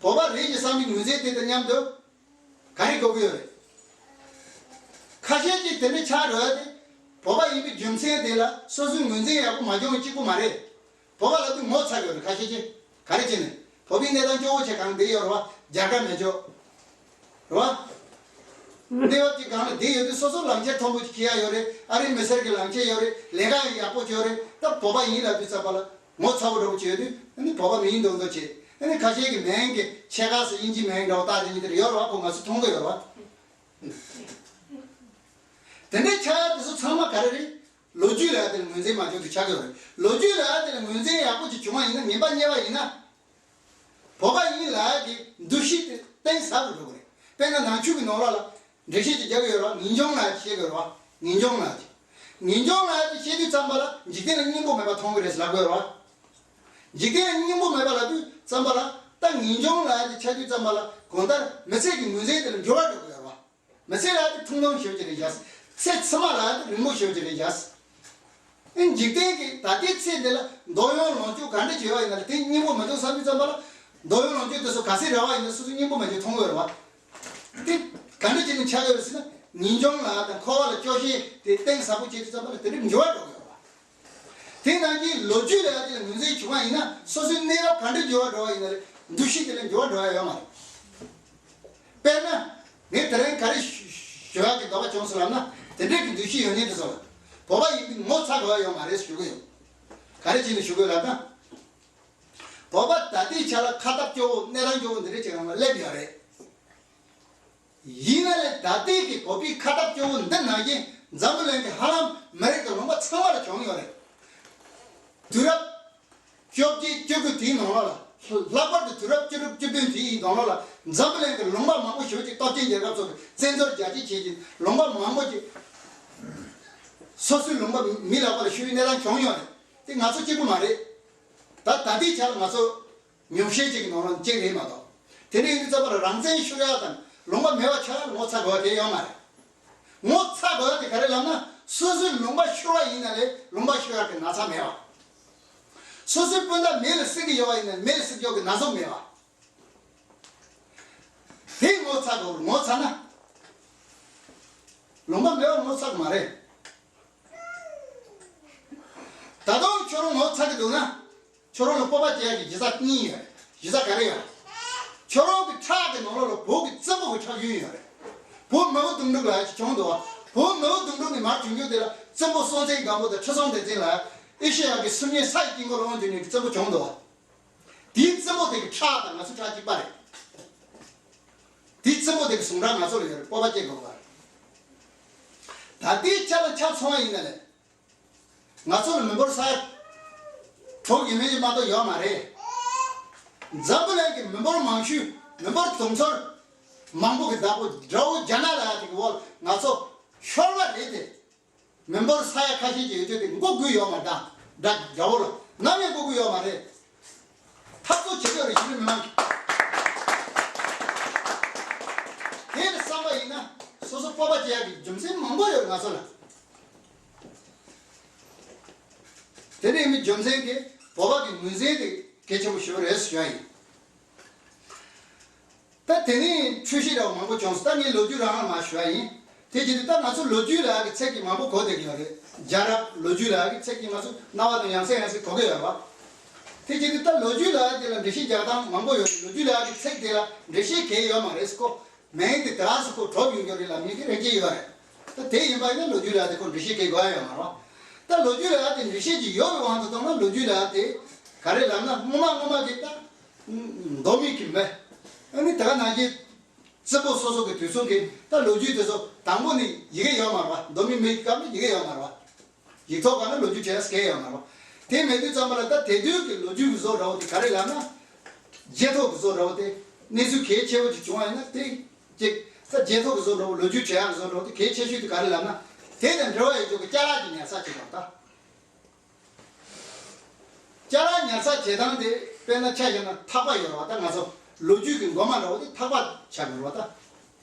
བོད་པ་རེད་ཅེས་བསམ་པའི་ངོས་འཛིན་དེ་དང་མཉམ་དུ་ག་རེ་དགོས་ཀྱི་ཡོད་རེད། ཁ་ཤས་ཀྱིས་དེ་འདྲ་ཆགས་འགྲོ་ཡ་དེ་བོད་པ་ཡིན་པའི་རྒྱུ་མཚན་དེ་ལ་སོ་སོའི་ངོས་འཛིན་ཡག་པོ་མ་བྱུང་བ་གཅིག་པུ་མ་རེད། བོད་པ་ལབ་དུས་ངོ་ཚ་གི་ཡོད་རེད། ཁ་ཤས་ཀྱིས་ག་རེ་བྱས་ནས་བོད་པའི་གནས་སྟངས་སྐྱོ་བོ་ཆེ་གང་བསྡད་ཡོད་རེད་བ། རྒྱལ་ཁ་མེད་ཆོག་རེད་བ། གནས་བབ་ཀྱི་སྒང་ལ་བསྡད་ཡོད་དུས་སོ་སོ་ལག་ཁྱེར་མཐོན་པོ་ཅིག་འཁྱེར་ཡ་ཡོད་རེད། ཨ་རིའི་མི་སེར་གྱི་ལག་ཁྱེར་ཡོད་རེད། ལས་ཀ་ཡག་པོ་ཅིག་ཡོད་རེད། ད་བོད་པ་ཡིན་ལབ་དུས་ཙམ་པ་ལ་ངོ་ཚ་བོ་འདྲ་བོ་ཅིག་ཡོད་དུས་ཨ་ནི་བོད་པ་མིན་མདོག་མདོག་བྱེད། ཨ་ནི་ཁ་ཤས་ཀྱི་མིང་གི་ཕྱེད་ཀ་ཙམ་དབྱིན་ཇིའི་མིང་འདྲ་བོ་བཏགས་དེ་གཉིས་དེ་འདྲ་ཡོད་རེད་བ། ཁོ་ང་ཚོ་མཐོང་གི་ཡོད་རེད་བ། དེ་འདྲའི་ཆགས་ཡ་དེ་ཚོ་ཚང་མ་ག་རེ་རེད། ལོ་རྒྱུས་ལ་ཡ་དེ་ལ་ངོས་འཛིན་མ་བྱུང་དུས་ཆགས་ཀྱི་ཡོད་རེད། ལོ་རྒྱུས་ལ་ཡ་དེ་ལ་ངོས་འཛིན་ཡག་པོ་ཅིག་བྱུང་བ་ཡིན་ན། ངན་པ་རྙེད་པ་ཡིན་ན། བོད་པ་ཡིན་ལབ་ཡ་གི་འདུ་ཤེས་དེ་གཏིང་ཟབ་ཏུ་འགྲོ་གི་རེད། དཔེར་ན་ནང་ཆོས་ཀྱི་ནང་ལོགས་ལ་འགྲེལ་བཤད་ཅིག་རྒྱག་གི་ཡོད་རེད་བ། ངེས་འབྱུང་ལབ་ཡ་ཅིག་བཤད་ཀྱི་ཡོད་རེད་བ། ངེས་འབྱུང་ལབ་ཡ་ཅིག་ངེས་འབྱུང་ལབ་ཡ་ཅིག་བཤད་དུས་ཙམ་པ་ལ་འཇིག་རྟེན་ལ་སྙིང་པོ་མེད་པ་མཐོང་གི་རེད་ཟེར་ལབ་ཀྱི་ཡོད་རེད་བ། འཇིག་རྟེན་ལ་སྙིང་པོ་མེད་པ་ལབ་དུས་ཙམ་པ་ལ་ད་ངེས་འབྱུང་ལབ་ཡ་ཅིག་ཆགས་དུས་ཙམ་པ་ལ་གང་ལྟར་མི་ཚེ་གི་ངོས་འཛིན་དེ་ལ་འགྱུར་བ་འགྲོ་གི་ཡོད་རེད་བ། མི་ཚེ་ལ་དེ་ཐུང་ཐུང་ཞེ་པོ་ཅིག་རེད་བཞག་ཚེ་ཕྱི་མ་ལ་དེ་རིང་མོ་ཞེ་པོ་ཅིག་རེད་བཞག་ཨེ་འཇིག་རྟེན་གྱི་ད་ལྟའི་ཚེ་འདི་ལ་འདོད་ཡོན་ལོངས་སྤྱོད་ག་འདྲ་ཅིག་ཡོད་ཡིན་ན་ལ་དེ་སྙིང་པོ་མི་འདུག་བསམ་དུས་ཙམ་པ་ལ། འདོད་ཡོན་ལོངས་སྤྱོད་དེ་ཚོ་ག་ཚད་རེ་བ་ཡིན་ན་སོ་སོ་སྙིང་པོ་མེད་ཅིག་མཐོང་གི་ཡོད་རེད་བ། དེ་ག་འདྲ་ཅིག་ནས་ཆགས་ཡོད་རེད་ཟེར་ན། ངེས་འབྱུང་ལ་དང་འཁོར་བ་ལ་སྐྱོ་ཤས་དེ་གཏིང་ཟབ་པོ་བྱེད་དུས་ཙམ་པ་ལ་དེ་འདྲ་འགྱུར་བ་འགྲོ་གི་ཡོད་རེད་བ། དེ་ནང་གི་ལོ་རྒྱུས་ལ་ཡ་དེ་ལ་ངོས་འཛིན་བྱུང་བ་ཡིན་ན་སོ་སོའི་གནས་བབ་ག་འདྲ་འགྱུར་བ་འགྲོ་བ་ཡིན་ན་རེད། འདུ་ཤེས་དེ་ལ་འགྱུར་བ་འགྲོ་ཡ་ཡོད་མ་རེད། དཔེར་ན། ངས་དེ་རིང་ག་རེ་ཞུ་ཞུ་ཡག་གི་འདོད་པ་བྱུང་སོང་ལབ་ན། དེ་འདྲའི་གི་འདུ་ཤེས་ཡོད་མཁན་དེ་ཚོ་ལ་བོད་པ་ཡིན་པའི་ངོ་ཚ་དགོས་ཡ་ཡོད་མ་རེད་ཞུ་གི་ཡོད། ག་རེ་བྱས་ནས་ཞུ་དགོས་ལབ་ན། བོད་པ་ད་ལྟའི་ཆ་ལ་ཁ་སྟབས་སྐྱོ་བོ་གནས་སྟངས་སྐྱོ་བོ་འདི་འདྲའི་ཅིག་རང་ལ་སླེབས་ཡོད་རེད། ཡིན་ན་ལས་ད་ལྟའི་གི་བོད་པའི་ཁ་སྟབས་སྐྱོ་བོ་འདི་ནང་བཞིན་འཛམ་བུ་གླིང་གི་ཧ་ལམ་མི་རིགས་དང་ལུང་པ་ཚང་མ་ལ་བྱུང་ཡོད་རེད། དུས་རབས་བཅོ་བརྒྱད་བཅུ་དགུ་དེའི་ནང་ལོགས་ལ། ལྷག་པར་དུ་དུས་རབས་བཅུ་དྲུག་བཅུ་བདུན་དེའི་ནང་ལོགས་ལ་འཛམ་བུ་གླིང་གི་ལུང་པ་མང་པོ་ཞེ་པོ་ཅིག་སྟོབས་ཆེན་རྒྱལ་ཁབ་ཚོ་གིས་བཙན་འཛུལ་རྒྱ་སྐྱེད་བྱས་ཀྱིན་ལུང་པ་མང་པོ་ཅིག་སོ་སོའི་ལུང་པ་མི་ལག་པ་ལ་ཤོར་བའི་གནས་སྟངས་བྱུང་ཡོད་རེད། དེ་ང་ཚོ་གཅིག་པུ་མ་རེད། ད་ད་ལྟའི་ཆ་ལ་ང་ཚོ་ཉོག་བཤད་ཅིག་གི་ནང་ལ་གཅིག་རེད་མ་གཏོགས། དེ་འདྲ་ཡིན་དུས་ཙམ་པ་ལ་རང་བཙན་ཤོར་ཡག་དང་ལུང་པ་མེད་པ་ཆགས་ཡག་ལ་ངོ་ཚ་དགོས་པ་དེ་ཡོད་མ་རེད། ངོ་ཚ་དགོས་ཡག་དེ་ག་རེ་ལབ་ན། སོ་སོའི་ལུང་པ་ཤོར་བ་ཡིན་ན་ལས་ལུང་པ་ཤོར་ཡག་གི་ན་ཚ་མེད་པ། སོ་སོའི་སྤུན་ཟླ་མེ་ལ་བསྲེགས་ཀྱི་ཡོད་པ་ཡིན་ན་མེ་ལ་བསྲེགས་ཀྱི་ཡོད་ཀྱི་ན་ཟུག་མེད་པ། དེ་ངོ་ཚ་དགོས། ངོ་ཚ་ན། ལུང་པ་མེད་པ་ངོ་ཚ་གི་མ་རེད། ད་དུང་ཁྱོད་རང་ངོ་ཚ་གི་འདུག་ན། ཁྱོད་རང་ལ་སྤོབས་པ་སྐྱེ་ཡག་གི་གཞི་རྩ་གཉིས་ཡོད་རེད། གཞི་རྩ་ག་རེ་ཡོད། ཁྱོད་རང་གི་ཁྲག་གི་ནང་ལོགས་ལ་བོད་ཀྱི་བཙན་པོ་གི་ཁྲག་རྒྱུན་ཡོད་རེད། བོད་མི་བོ་གདུང་དྲུག་ལ་ཡག་ཅིག་བྱུང་འདུག་བ། བོད་མི་བོ་གདུང་དྲུག་ནས་མར་བྱུང་རྒྱུ་དེ་ལ་བཙན་པོ་སྲོང་བཙན་སྒམ་པོ་དང་ཁྲི་སྲོང་ལྡེ་བཙན་ལ་ཡག་ཨེ་ཤེ་ཡ་གི་སུམ་གཉིས་ས་ཡི་དཀྱིལ་འཁོར་དབང་བསྒྱུར་མཁན་གྱི་བཙན་པོ་བྱུང་འདུག་བ། དེའི་བཙུན་མོ་དེ་གི་ཁྲག་དང་ང་ཚོ་ཁྲག་གཅིག་པ་རེད། དེའི་བཙུན་མོ་དེ་གི་ཟུངས་ཁྲག་ང་ཚོ་ལ་ཡོད་རེད། སྤོབས་པ་སྐྱེ་དགོས་པ་རེད། ད་ལྟའི་ཆ་ལ་ཆ་མཚོན་པ་ཡིན་ན་ལས། ང་ཚོ་ལ་མི་འབོར་ས་ཡ་དྲུག་ཡས་མས་ཅིག་མ་གཏོགས་ཡོད་མ་རེད། འཛམ་བུ་གླིང་གི་མི་འབོར་མང་ཤོས་མི་འབོར་དུང་ཕྱུར་མང་པོ་གི་བདག་པོ་དགྲ་བོ་རྒྱ་ནག་ལ་ཡག་དེ་གི་འོག་ལ་ང་ཚོ་ཤོར་བ་རེད་དེ། མི་འབོར་ས་ཡ་ཁ་ཤས་ཀྱི་ཡོད་ཚད་དེ་མགོ་སྒུར་ཡོད་མ་རེད། དགྲ་དགྲ་བོ་ལ་ནམ་ཡང་མགོ་སྒུར་ཡོད་མ་རེད། འཐབ་རྩོད་བྱེད་ཀྱི་ཡོད་རེད། གཞི་རིམ་མི་མང་གིས། དེ་ལ་བསམ་པ་ཡིན་ན་སོ་སོ་སྤོབས་པ་སྐྱེ་ཡག་གི་རྒྱུ་མཚན་མང་པོ་ཡོད་རེད་ང་ཚོ་ལ། དེ་ནས་མི་རྒྱུ་མཚན་གྱིས་བོད་པ་གི་ངོས་འཛིན་དེ་གལ་ཆེན་པོ་ཞིག་རེད་ཟེར་ཞུ་ཡ་ཡིན། ད་དེ་ནས་འཁྲུལ་གཞི་འདྲ་བོ་མང་པོ་བྱུང་སོང་། ད་ངས་ལོ་རྒྱུས་རང་ལ་མར་ཞུ་བ་ཡིན། དེ་བྱས་ཏེ་ད་ང་ཚོ་ལོ་རྒྱུས་ལ་ཡག་གི་ཚིག་གི་མང་པོ་གོ་བསྡད་ཀྱི་ཡོད་རེད། རྒྱལ་རབས་ལོ་རྒྱུས་ལ་ཡག་གི་ཚིག་གི་ང་ཚོ་རྣ་བ་དང་ཡང་སེ་ཡང་སེ་གོ་གི་ཡོད་རེད་བ། དེ་བྱས་ཏེ་ད་ལོ་རྒྱུས་ལ་ཡག་དེ་ལ་འགྲེལ་བཤད་རྒྱག་སྟངས་མང་པོ་ཡོད་རེད། ལོ་རྒྱུས་ལ་ཡག་གི་ཚིག་དེ་ལ་འགྲེལ་བཤད་གང་ཡང་ཡོད་མ་རེད་ཟེར་གོ། མིང་དེ་དེ་རང་སུ་ཁོ་གྲུབ་ཡོང་རྒྱུ་རེད་ལབ་མཁན་གྱི་རེ་འགའ་ཡོད་རེད། ད་དེ་ཡིན་པ་ཡིན་ན་ལོ་རྒྱུས་ལ་ཡག་དེ་ཁོ་འགྲེལ་བཤད་གང་དགོས་ཡ་ཡོད་མ་རེད་བ། ད་ལོ་རྒྱུས་ལ་ཡག་དེ་འགྲེལ་བཤད་ཅིག་ཡོད་པའི་དབང་དུ་བཏང་ན་ལོ་རྒྱུས་ལ་ཡག་དེ་ག་རེ་ལབ་ན་སྔོན་མ་སྔོན་མ་གི་ད། མདོ་སྨད་ཀྱི་མི། ཨ་ནི་ད་ག་ནང་བཞིན། བཙན་པོ་སོ་སོ་གི་དུས་གསུམ་གྱི་ད་ལོ་རྒྱུས་དེ་ཚོ་དང་པོ་ནི་ཡི་གེ་ཡོད་མ་རེད་བ། མདོ་སྨད་མི་གི་སྐབས་ནི་ཡི་གེ་ཡོད་མ་རེད་བ། ཡིག་ཐོག་སྒང་ལ་ལོ་རྒྱུས་བྲིས་ཡ་སྐད་ཡོད་མ་རེད་བ། དེ་མེད་དུས་ཙམ་པ་ལ་ད་དེ་དུས་ཀྱི་ལོ་རྒྱུས་ཀྱི་བཟོ་འདྲ་བོ་དེ་ག་རེ་ལབ་ན། རྗེས་ཐོག་གི་བཟོ་འདྲ་བོ་དེ་གནས་ཚུལ་གལ་ཆེ་བོ་ཅིག་བྱུང་བ་ཡིན་ན་དེ་གཅིག་ད་རྗེས་ཐོག་གི་བཟོ་འདྲ་བོ་ལོ་རྒྱུས་བྲིས་ཡ་གི་བཟོ་འདྲ་བོ་དེ་གལ་ཆེ་ཤོས་དེ་ག་རེ་ལབ་ན། དེ་དང་འབྲེལ་བ་ཡོད་རྒྱུ་གི་ཅ་ལག་གི་ཉར་ཚགས་བྱེད་པ་ད། ཅ་ལག་ཉར་ཚགས་བྱེད་སྟངས་དེ་དཔེར་ན་ཆ་བཞག་ན་ཐག་པ་ཡོད་རེད་བ། ད་ང་ཚོ་ལོ་རྒྱུས་ཀྱི་མགོ་མ་འདྲ་བོ་དེ་ཐག་པ་ཆགས་ཀྱི་རེད་བ་ད།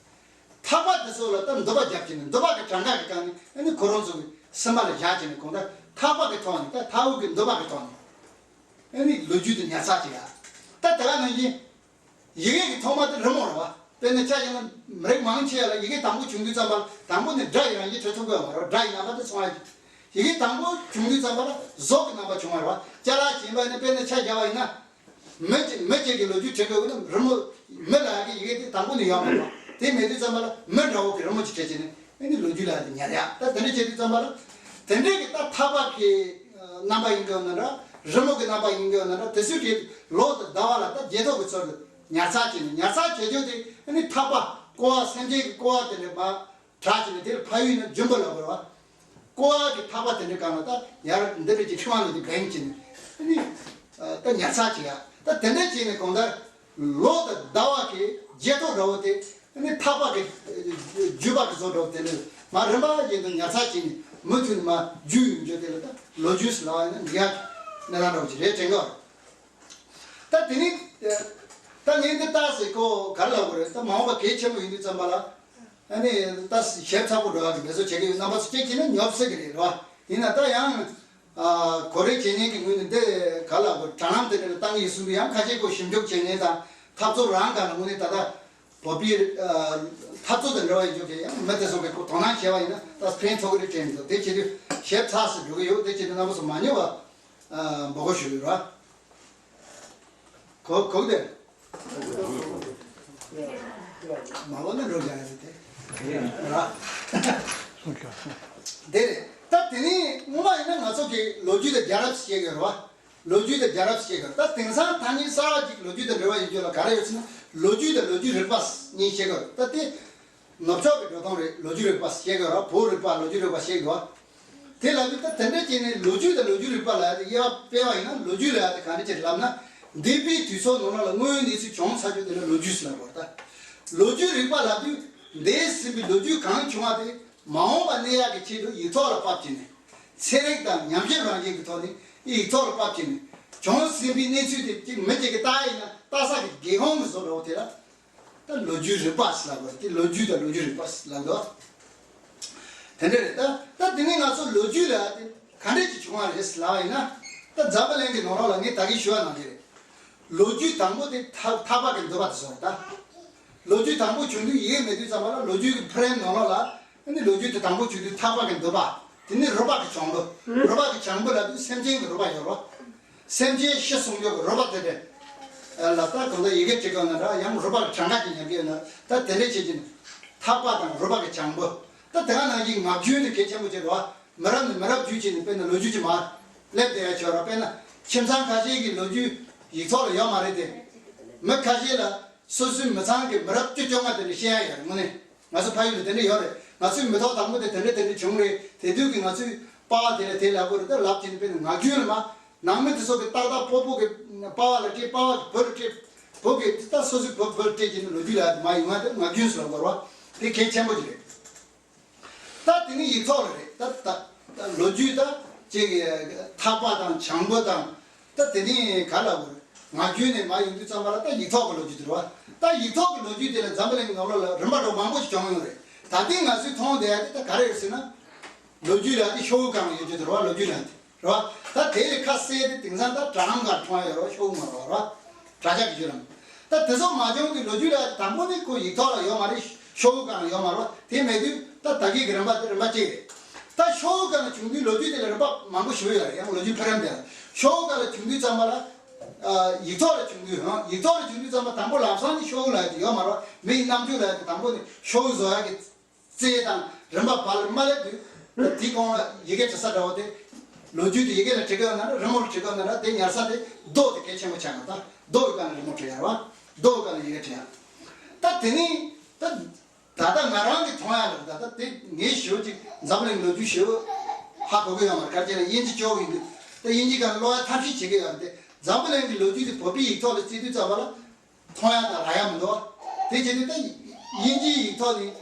ཐག་པ་དེ་ཚོ་ལ་ད་མདུད་པ་བརྒྱབ་བྱས་ནས་མདུད་པ་གི་གྲངས་ཀ་གི་སྒང་ནས་ཨ་ནི་ཁོ་རང་ཚོ་གི་སེམས་པ་ལ་བཞག་བྱས་ནས་གང་ལྟར་ཐག་པ་གི་ཐོག་ནས་ད་ཐག་འུ་གི་མདུད་པ་གི་ཐོག་ནས་ཨ་ནི་ལོ་རྒྱུས་དེ་ཉར་ཚགས་བྱེད་ཡ། ད་དེ་ག་ནང་བཞིན། ཡི་གེ་གི་ཐོག་མ་དེ་རི་མོ་རེད་བ། དཔེར་ན་ཆ་བཞག་ན་མི་རིགས་མང་ཆེ་བ་ལ་ཡི་གེ་དང་པོ་བྱུང་དུས་ཙམ་པ་ལ་དང་པོ་ནི་སྒྲ་ཡི་རང་བཞིན་བྲི་ཐུབ་ཀྱི་ཡོད་མ་རེད་བ། སྒྲ་ཡི་རྣམ་པ་དེ་ཚང་བ་ཡི་གེ་དང་པོ་བྱུང་དུས་ཙམ་པ་ལ་གཟུགས་ཀྱི་རྣམ་པ་བྱུང་བ་རེད་བ། ཅ་ལག་ཅིག་ཡིན་པ་ཡིན་ན་དཔེར་ན་ཆ་བཞག་པ་ཡིན་ན། མི་གཅིག་མི་གཅིག་གི་ལོ་རྒྱུས་བྲི་དགོས་ན་རི་མོ་མི་ལ་ཡག་གི་ཡི་གེ་དེ་དང་པོ་ནས་ཡོད་མ་རེད་བ། དེ་མེད་དུས་ཙམ་པ་ལ་མི་འདྲ་བོ་གི་རི་མོ་ཅིག་བྲིས་བྱས་ནས་ཨ་ནི་ལོ་རྒྱུས་ལ་ཡག་དེ་ཉར་ཡ། ད་དེ་འདྲ་བྱེད་དུས་ཙམ་པ་ལ་དེ་འདྲའི་གི་ད་ཐག་པ་གི་རྣམ་པ་ཡིན་དགོས་ན་འདྲ། རི་མོ་གི་རྣམ་པ་ཡིན་དགོས་ན་འདྲ། དེ་ཚོའི་གྲས་ལོ་དང་ཟླ་བ་ལ་ད་རྗེས་ཐོག་གི་ཚུལ་དུ་ཉར་ཚགས་བྱས་ནས། ཉར་ཚགས་བྱེད་རྒྱུ་དེ་ཨ་ནི་ཐག་པ་ཀོ་བ་སེམས་ཅན་གྱི་ཀོ་བ་དེ་འདྲ་མར་བྲག་བྱས་ནས་དེ་ལ་ཕ་ཡུལ་ན་འཇུམ་པ་ལབ་དགོས་རེད་བ། ཀོ་བ་གི་ཐག་པ་དེ་འདྲ་སྒང་ལ་ད་ཡར་འདི་འདྲ་གྱི་ཕྱི་དབང་ལ་དེ་བེང་བྱས་ནས་ཨ་ནི་ད་ཉར་ཚགས་བྱེད་ཡ། ད་དེ་འདྲ་བྱས་ནས་གང་ལྟར། ལོ་དང་ཟླ་བ་གི་རྗེས་ཐོག་འདྲ་བོ་དེ་ནི་ཐག་པ་གི་བརྒྱུད་པ་གི་བཟོ་འདྲ་བོ་དེ་ནི་མར་རིམ་པ་བཞིན་དུ་ཉར་ཚགས་བྱས་ནས་མུ་མཐུད་ནས་མར་བརྒྱུད་ཡོང་རྒྱུ་དེ་ལ་ད་ལོ་རྒྱུས་ཟེར་ལབ་པ་ཡིན་ན་འགྲིག་ཡག་གི་གནས་སྟངས་འདྲ་བོ་ཅིག་རེད་དྲན་གི་ཡོད་རེད། ད་དེ་ནི་ད་ངས་འདི་ལྟ་ཟེར་གོ་ག་རེ་ལབ་དགོས་རེད། ད་མ་འོངས་པ་གལ་ཆེན་པོ་ཡིན་དུས་ཙམ་པ་ལ་ཨ་ནི་ད་ཞིབ་ཚགས་པོ་འགྲོ་ཡག་གི་འབད་རྩོལ་བྱེད་ཀྱི་ཡོད། རྣམ་པ་ཚོ་གཅིག་བྱས་ན་ཉོབ་སྲིད་ཀྱི་རེད་རེད་བ། ཡིན་ན་ད་ཡང་། ཨ། གོ་རེ་བྱེད་མཁན་གྱི་ངོས་ནས་འདི་ག་ལ་གོ་དྲ་ལམ་དེ་འདྲ་ལ་བཏང་གི་ཡིན་གསུངས་པས། ཡང་ཁ་ཤས་ཀྱིས་ཞིབ་འཇུག་བྱེད་མཁན་དང་འཐབ་རྩོད་རང་སྒང་ལ་དངོས་གནས་ད་ལྟ་བོད་པའི་ཨ་འཐབ་རྩོད་དང་འབྲེལ་བ་ཡོད་ཅོག་གི་ཡང་མི་དེ་ཚོ་གིས་དོ་སྣང་བྱས་པ་ཡིན་ན་ད་ཕན་ཐོགས་ཀྱི་རེད་དྲན་འདུག་དེ་བྱེད་དུས་ཞིབ་ཚགས་སུ་འགྲོ་གི་ཡོད། དེ་བྱེད་དུས་རྣམ་པ་ཚོ་མ་ཉོབ་པ་ཨ་འབོད་སྐུལ་ཞུ་གི་ཡོད་ར། གོ་གོ་གི་དེ། མ་གོ་ན་འགྲོ་རྒྱག་ཡ་རེད་དེ། ར། དེ་རེད། ད་དེ་ནས་སྔོན་མ་ཡིན་ན་ང་ཚོ་གི་ལོ་རྒྱུས་དང་རྒྱལ་རབས་ཞེས་ཀྱི་རེད་བ། ལོ་རྒྱུས་དང་རྒྱལ་རབས་ཞེས་ཀྱི་རེད། ད་དེང་སང་ཐ་སྙད་གསར་བ་ཅིག་ལོ་རྒྱུས་དང་འབྲེལ་བ་ཡོད་རྒྱུ་ལ་ག་རེ་ཡོད་ཟེར་ན་ལོ་རྒྱུས་དང་ལོ་རྒྱུས་རིག་པ་གཉིས་ཞེས་ཀྱི་རེད། ད་དེ། ནུབ་ཕྱོགས་ཀྱི་འགྲོ་སྟངས་རེད། ལོ་རྒྱུས་རིག་པ་ཞེས་དགོས་ར། བོད་རིག་པ་ལོ་རྒྱུས་རིག་པ་ཞེས་དགོས། དེ་ལབ་དུས་ད་དེ་འདྲ་བྱས་ནས་ལོ་རྒྱུས་དང་ལོ་རྒྱུས་རིག་པ་ལ་དབྱེ་བ་སྤེལ་བ་ཡིན་ན། ལོ་རྒྱུས་ལ་ཡང་དེ་ག་འདྲ་ཅིག་ལབ་ན། འདས་པའི་དུས་ཚོད་ནང་ལ་དངོས་ཡོད་གནས་ཚུལ་བྱུང་ཚར་རྒྱུ་དེ་ལ་ལོ་རྒྱུས་ཟེར་ལབ་དགོས་རེད་ད། ལོ་རྒྱུས་རིག་པ་ལབ་དུས་འདས་ཟིན་པའི་ལོ་རྒྱུས་གང་བྱུང་བ་དེ་མ་འོངས་པ་གནས་ཡག་གི་ཆེད་དུ་ཡིག་ཐོག་ལ་ཕབ་བྱས་ནས། ཚན་རིག་དང་ཉམས་ཞིབ་རང་བཞིན་གྱི་ཐོག་ནས་ཡིག་ཐོག་ལ་ཕབ་བྱས་ནས། བྱུང་ཟིན་པའི་གནས་ཚུལ་དེ་གཅིག་མི་གཅིག་གིས་ལྟ་ཡིན་ན་ལྟ་ས་གི་སྒེའུ་ཁུང་གི་བཟོ་འདྲ་བོ་དེ་ལ། ད་ལོ་རྒྱུས་རིག་པ་ཟེར་ལབ་དགོས་རེད། དེ་ལོ་རྒྱུས་དང་ལོ་རྒྱུས་རིག་པ་ཟེར་ལབ་འདུག་དེ་འདྲ་རེད། ད་ད་དེ་ནས་ང་ཚོ་ལོ་རྒྱུས་ལ་དེ་ག་འདྲས་ཀྱིས་བྱུང་བ་རེད་ཟེར་ལབ་པ་ཡིན་ན། ད་འཛམ་བུ་གླིང་གི་ནང་ལོགས་ལ་ངས་ད་གིན་ཞུ་བ་ནང་བཞིན་རེད། ལོ་རྒྱུས་དང་པོ་དེ་ཐག་ཐག་པ་གི་འདོད་པ་དེ་ཚོ་རེད་ད། ལོ་རྒྱུས་དང་པོ་བྱུང་དུས་ཡི་གེ་མེད་དུས་ཙམ་པ་ལ་ལོ་རྒྱུས་ཀྱི་ཕི་རེམ་ནང་ལོགས་ལ། ཨ་ནི་ལོ་རྒྱུས་དེ་དང་པོ་བྱུང་དུས་ཐག་པ་གི་འདོད་པ། དེ་ནི་རོ་པ་གི་བྱང་བུ། རོ་པ་གི་བྱང་བུ་ལབ་དུས་སེམས་ཅན་གྱི་རོ་པ་ཡོད་རོ། སེམས་ཅན་ཤི་གསོན་རྒྱུ་གི་རོ་པ་དེ་རེད། ལ་ད་གང་ལྟར་ཡི་གེ་བྲིས་དགོས་ན་འདྲ། ཡང་རོ་པ་གི་གྲངས་ཀ་ཅིག་ཉར་གི་ཡོད་ན། ད་དེ་འདྲས་བྱེད་ཀྱི་ནི། ཐག་པ་དང་རོ་པ་གི་བྱང་བུ། ད་དེ་ག་ནང་བཞིན་ངག་རྒྱུན་དེ་གལ་ཆེན་པོ་ཆེ་རོ། མི་རབས་ནས་མི་རབས་བརྒྱུད་བྱས་ནས་དཔེར་ན་ལོ་རྒྱུས་ཀྱི་མར་སླེབས་བསྡད་ཡ་ཆོག་ར། དཔེར་ན་ཁྱིམ་ཚང་ཁ་ཤས་ཀྱི་ལོ་རྒྱུས་ཡིག་ཐོག་ལ་ཡོད་མ་རེད་དེ། མི་ཁ་ཤས་ལ་སོ་སོའི་མི་ཚང་གི་མི་རབས་བཅུ་བཅོ་ལྔ་དེ་འདྲ་བཤད་ཡ་ཡོད་རེད། དངོས་གནས་ང་ཚོ་ཕ་ཡུལ་ལ་དེ་འདྲ་ཡོད་རེད། ང་ཚོའི་མི་ཐོག་དང་པོ་དེ་དེ་འདྲ་དེ་འདྲ་བྱུང་རེད། དེ་དུས་ཀྱི་ང་ཚོའི་པ་ཕ་དེ་ལ་དེ་ལབ་དགོས་རེད། ད་ལབ་བྱས་ནས་དཔེར་ན་ངག་རྒྱུན་ལ་མ། ནང་མི་དེ་ཚོ་གི་ཏག་ཏག་སྤོ་བོ་གི་པ་ཕ་ལ་སྤྲད། པ་ཕ་གི་བུ་ལ་སྤྲད། བུ་གི་ད་སོ་སོའི་བུ་བུ་ལ་སྤྲད་ཀྱི་ནི་ལོ་རྒྱུས་ལ་མ་ཡོང་བ་དེ་ངག་རྒྱུན་ཟེར་ལབ་དགོས་རེད་བ། དེ་གལ་ཆེན་པོ་ཅིག་རེད། ད་དེ་ནི་ཡིག་ཐོག་ལ་རེད། ད་ད་ད་ལོ་རྒྱུས་ད་ཅིག་ཐག་པ་དང་བྱང་བུ་དང་། ད་དེ་ནི་ག་ལ་བོར། ངག་རྒྱུན་ནས་མ་ཡོང་དུས་ཙམ་པ་ལ་ད་ཡིག་ཐོག་གི་ལོ་རྒྱུས་དེ་རེད་བ། ད་ཡིག་ཐོག་གི་ལོ་རྒྱུས་དེ་ལ་འཛམ་བུ་གླིང་གི་ནང་ལོགས་ལ་རིམ་པ་འགྲོ་མང་པོ་ཞིག་བྱུང་ཡོང་རེད། ད་ལྟའི་ང་ཚོས་མཐོང་བསྡད་ཡ་དེ་ད་ག་རེ་རེད་ཟེར་ན། ལོ་རྒྱུས་ལ་དེ་ཤོག་བུ་སྒང་ལ་ཡོད་རྒྱུ་དེ་རེད་བ། ལོ་རྒྱུས་ལ་དེ་རེད་བ། ད་དེ་ལས་ཁ་གསལ་དེ་དེང་སང་ད་དྲ་ལམ་སྒང་མཐོང་ཡ་ཡོད་རེད་བ། ཤོག་བུ་མ་རེད་བ། དྲ་རྒྱ་གི་བརྒྱུད་ལམ། ད་དེ་ཚོ་མ་བྱུང་དུས་ལོ་རྒྱུས་ལ་དང་པོ་ནི་ཁོ་ཡིག་ཐོག་ལ་ཡོད་མ་རེད། ཤོག་བུ་སྒང་ལ་ཡོད་མ་རེད་བ། དེ་མེད་དུས་ད་ད་གིན་གི་རིམ་པ་དེ་རིམ་པ་གཅིག་རེད། ད་ཤོག་བུ་སྒང་ལ་བྱུང་དུས་ལོ་རྒྱུས་དེ་ལ་རིམ་པ་མང་པོ་ཞིག་ཡོད་རེད། ཡང་ལོ་རྒྱུས་ཕི་རེམ་དེ་ལ་ཤོག་བུ་སྒང་ལ་བྱུང་དུས་ཙམ་པ་ལ། ཨ། ཡིག་ཐོག་ལ་བྱུང་དུས། ཨ། ཡིག་ཐོག་ལ་བྱུང་དུས་ཙམ་པ་དང་པོ་ལམ་སང་ནི་ཤོག་བུ་ལ་ཡོད་མ་རེད་བ། མིའི་རྣམ་འགྱུར་ལ་ཡོད་དུས་དང་པོ་ནི་ཤོག་བུ་བཟོ་ཡག་གི་རྩལ་དང་རིམ་པ་བར་ལ་མ་སླེབས་དུས། དེའི་གོང་ལ་ཡི་གེ་འབྲི་ས་འདྲ་བོ་དེ། ལོ་རྒྱུས་དེ་ཡི་གེ་ལ་འབྲི་དགོས་ན་ར་རི་མོ་ལ་འབྲི་དགོས་ན་ར། དེ་ཉར་ས་དེ་རྡོ་དེ་གལ་ཆེན་པོ་ཆགས་ཀྱི་རེད། རྡོ་ཡི་སྒང་ལ་རི་མོ་འབྲི་ཡ་རེད་བ། རྡོ་ཡི་སྒང་ལ་ཡི་གེ་འབྲི་ཡ། ད་དེ་ནི་ད་ད་ལྟ་ང་རང་གིས་མཐོང་ཡ་ལ། ད་ལྟ་དེ་ངས་ཞེ་པོ་ཅིག་འཛམ་བུ་གླིང་ལོ་རྒྱུས་ཞེ་པོ་ཧ་གོ་གི་ཡོད་མ་རེད། ག་རེ་བྱས་ན་དབྱིན་ཇི་སྐྱོར་གི་ཡིན་དུས། ད་དབྱིན་ཇི་སྒང་ལ་ཀློག་ཡ་ཐབས་ཤེས་བྱེད་ཀྱི་ཡོད་རེད་དེ། འཛམ་བུ་གླིང་གི་ལོ་རྒྱུས་དེ་བོད་པའི་ཡིག་ཐོག་ལ་བརྩི་དུས་ཙམ་པ་ལ། མཐོང་ཡ་དང་རག་ཡ་མི་འདུག་དེ་བྱས་ནས་ད་དབྱིན་ཇིའི་ཡིག་ཐོག་ནས་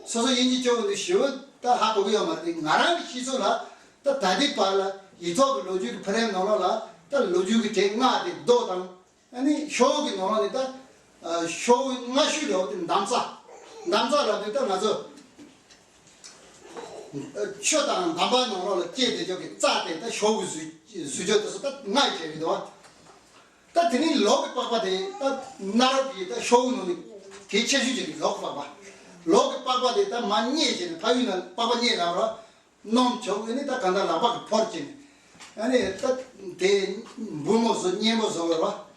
སོ་སོ་དབྱིན་ཇི་སྐྱོར་གི་འདུག་ཞེ་པོ་ད་ཧ་གོ་གི་ཡོད་མ་རེད། ང་རང་གི་ཤེས་ཚོད་ལ་ད་ད་ལྟའི་བར་ལ་ཡིག་ཐོག་གི་ལོ་རྒྱུས་ཀྱི་ཕི་རེམ་ནང་ལོགས་ལ་ད་ལོ་རྒྱུས་ཀྱི་གྲས་ལྔ་དེ་རྡོ་དང་། ཨ་ནི་ཤོག་བུ་གི་ནང་ལོགས་ནས་ད། ཨ། ཤོག་བུ་སྔ་ཤོས་ལ་འོ་དེ་འདམ་རྩྭ། འདམ་རྩྭ་ལབ་དུས་ད་ང་ཚོ་ཆུ་དང་འདམ་པ་ནང་ལོགས་ལ་སྐྱེས་བསྡད་ཅོག་གི་རྩྭ་དེ་ད་ཤོག་བུ་བཟོས་བཟོས་ཅོག་དེ་ཚོ་ད་ལྔ་ཡི་གྲས་རེད་འདུག་བ། ད་དེ་ནས་ལོག་གི་པགས་པ་དེ་ད་གནའ་རབས་ཀྱི་ད་ཤོག་བུ་ནང་ནས་གལ་ཆེ་ཤོས་ཅིག་རེད། ལོག་གི་པགས་པ། ལོག་གི་པགས་པ་དེ་ད་མར་མཉེད་བྱས་ནས། ཕ་ཡུལ་ན་པགས་པ་མཉེད་ལབ་ར། སྣུམ་བྱུགས་ནས་ད་གང་ལྟར་ལག་པ་གིས་ཕོར་བྱས་ནས། ཨ་ནི་ད་དེ་འབུར་མོ་བཟོ། མཉེན་པོ་བཟོ་དགོས་ར།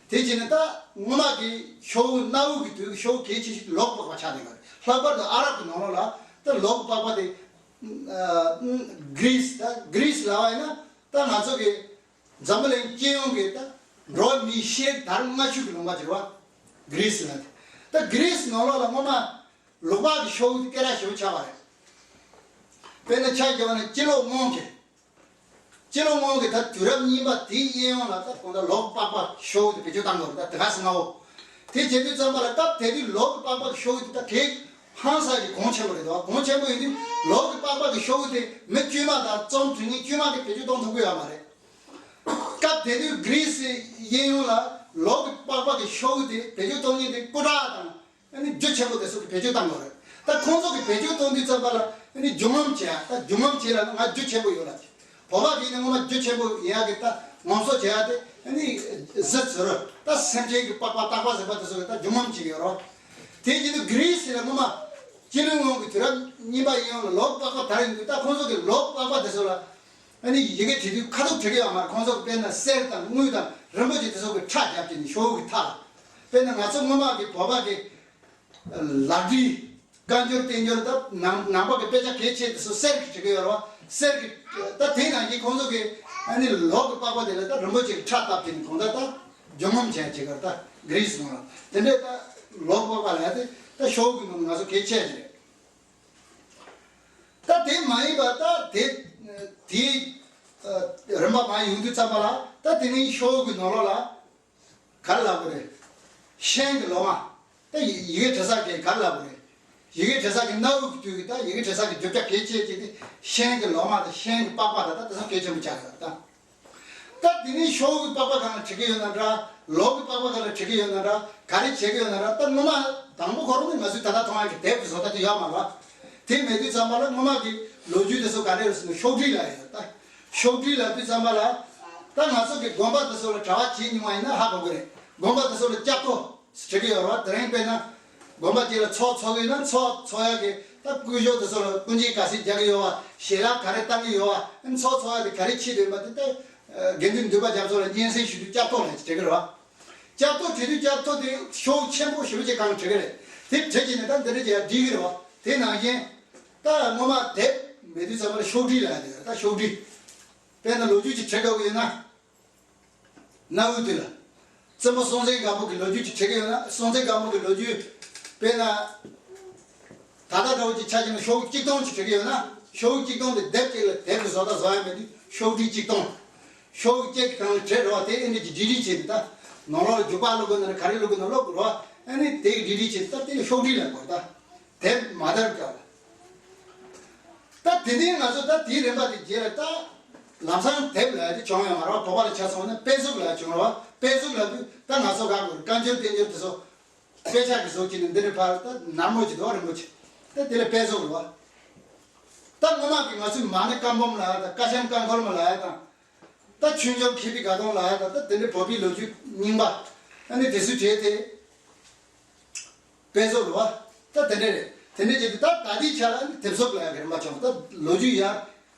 དེ་བྱས་ནས་ད་སྔོན་མ་གི་ཤོག་བུ། གནའ་བོའི་གི་དུས་ཀྱི་ཤོག་བུ་གལ་ཆེ་ཤོས་དེ་ལོག་གི་པགས་པ་ཆགས་བསྡད་ཡོད་རེད། ལྷག་པར་དུ་ཨ་རབ་ཀྱི་ནང་ལོགས་ལ་ད་ལོག་གི་པགས་པ་དེ། ཨ། གྷི་རིས། ད་གྷི་རིས་ལབ་པ་ཡིན་ན་ད་ང་ཚོ་གི་འཛམ་བུ་གླིང་སྤྱི་ཡོངས་ཀྱི་ད་འགྲོ་བ་མིའི་ཤེས་རིག་དར་སྔ་ཤོས་ཀྱི་ལུང་པ་ཅིག་རེད་བ། གྷི་རིས་ལ། ད་གྷི་རིས་ནང་ལོགས་ལ་སྔོན་མ་ལུག་པགས་ཀྱི་ཤོག་བུ་དེ་སྐད་གྲགས་ཞེ་པོ་ཆགས་པ་རེད། དཔེར་ན་ཆ་བཞག་ན་སྤྱི་ལོ་སྔོན་གྱི། སྤྱི་ལོ་སྔོན་གྱི་ད་དུས་རབས་གཉིས་པ་དེའི་གཡས་གཡོན་ལ་ད་གང་ལྟར་ལོག་གི་པགས་པ་ཤོག་བུ་དེ་བེད་སྤྱོད་བཏང་དགོས་རེད། ད་དེ་ག་སེ་སྔ་བོ། དེ་བྱེད་དུས་ཙམ་པ་ལ་སྐབས་དེ་དུས་ལོག་གི་པགས་པ་ཤོག་བུ་དེ་ད་གེགས་ཧང་སང་གི་གོང་ཆེན་པོ་རེད་འདུག་གོང་ཆེན་པོ་ཡིན་དུས་ལོག་གི་པགས་པ་གི་ཤོག་བུ་དེ་མི་དཀྱུས་མ་དང་རྩོམ་སྒྲིག་མཁན་དཀྱུས་མ་གིས་བེད་སྤྱོད་གཏོང་ཐུབ་ཀྱི་ཡོད་མ་རེད། སྐབས་དེ་དུས་གྷི་རིས་གཡས་གཡོན་ལ་ལོག་གི་པགས་པ་གི་ཤོག་བུ་དེ་བེད་སྤྱོད་གཏོང་མཁན་དེ་སྐུ་དྲག་དང་། ཨ་ནི་རྒྱུ་ཆེན་པོ་དེ་ཚོ་གིས་བེད་སྤྱོད་བཏང་དགོས་རེད། ད་ཁོང་ཚོ་གིས་བེད་སྤྱོད་གཏོང་དུས་ཙམ་པ་ལ་ཨ་ནི་རྒྱུ་ངོམ་བྱེད་ཡ། ད་རྒྱུ་ངོམ་བྱེད་ལབ་ན་ང་རྒྱུ་ཆེན་པོ་ཡོད་ལབ་བྱེད། བོད་པ་གིས་ནི་སྔོན་མ་རྒྱུ་ཆེན་པོ་ཡིན་ཡ་གི་ད་ངོམ་སོ་བྱེད་ཡ་དེ་ཨ་ནི་གཟི་བྱུ་རུ། ད་སེམས་ཅན་གྱི་པགས་པ་སྟག་པ་ཟེར་བ་དེ་ཚོ་གིས་ད་རྒྱུ་ངོམ་བྱེད་ཀྱི་ཡོད་རེད། དེ་བྱེད་དུས་གྷི་རིས་ལ་སྔོན་མ་སྤྱི་ལོའི་སྔོན་གྱི་དུས་རབས་གཉིས་པ་གཡས་གཡོན་ལ་ལོག་པགས་པ་དར་ཡོང་དུས། ད་ཁོང་ཚོ་གིས་ལོག་པགས་པ་དེ་ཚོ་ལ་ཨ་ནི་ཡི་གེ་བྲིས་དུས་ཁ་ཐུག་བྲི་གི་ཡོད་མ་རེད། ཁོང་ཚོ་གིས་དཔེར་ན་གསེར་དང་དངུལ་དང་རིན་པོ་ཆེ་དེ་ཚོ་གི་ཁྲ་བརྒྱབ་བྱས་ནས་ཤོག་བུ་གི་མཐའ་ལ། དཔེར་ན་ང་ཚོ་སྔོན་མ་གི་བོད་པ་གི་ལག་བྲིས། བཀའ་འགྱུར་བསྟན་འགྱུར། ད་ནང་ནང་པ་གི་དཔེ་ཆ་གལ་ཆེ་དེ་ཚོ་གསེར་གྱིས་བྲི་གི་ཡོད་རེད་བ། གསེར་གྱི། ད་དེ་ནང་བཞིན་ཁོང་ཚོ་གིས་ཨ་ནི་ལོག་གི་པགས་པ་དེ་ལ་ད་རིན་པོ་ཆེ་གི་ཁྲ་བཏབ་བྱས་ནས་གང་ལྟར་ད་རྒྱུ་ངོམ་བྱས་བྱེད་གི་རེད། ད་གྷི་རིས་ནང་ལ་དེ་འདྲས་ད་ལོག་པགས་པ་ལབ་ཡ་དེ་ད་ཤོག་བུ་གི་ནང་ང་ཚོ་གལ་ཆེ་ཞིག་རེད། དེ་མ་ཡིན་པ་ད་དེ་དེའི་རིམ་པ་མ་ཡོང་དུས་ཙམ་པ་ལ་ད་དེ་ནི་ཤོག་གུ་ནང་ལོགས་ལ་ག་རེ་ལབ་དགོས་རེད། ཤིང་གི་ལོ་མ། ད་ཡི་ཡི་གེ་འབྲི་ས་གི་ག་རེ་ལབ་དགོས་རེད། ཡི་གེ་འབྲི་ས་གི་གནའ་བོའི་དུས་ཀྱི་ད་ཡི་གེ་འབྲི་ས་གི་རྒྱུ་ཆ་གལ་ཆེ་ཅིག་དེ་ཤིང་གི་ལོ་མ་དང་ཤིང་གི་པགས་པ་དང་ད་དེ་ཚོ་གལ་ཆེན་པོ་ཆགས་ཡོད་ད། ད་དེ་ནི་ཤོག་གི་པགས་པ་གང་ལ་བྲི་གི་ཡོད་ན་འདྲ། ལོ་གི་པགས་པ་གང་ལ་བྲི་གི་ཡོད་ན་འདྲ། ག་རེ་བྱེད་ཀྱི་ཡོད་ན་འདྲ། ད་སྔོན་མ་དང་པོ་ཁོ་རང་ནི་ང་ཚོས་ད་ལྟ་མཐོང་ཡག་གི་དེབ་ཀྱི་བཟོ་ལྟ་དེ་ཡོད་མ་རེད། དེ་མེད་དུས་ཙམ་པ་ལ་སྔོན་མ་གི་ལོ་རྒྱུས་དེ་ཚོ་ག་འདྲ་ཡོད་ཟེར་ན་ཤོག་དྲིལ་ལ་ཡོད་ད། ཤོག་དྲིལ་ལབ་དུས་ཙམ་པ་ལ་ད་ང་ཚོ་གི་དགོན་པ་དེ་ཚོ་ལ་གྲྭ་པ་བྱེད་མྱོང་བ་ཡིན་ན་ཧ་གོ་གི་རེད། དགོན་པ་དེ་ཚོ་ལ་སྐྱབས་ཐོ་བྲི་གི་ཡོད་རེད་བ། དེ་རིང་དཔེར་ན་དགོན་པ་གཅིག་ལ་ཚོགས་འཚོགས་ཡོད་ན་ཚོགས་འཚོགས་ཡག་གི་ད་སྐུ་ཞབས་དེ་ཚོ་ལ་སྐུ་མཁྱེན་ག་ཚོད་རྒྱག་གི་ཡོད་བ། ཞལ་ལག་ག་རེ་བཏང་གི་ཡོད་བ། ཚོགས་འཚོགས་ཡག་དེ་ག་རེ་བྱེད་འདོད་པ་དེ་ད་དགེ་འདུན་འདུས་པ་རྒྱ་མཚོ་ལ་སྙན་སེང་ཞུ་དུས་སྐྱབས་ཐོ་ལ་བྲི་གི་རེད་བ། སྐྱབས་ཐོ་བྲི་དུས་སྐྱབས་ཐོ་དེ་ཤོག་ཆེན་པོ་ཞེ་པོ་ཅིག་གང་བྲི་གི་རེད། དེ་བྲིས་ཀྱི་ནས་ད་འདི་འདྲ་ཅིག་ཡར་བྲིས་གི་རེད་བ། དེ་ནང་བཞིན་ད་སྔོན་མ་དེབ་མེད་དུས་ཙམ་པ་ལ་ཤོག་དྲིལ་ལབ་ཡག་དེ་ཡོད་རེད། ད་ཤོག་དྲིལ། དཔེར་ན་ལོ་རྒྱུས་ཅིག་བྲི་དགོས་ཀྱི་ཡོད་ན། གནའ་བོའི་དུས་ལ། བཙུན་མོ་སྲོང་བཙན་སྒམ་པོ་གི་ལོ་རྒྱུས་ཅིག་བྲི་གི་ཡོད་ན་སྲོང་བཙན་སྒམ་པོ་གི་ལོ་རྒྱུས། དཔེར་ན། ད་ལྟ་འདྲ་བོ་ཅིག་ཆ་བཞག་ན་ཤོག་བུ་གཅིག་སྟོང་ཅིག་བྲི་གི་ཡོད་ན་ཤོག་བུ་གཅིག་སྟོང་དེ་དེབ་གཅིག་ལ་དེབ་ཀྱི་བཟོ་ལྟ་བཟོ་ཡག་མེད་དུས་ཤོག་དྲིལ་གཅིག་སྟོང་། ཤོག་བུ་གཅིག་གི་སྒང་ལ་བྲིས་རེད་བ། དེ་ཨེ་འདྲ་ཅིག་བྲིས་བྲིས་བྱས་ནས་ད། ནང་ལོགས་ལ་རྒྱུག་པ་བླུག་དགོས་ན་རེད། ག་རེ་བླུག་དགོས་ན་བླུག་དགོས་རེད་བ། ཨ་ནི་དེ་གི་བྲིས་བྲིས་བྱས་ནས་ད་དེ་ལ་ཤོག་དྲིལ་ལབ་དགོས་རེད་ད། དེབ་མ་དར་སྐབས་ལ། ད་དེ་ནས་ང་ཚོ་ད་དེའི་རིམ་པ་དེ་རྗེས་ལ་ད། ལམ་སང་དེབ་ལབ་ཡག་དེ་བྱུང་ཡོད་མ་རེད་བ། བོད་པ་ལ་ཆ་མཚོན་ན་དཔེ་གཟུགས་ལབ་ཡག་བྱུང་རེད་བ། དཔེ་གཟུགས་ལབ་དུས་ད་ང་ཚོ་ག་གོ་རེད། བཀའ་འགྱུར་བསྟན་འགྱུར་དེ་ཚོ། དཔེ་ཆ་གི་གཟུགས་ཅིག་ནས་འདི་ནས་ཕར་ད་ནར་མོ་ཅིག་འདུག་བ། རིང་པོ་ཅིག་ད་དེ་ལ་དཔེ་གཟུགས་རེད་བ། ད་སྔོན་མ་གི་ང་ཚོའི་མ་ཎི་བཀའ་འབུམ་ལབ་ཡག་དང་། བཀའ་ཆེམས་བཀའ་འཁོར་མ་ལབ་ཡག་དང་། ད་ཆོས་འབྱུང་མཁས་པའི་དགའ་སྟོན་ལབ་ཡག་དང་། ད་དེ་འདྲའི་བོད་པའི་ལོ་རྒྱུས་རྙིང་པ། ཨ་ནི་དེ་ཚོའི་གྲས་དེ། དཔེ་གཟུགས་རེད་བ། ད་དེ་འདྲ་རེད། དེ་འདྲ་བྱས་ཏེ་ད་ད་ལྟའི་ཆ་ལ་ནི་དེབ་གཟུགས་ལབ་ཡག་གི་རིམ་པ་བྱུང་། ད་ལོ་རྒྱུས་ཡར།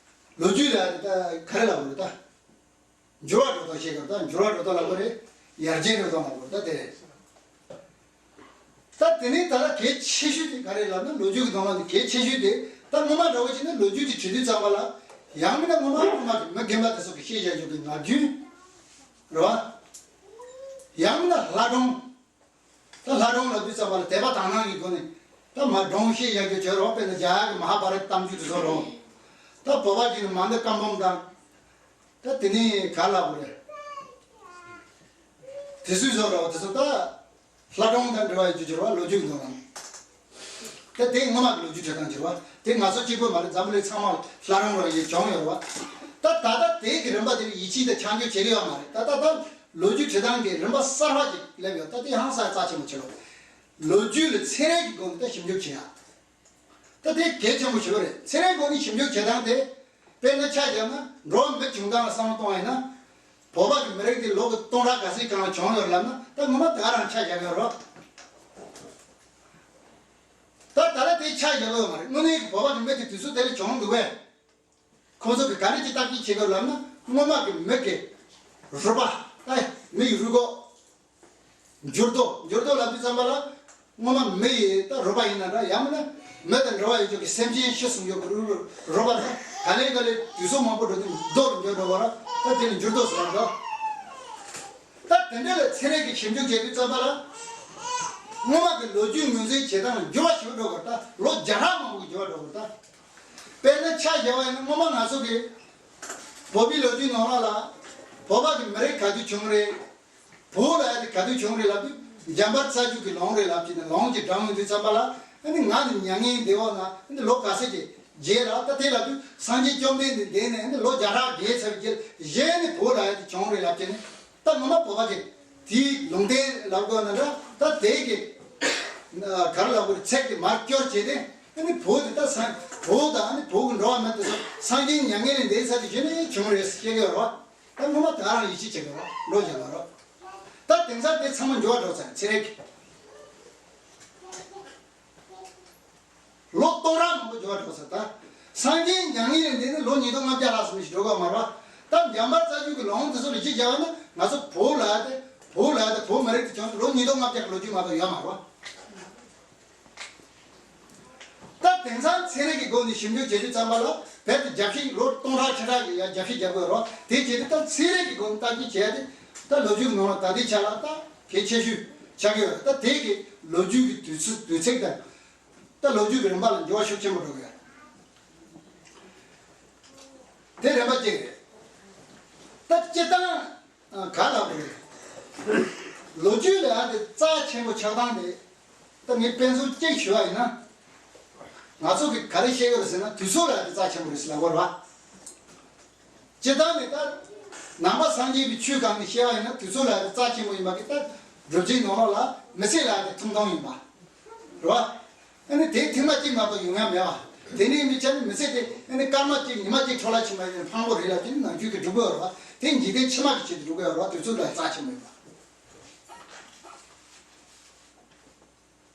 ལོ་རྒྱུས་ལབ་ཡག་དེ་ད་ག་རེ་ལབ་དགོས་རེད་ད། འགྱུར་བ་འགྲོ་སྟངས་ཤེས་དགོས་རེད་ད། འགྱུར་བ་འགྲོ་སྟངས་ལབ་དགོས་རེད། ཡར་རྒྱས་འགྲོ་སྟངས་ལབ་དགོས་རེད་ད། དེ་རེད། ད་དེ་ནས་ད་ལྟ་གལ་ཆེ་ཤོས་དེ་ག་རེ་ལབ་ན། ལོ་རྒྱུས་ཀྱི་ནང་ལ་ནི་གལ་ཆེ་ཤོས་དེ་ད་སྔོན་མ་འདྲ་བོ་བྱས་ན་ལོ་རྒྱུས་དེ་བྲིས་དུས་ཙམ་པ་ལ། ཡང་མིན་ན་སྔོན་མ་སྔོན་མ་གི་མི་རྒན་པ་དེ་ཚོ་གི་བཤད་བཞག་རྒྱུ་གི་ངག་རྒྱུན་རེད་བ། ཡང་མིན་ན་ལྷ་སྒྲུང་། ད་ལྷ་སྒྲུང་ལབ་དུས་ཙམ་པ་ལ་དད་པ་དག་སྣང་གི་སྒོ་ནས་ད་མར་སྒྲུང་བཤད་བཞག་རྒྱུ་བྱོས་རོགས། དཔེར་ན་རྒྱ་གར་གྱི་མ་ཧཱ་བྷ་རཏ་གཏམ་རྒྱུད་དེ་ཚོ་རོགས། ད་བོད་པ་གི་ནི་མ་ཎི་བཀའ་འབུམ་དང་། ད་དེ་ནས་ག་ལབ་དགོས་རེད། དེ་ཚོའི་བཟོ་འདྲ་བ་དེ་ཚོ་ད་ལྷ་སྒྲུང་དང་འབྲེལ་བ་ཡོད་རྒྱུ་གྱུར་བ། ལོ་རྒྱུས་ཀྱི་ནང་ལ། ད་དེ་སྔོན་མ་གི་ལོ་རྒྱུས་འབྲི་སྟངས་གྱུར་བ། དེ་ང་ཚོ་གཅིག་པོ་མ་རེད། འཛམ་བུ་གླིང་ཚང་མ་ལ་ལྷ་སྒྲུང་རང་ཡོད་བྱུང་ཡོད་རེད་བ། ད་ད་ལྟ་དེ་གི་རིམ་པ་དེ་ལ་ཡིད་ཆེས་དང་ཆ་འཇོག་བྱེད་ཀྱི་ཡོད་མ་རེད། ད་ད་ལྟ་ལོ་རྒྱུས་འབྲི་སྟངས་ཀྱི་རིམ་པ་གསར་བ་ཅིག་སླེབས་ཡོད། ད་དེ་ཧང་སང་རྩ་ཆེན་པོ་ཆེ་རོ། ལོ་རྒྱུས་ལ་ཚན་རིག་གི་སྒོ་ནས་ད་ཞིབ་འཇུག་བྱེད་ཡ། ད་དེ་གལ་ཆེན་པོ་ཞིག་རེད། ཚན་རིག་སྒོ་ནས་ཞིབ་འཇུག་བྱེད་སྟངས་དེ། དཔེར་ན་ཆ་བཞག་ན་འགྲོ་བ་མི་བྱུང་སྟངས་ལ་བསམ་བློ་གཏོང་བ་ཡིན་ན། བོད་པ་གི་མི་རིགས་དེ་ལོ་གི་སྟོང་ཕྲག་ག་ཚོད་གང་ལ་བྱུང་ཡོད་ལབ་ན་ད་ངོ་མ་ད་ག་རང་ཆ་བཞག་ཡོད་རོགས། ད་ད་ལྟ་དེ་ཆ་བཞག་ཡོད་མ་རེད། དངོས་གནས་ཀྱི་བོད་པ་གི་མི་དེ་དུས་ཚོད་དེ་ལ་བྱུང་འདུག་པས། ཁོང་ཚོ་གི་ག་རེ་ཅིག་བརྟག་དཔྱད་བྱེད་དགོས་ལབ་ན་སྔོན་མ་གི་མི་གི་རུས་པ། ཨེ། མི་ཡི་རུས་ཁོག་འགྱུར་རྡོ། འགྱུར་རྡོ་ལབ་དུས་ཙམ་པ་ལ་སྔོན་མ་མི་ཡི་ད་རུས་པ་ཡིན་ན་འདྲ། ཡང་མིན་ན་མི་དང་འབྲེལ་བ་ཡོད་ཅོག་གི་སེམས་ཅན་ཕྱི་སུམ་ཅུ་གི་རུས་རུས་པ་ད་ག་ལེ་ག་ལེ་དུས་ཚོད་མང་པོ་འགྲོ་དུས་རྡོ་རུ་འགྱུར་འགྲོ་བ་ར། ད་དེ་ནི་འགྱུར་རྡོ་ཟེར་བ་འདྲ། ད་དེ་འདྲ་ལ་ཚན་རིག་གི་ཞིབ་འཇུག་བྱེད་དུས་ཙམ་པ་ལ་སྔོན་མ་གི་ལོ་རྒྱུས་ངོས་འཛིན་བྱེད་སྟངས་ལ་འགྱུར་བ་ཞིག་འགྲོ་དགོས། ད་ལོ་བརྒྱ་ཕྲག་མང་པོ་གི་འགྱུར་བ་འགྲོ་དགོས། ད་དཔེར་ན་ཆ་བཞག་པ་ཡིན་ན་སྔོན་མ་ང་ཚོ་གི་བོད་པའི་ལོ་རྒྱུས་ནང་ལོགས་ལ་བོད་པ་གི་མི་རིགས་ག་དུས་བྱུང་རེད། བོད་ལབ་ཡ་དེ་ག་དུས་བྱུང་རེད་ལབ་དུས་འཇམ་དཔལ་རྩ་རྒྱུད་ཀྱི་ལུང་རེད་ལབ་ཀྱི་ནས་ལུང་གཅིག་དྲངས་ཡོང་དུས་ཙམ་པ་ལ། ཨ་ནི་ང་ནི་མྱ་ངན་འདས་འོག་ན་ཨ་ནི་ལོ་ག་ཚོད་ཀྱི་རྗེས་ལ། ད་དེ་ལབ་དུས་སངས་རྒྱས་བཅོམ་ལྡན་འདས་འདས་ནས་ཨ་ནི་ལོ་བརྒྱ་ཕྲག་བརྒལ་ཚར་བའི་རྗེས་ལ་གཞི་ནས་བོད་ལབ་ཡ་དེ་བྱུང་རེད་ལབ་ཀྱི་ནས། ད་ངོ་མ་བོད་པ་གི་དེའི་ལུང་བསྟན་ལབ་དགོས་ན་འདྲ། ད་དེ་གི་ག་རེ་ལབ་དགོས་རེད། ཚིག་དེ་མར་སྐྱོར་བྱས་ཏེ་ཨ་ནི་བོད་དེ་ད་སངས་བོད་དང་ཨ་ནི་བོད་ཀྱི་འགྲོ་བ་མི་དེ་ཚོ་སངས་རྒྱས་མྱ་ངན་ལས་འདས་ཚར་དུས་གཞི་ནས་བྱུང་རེད་ཟེར་བཤད་ཀྱི་ཡོད་རེད་བ། ད་ངོ་མ་ད་རང་ཡིད་ཆེས་བྱེད་དགོས་རེད། འགྲོ་བཞག་ལ་རོགས། ད་དེང་སང་དེ་ཚང་མ་འགྱུར་བ་འགྲོ་ཚར། ཚན་རིག་གི་ལོ་སྟོང་ཕྲག་མང་པོ་འགྱུར་བ་འགྲོ་ཚར། ད་སངས་རྒྱས་མྱ་ངན་ལས་འདས་ནས་ལོ་ཉིས་སྟོང་ལྔ་བརྒྱ་ལྷག་ཙམ་ཞིག་འགྲོ་གི་ཡོད་མ་རེད་བ། ད་འཇམ་དཔལ་རྩ་རྒྱུད་ཀྱི་ལུང་དེ་ཚོ་ལ་གཞི་བཞག་པ་ན་ང་ཚོ་བོད་ལབ་ཡ་དེ། བོད་ལབ་ཡ་དེ་བོད་མི་རིགས་དེ་བྱུང་ལོ་ཉིས་སྟོང་ལྔ་བརྒྱ་གི་ལོ་རྒྱུས་མ་གཏོགས་ཡོད་མ་རེད་བ། ད་དེང་སང་ཚན་རིག་གི་སྒོ་ནས་ཞིབ་འཇུག་བྱེད་དུས་ཙམ་པ་ལ་རྦད་དེ་རྒྱབ་བཤིག་ལོ་སྟོང་ཕྲག་ཁྲི་ཕྲག་གི་ཡ་རྒྱབ་བཤིག་རྒྱབ་དགོས་རོགས། དེ་བྱེད་དུས་ད་ཚན་རིག་གི་སྒོ་ནས་བརྟག་དཔྱད་བྱས་ཏེ་ད་ལོ་རྒྱུས་ཀྱི་ནང་ལ་ད་ལྟའི་ཆ་ལ་ད་གལ་ཆེ་ཤོས་ཆགས་ཀྱི་ཡོད་རེད། ད་དེ་གི་ལོ་རྒྱུས་ཀྱི་དུས་ཚོད་དུས་ཚིགས་དང་ད་ལོ་རྒྱུས་ཀྱི་རིམ་པ་ལ་འགྱུར་བ་ཤུགས་ཆེན་པོ་འགྲོ་གི་ཡོད། དེ་རིམ་པ་གཅིག་རེད། ད་སྤྱིར་བཏང་ག་ལ་བ་རེད། ལོ་རྒྱུས་ལ་ཡང་དེ་རྩ་ཆེན་པོ་ཆགས་སྟངས་དེ། ད་ངས་དཔེ་མཚོན་གཅིག་ཞུ་བ་ཡིན་ན། ང་ཚོ་གིས་ག་རེ་བཤད་ཀྱི་རེད་ཟེར་ན། དུས་ཚོད་ལ་ཡང་དེ་རྩ་ཆེན་པོ་རེད་ཟེར་ལབ་དགོས་རེད་བ། སྤྱིར་བཏང་ནས་ད་ནང་པ་སངས་རྒྱས་པའི་ཆོས་སྒང་ནས་བཤད་པ་ཡིན་ན། དུས་ཚོད་ལ་ཡང་དེ་རྩ་ཆེན་པོ་ཡིན་པ་གི། ད་སྒྲུབ་བྱེད་ནང་ལོགས་ལ་མི་ཚེ་ལ་ཡང་དེ་ཐུང་ཐུང་ཡིན་པ་རེད་བ། ཨ་ནི་དེ་ཐེངས་མ་གཅིག་མ་གཏོགས་ཡོང་ཡ་མེད་པ། དེ་ནས་མི་ཆ་ནི་མི་ཚེ་དེ་ཨ་ནི་སྐར་མ་གཅིག་ཉི་མ་གཅིག་འཕྲོ་བརླག་ཕྱིན་པ་ཡིན་ན་ཕངས་པོ་རེད་ལབ་ཀྱི་ནང་ཆོས་ཀྱིས་སྒྲུབ་དགོས་རེད་བ། དེ་འཇིག་རྟེན་ཕྱི་མ་གི་ཆེད་དུ་སྒྲུབ་དགོས་རེད་བ། དུས་ཚོད་ལ་རྩ་ཆེན་པོ་ཡིན་པ།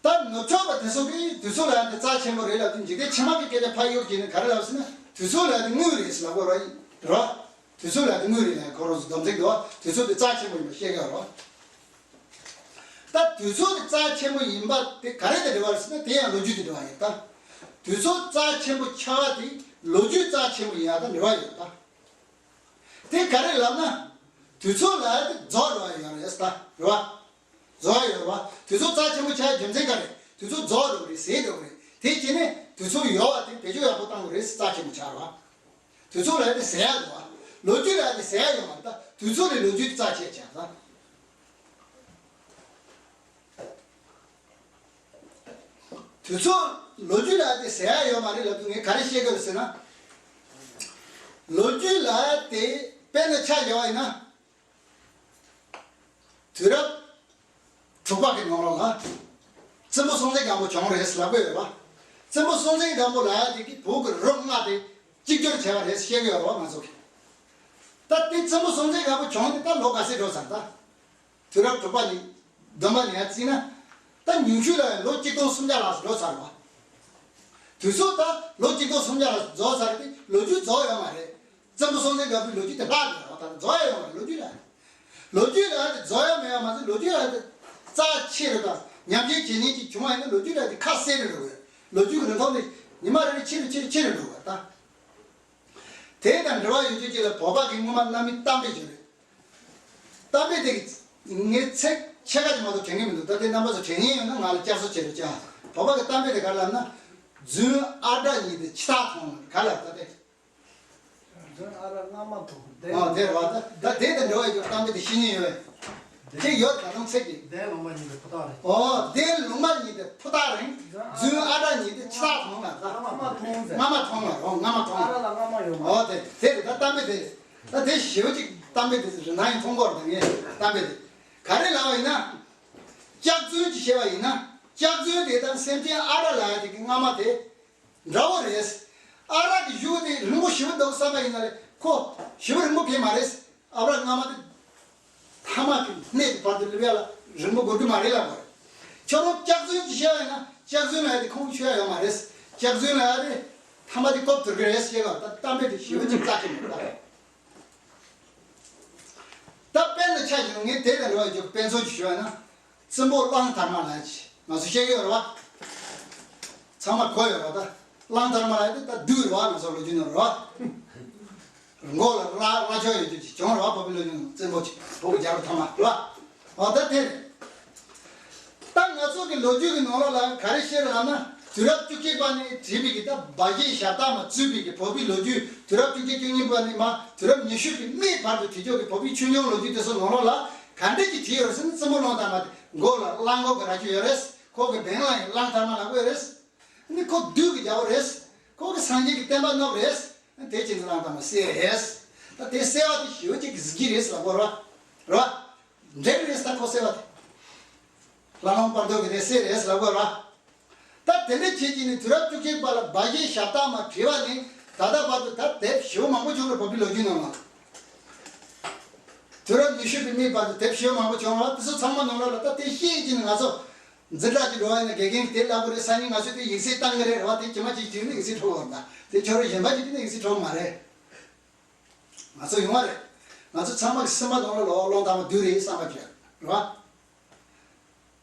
ད་ནུབ་ཕྱོགས་པ་དེ་ཚོ་གིས་དུས་ཚོད་ལ་ཡང་དེ་རྩ་ཆེན་པོ་རེད་ལབ་དུས། འཇིག་རྟེན་ཕྱི་མ་གི་སྐད་ཆ་ཕར་གཡུག་བྱས་ནས་ག་རེ་ལབ་ཟེར་ན། དུས་ཚོད་ལ་ཡང་དེ་དངུལ་རེད་ཟེར་ལབ་དགོས་རེད་བ། དུས་ཚོད་ལ་དེ་དངུལ་རེད་ལབ། ཁོ་རང་ཚོ་སྡོམ་ཚིག་འདུག་བ། དུས་ཚོད་དེ་རྩ་ཆེན་པོ་ཡིན་པ་བཤད་ཀྱི་ཡོད་རེད་བ། ད་དུས་ཚོད་དེ་རྩ་ཆེན་པོ་ཡིན་པ་དེ་ག་རེ་དང་འབྲེལ་བ་རེད་ཟེར་ན། དེ་ཡང་ལོ་རྒྱུས་དང་འབྲེལ་བ་ཡོད་ད། དུས་ཚོད་རྩ་ཆེན་པོ་ཆགས་པ་དེ་ལོ་རྒྱུས་རྩ་ཆེན་པོ་ཡིན་ཡ་དང་འབྲེལ་བ་ཡོད་ད། དེ་ག་རེ་ལབ་ན། དུས་ཚོད་ལ་དེ་རྫོགས་འགྲོ་བ་ཡོད་རེད་ད། རེད་བ། རྫོགས་ཡ་ཡོད་རེད་བ། དུས་ཚོད་རྩ་ཆེན་པོ་ཆགས་རྒྱུ་མཚན་ག་རེ། དུས་ཚོད་རྫོགས་འགྲོ་གི་རེད། ཟད་འགྲོ་གི་རེད། དེ་བྱས་ནས་དུས་ཚོད་ཡོད་པ་དེ་བེད་སྤྱོད་ཡག་པོ་གཏང་དགོས་རེད་ཟེར། རྩ་ཆེན་པོ་ཆགས་རེད་བ། དུས་ཚོད་ལ་དེ་ཟད་ཡ་འདུག་བ། ལོ་རྒྱུས་ལ་དེ་ཟད་ཡ་ཡོད་མ་རེད་ད། དུས་ཚོད་ལས་ལོ་རྒྱུས་དེ་རྩ་ཆེ་ཆགས་ད། དུས་ཚོད་ལོ་རྒྱུས་ལ་དེ་ཟད་ཡ་ཡོད་མ་རེད་ལབ་དུས་ངས་ག་རེ་བཤད་ཀྱི་ཡོད་ཟེར་ན། ལོ་རྒྱུས་ལ་དེ་དཔེར་ན་ཆ་བཞག་པ་ཡིན་ན། དུས་རབས་དྲུག་པ་གི་ནང་ལོགས་ལ་བཙུན་མོ་སྲོང་བཙན་སྒམ་པོ་བྱུང་རེད་ཟེར་ལབ་ཀྱི་ཡོད་རེད་བ། བཙུན་མོ་སྲོང་བཙན་སྒམ་པོ་ལབ་ཡ་དེ་གིས་བོད་ཀྱི་རབས་ལྔ་དེ་གཅིག་གྱུར་བྱས་པ་རེད་ཟེར་བཤད་ཀྱི་ཡོད་རེད་བ། ང་ཚོ་གིས་ད་དེ་བཙུན་མོ་སྲོང་བཙན་སྒམ་པོ་བྱུང་ནས་ད་ལོ་ག་ཚོད་འགྲོ་ཚར་ད། དུས་རབས་དྲུག་པ་ནས་བདུན་པ་ནས་ཡར་བརྩིས་ན། ད་ཉུང་ཤོས་ལ་ལོ་གཅིག་སྟོང་སུམ་བརྒྱ་ལྷག་ཙམ་འགྲོ་ཚར་བ། དུས་ཚོད་ད་ལོ་གཅིག་སྟོང་སུམ་བརྒྱ་ལྷག་ཙམ་རྫོགས་ཚར་ཏེ་ལོ་རྒྱུས་རྫོགས་ཡོད་མ་རེད། བཙན་པོ་སྲོང་བཙན་སྒམ་པོའི་ལོ་རྒྱུས་དེ་ལྷག་ཡོད་རེད་བ། ད་རྫོགས་ཡོད་མ་རེད། ལོ་རྒྱུས་ལ། ལོ་རྒྱུས་ལ་དེ་རྫོགས་ཡོད་མེད་ཡོད་མ་ཟད། ལོ་རྒྱུས་ལ་དེ་རྩ་ཆེ་རུ་དང་ཉམས་ཞིབ་བྱེད་མཁན་ཅིག་བྱུང་བ་ཡིན་ན། ལོ་རྒྱུས་ལ་དེ་ཁ་གསལ་རུ་འགྲོ་གི་རེད། ལོ་རྒྱུས་ཀྱི་རིན་ཐང་དེ་ཉི་མ་རེ་རེ་ཆེ་རུ་ཆེ་རུ་ཆེ་རུ་འགྲོ་གི་རེད་ད། དེ་དང་འབྲེལ་བ་ཡོད་རྒྱུ་ཅིག་ལ་བོད་པ་གི་སྔོན་མ་གནའ་མི་གཏམ་དཔེ་ཅིག་རེད། གཏམ་དཔེ་དེ་ངས་ཚིག་ཕྱེད་ཀ་ཅིག་མ་གཏོགས་དྲན་གྱི་མི་འདུག་ད་དེ་རྣམ་པ་ཚོ་དྲན་མཁན་ཡོད་ན་ང་ལ་བསྐྱར་གསོ་བྱེད་རོགས་བྱ། བོད་པ་གི་གཏམ་དཔེ་དེ་ག་རེ་ལབ་ན། རྫུན་ཨ་བྲ་ཉིད་དེ་ཕྱི་ཐག་མཐོང་། ག་རེ་ལབ་ད་དེ། རྫུན་ཨ་བྲ་རྔ་མ་མཐོང་། ཨ་དེ་རེད་བ། ད་ད་དེ་དང་འབྲེལ་བ་ཡོད་གཏམ་དཔེ་དེ་ཤེས་མཁན་ཡོད་པས། ཅིག་ཡོད་ད་དུང་ཚིག་གི། འདས་ལུང་མ་ཉིད་དེ་ཕུ་ཐག་རིང་། ཨོ། འདས་ལུང་མ་ཉིད་དེ་ཕུ་ཐག་རིང་། རྫུན་ཨ་བྲ་ཉིད་དེ་ཕྱི་ཐག་མཐོང་ལ་ད། རྔ་མ་མཐོང་ཟེར། རྔ་མ་མཐོང་ལ། ཨོ། རྔ་མ་མཐོང་ལ། ཨ་བྲ་ལ་རྔ་མ་ཡོད་མ། ཨོ་དེ་དེ་རེད། ད་གཏམ་དཔེ་དེ་རེད། ད་དེ་ཞེ་པོ་ཅིག་གཏམ་དཔེ་དེ་རིན་ཐང་ཡང་མཐོང་གི་རེད། ད་ངས་གཏམ་དཔེ་དེ་ག་རེ་ལབ་པ་ཡིན་ན། སྐྱག་རྫུན་གྱི་བཤད་པ་ཡིན་ན། སྐྱག་རྫུན་དེ་དང་སེམས་ཅན་ཨ་བྲ་ལབ་ཡ་དེ་གི་རྔ་མ་དེ་འདྲ་བོ་རེད། ཨ་བྲ་གི་གཞུ་དེ་རིང་པོ་ཞེ་པོ་འདུག་བསམ་པ་ཡིན་ན་ལས་ཁོ་ཞེ་པོ་རིང་པོ་གང་ཡང་མ་རེད། ཨ་བྲ་རྔ་མ་དེ་ཐ་མག་གི་སྣེ་དེ་བར་དུ་སླེབས་ཡ་ལ་རིང་པོ་འགོར་རྒྱུ་མ་རེད་ལབ་པ་རེད། ཁྱོད་རང་སྐྱག་རྫུན་གྱི་བཤད་པ་ཡིན་ན། སྐྱག་རྫུན་ལབ་ཡ་དེ་ཁོང་ཆུད་ཡ་ཡོད་མ་རེད། སྐྱག་རྫུན་ལབ་ཡ་དེ་ཐ་མ་དེ་སྐབས་དུར་གི་རེད་ཟེར་བ། ད་གཏམ་དཔེ་དེ་ཞེ་པོ་ཅིག་རྩ་ཆེན་པོ་རེད། ད་དཔེར་ན་ཆ་བཞག་ན་ངས་དེ་དང་འབྲེལ་བ་ཡོད་རྒྱུ་དཔེ་མཚོན་ཅིག་ཞུ་བ་ན། བཙུན་པོ་གླང་དར་མ་ལབ་ཅིག་ང་ཚོ་ཤེས་ཀྱི་ཡོད་རེད་བ། ཚང་མ་གོ་ཡོད་རེད་བ། ད་གླང་དར་མ་ལབ་དེ་ད་བདུད་རེད་བ། ང་ཚོ་ལོ་རྒྱུས་ནང་རེད་བ། མགོ་ལ་རྭ་རྭ་ཅོ་ཡོད་རྒྱུ་ཅིག་བྱུང་རེད་བ། བོད་པའི་ལོ་རྒྱུས་ནང་བཙུན་པོ་ཅིག་བོད་ཀྱི་རྒྱལ་པོ་ཐོག་མ་རེད་བ། འོ་ད་དེ་རེད། ད་ང་ཚོ་གི་ལོ་རྒྱུས་ཀྱི་ནང་ལོགས་ལ་ག་རེ་བཤད་རེད་ལབ་ན། དུས་རབས་བཅུ་གཅིག་པ་ནས་བྲིས་པའི་གི་ད་སྦ་བཞེད་ཞབས་བཏགས་མ་བཙུད་པའི་གི་བོད་པའི་ལོ་རྒྱུས། དུས་རབས་བཅུ་གཅིག་བཅུ་གཉིས་པ་ནས་མ་དུས་རབས་ཉི་ཤུ་པའི་སྨད་བར་དུ་བྲིས་ཆོག་གི་བོད་པའི་ཆོས་འབྱུང་ལོ་རྒྱུས་དེ་ཚོ་ནང་ལོགས་ལ་ག་འདྲ་ཅིག་བྲིས་ཡོད་རེད་ཟེར་ན། བཙུན་མོ་གླང་དར་མ་དེ་མགོ་ལ་གླང་མགོ་གི་རྭ་ཅོ་ཡོད་རེད། ཁོ་གི་གདན་ལ་ཡང་གླང་དར་མ་ལབ་ཀྱི་ཡོད་རེད། ནི་ཁོ་བདུད་ཀྱི་རྒྱལ་པོ་རེད། ཁོ་གི་སངས་རྒྱས་ཀྱི་བསྟན་པ་བསྣུབས་རེད། དེ་བྱས་ཙང་གླང་དར་མ་བསད་རེད། ད་དེ་བསད་པ་དེ་ཞེ་པོ་ཅིག་གཟི་བརྗིད་རེད་ཟེར་ལབ་དགོས་རེད་བ། རེད་བ། འགྲིག་རེད་ཟེར། ད་ཁོ་བསད་པ་དེ། ལྷ་ལུང་བར་དོ་གི་དེ་བསད་རེད་ཟེར་ལབ་དགོས་རེད་བ། ད་དེ་འདྲ་བྱས་ཀྱི་ནི་དུས་རབས་བཅུ་གཅིག་པ་ལ་སྦ་བཞེད་ཞབས་བཏགས་མ་བྲིས་པ་ནི་ད་ལྟ་བར་དུ་ད་དེབ་ཞེ་པོ་མང་པོ་བྱུང་རེད། བོད་པའི་ལོ་རྒྱུས་ནང་ལ། དུས་རབས་ཉི་ཤུ་པའི་སྨད་བར་དུ་དེབ་ཞེ་པོ་མང་པོ་བྱུང་རེད་བ། དེ་ཚོ་ཚང་མ་ནང་ལོགས་ལ་ད་དེ་ཤེས་ཀྱི་ནི་ང་ཚོ་འཛིན་གྲྭ་གི་འགྲོ་བ་ཡིན་ན་དགེ་རྒན་གྱིས་དེ་ལབ་དགོས་རེད། སང་ཉིན་ང་ཚོས་དེ་ཡིག་ཚད་བཏང་གི་རེད་བ། དེ་ཁྱིམ་མ་གཅིག་བྱས་ན་ཡིག་ཚད་འཕྲོ་བར་ད་དེ་ཁྱོད་རང་གཞན་པ་གཅིག་བྱས་ན་ཡིག་ཚད་འཕྲོ་མ་རེད། ང་ཚོ་ཡོང་བ་རེད། ང་ཚོ་ཚང་མ་གི་སེམས་པ་ནང་ལ་ལོ་གླང་དར་མ་བདུད་རེད་བསམ་པ་བྱས་རེད་བ།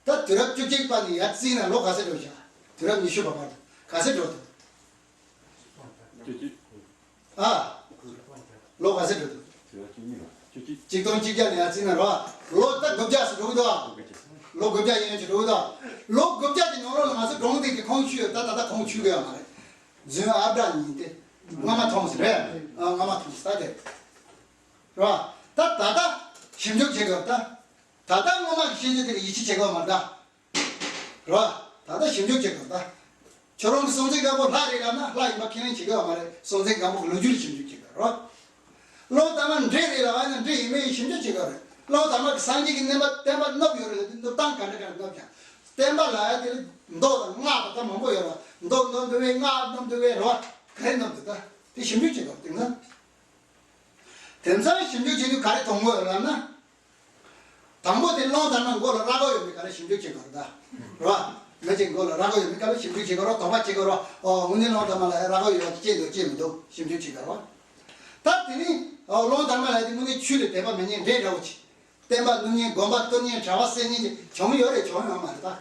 ད་དུས་རབས་བཅུ་གཅིག་པ་ནས་ཡར་བརྩིས་ན་ལོ་ག་ཚོད་འགྲོ་བཞག་དུས་རབས་ཉི་ཤུ་པ་བར་དུ་ག་ཚོད་འགྲོ་འདུག་བཅུ་གཅིག་ཨ། ལོ་ག་ཚོད་འགྲོ་འདུག་དུས་རབས་བཅུ་གཉིས་པ། བཅུ་གཅིག་གཅིག་སྟོང་གཅིག་བརྒྱ་ནས་ཡར་བརྩིས་ན་རེད་བ། ལོ་ད་དགུ་བརྒྱ་ཙམ་འགྲོ་གི་འདུག་ལོ་དགུ་བརྒྱ་ཡན་ཡོད་ཅིག་འགྲོ་གི་འདུག་ལོ་དགུ་བརྒྱ་གི་ནང་ལོགས་ལ་ང་ཚོ་སྒྲུང་དེ་གི་ཁུངས་ཆུད་ཡོད། ད་ད་ལྟ་ཁུངས་ཆུད་གི་ཡོད་མ་རེད། རྫུན་ཨ་བྲ་ཉིད་དེ། སྔ་མ་མཐོང་ཟེར་རེད། ཨ། སྔ་མ་མཐོང་ཟེར་ད་དེ་རེད་བ། ད་ད་ལྟ་ཞིབ་འཇུག་བྱེད་དགོས་ད། ད་ལྟ་སྔོན་མ་གི་ཤེས་བྱ་དེ་ལ་ཡིད་ཆེས་བྱེད་དགོས་མ་རེད་ད། རེད་བ། ད་ལྟ་ཞིབ་འཇུག་བྱེད་དགོས་ད། ཁྱོད་རང་གི་སྲོང་བཙན་སྒམ་པོ་ལྷ་རེད་ལབ་ན་ལྷ་ཡིན་པ་ཁས་ལེན་བྱེད་དགོས་མ་རེད། སྲོང་བཙན་སྒམ་པོ་གི་ལོ་རྒྱུས་ལ་ཞིབ་འཇུག་བྱེད་དགོས་རེད་བ། གླང་དར་མ་འདྲེ་རེད་ལབ་ན་འདྲེ་ཡིན་མིན་ཞིབ་འཇུག་བྱེད་དགོས་རེད། གླང་དར་མ་གི་སངས་རྒྱས་ཀྱི་བསྟན་པ་བསྟན་པ་བསྣུབས་ཡོད་རེད་ལབ་དུས་བསྣུབས་སྟངས་ག་འདྲ་ག་འདྲ་བསྣུབས་ཀྱང་། བསྟན་པ་ལ་ཡ་དེ་ལ་མདོ་དང་སྔགས་དང་ད་མང་པོ་ཡོད་རེད་བ། མདོ་བསྣུབས་འདུག་བས་སྔགས་བསྣུབས་འདུག་བས་རེད་བ། ག་རེ་བསྣུབས་འདུག་ད་དེ་ཞིབ་འཇུག་བྱེད་དགོས་རེད། དེང་སང་དེང་སང་ཞིབ་འཇུག་བྱེད་དུས་ག་རེ་མཐོང་གི་ཡོད་ལབ་ན། དང་པོ་དེ་གླང་དར་མ་མགོ་ལ་རྭ་ཁོག་ཡོད་མེད་ག་རེ་ཞིབ་འཇུག་བྱེད་དགོས་རེད་ད། རེད་བ། མི་གཅིག་མགོ་ལ་རྭ་ཁོག་ཡོད་མེད་ག་རེ་ཞིབ་འཇུག་བྱེད་དགོས་རེད། དོགས་པ་བྱེད་དགོས་རེད། ཨོ་དངོས་གནས་གླང་དར་མ་ལ་རྭ་ཁོག་ཡོད་པ་ཅིག་སྐྱེས་འདུག་སྐྱེས་མི་འདུག་ཞིབ་འཇུག་བྱེད་དགོས་རེད་བ། ད་དེ་ནི་ཨོ་གླང་དར་མ་ལ་དེ་དངོས་གནས་ཆོས་ལ་དད་པ་མེད་མཁན་འདྲེ་འདྲ་བོ་ཅིག་བསྟན་པ་བསྣུབས་མཁན་དགོན་པ་གཏོར་མཁན་གྲྭ་པ་བསད་མཁན་ཅིག་བྱུང་ཡོད་རེད་བྱུང་ཡོད་མ་རེད་ད།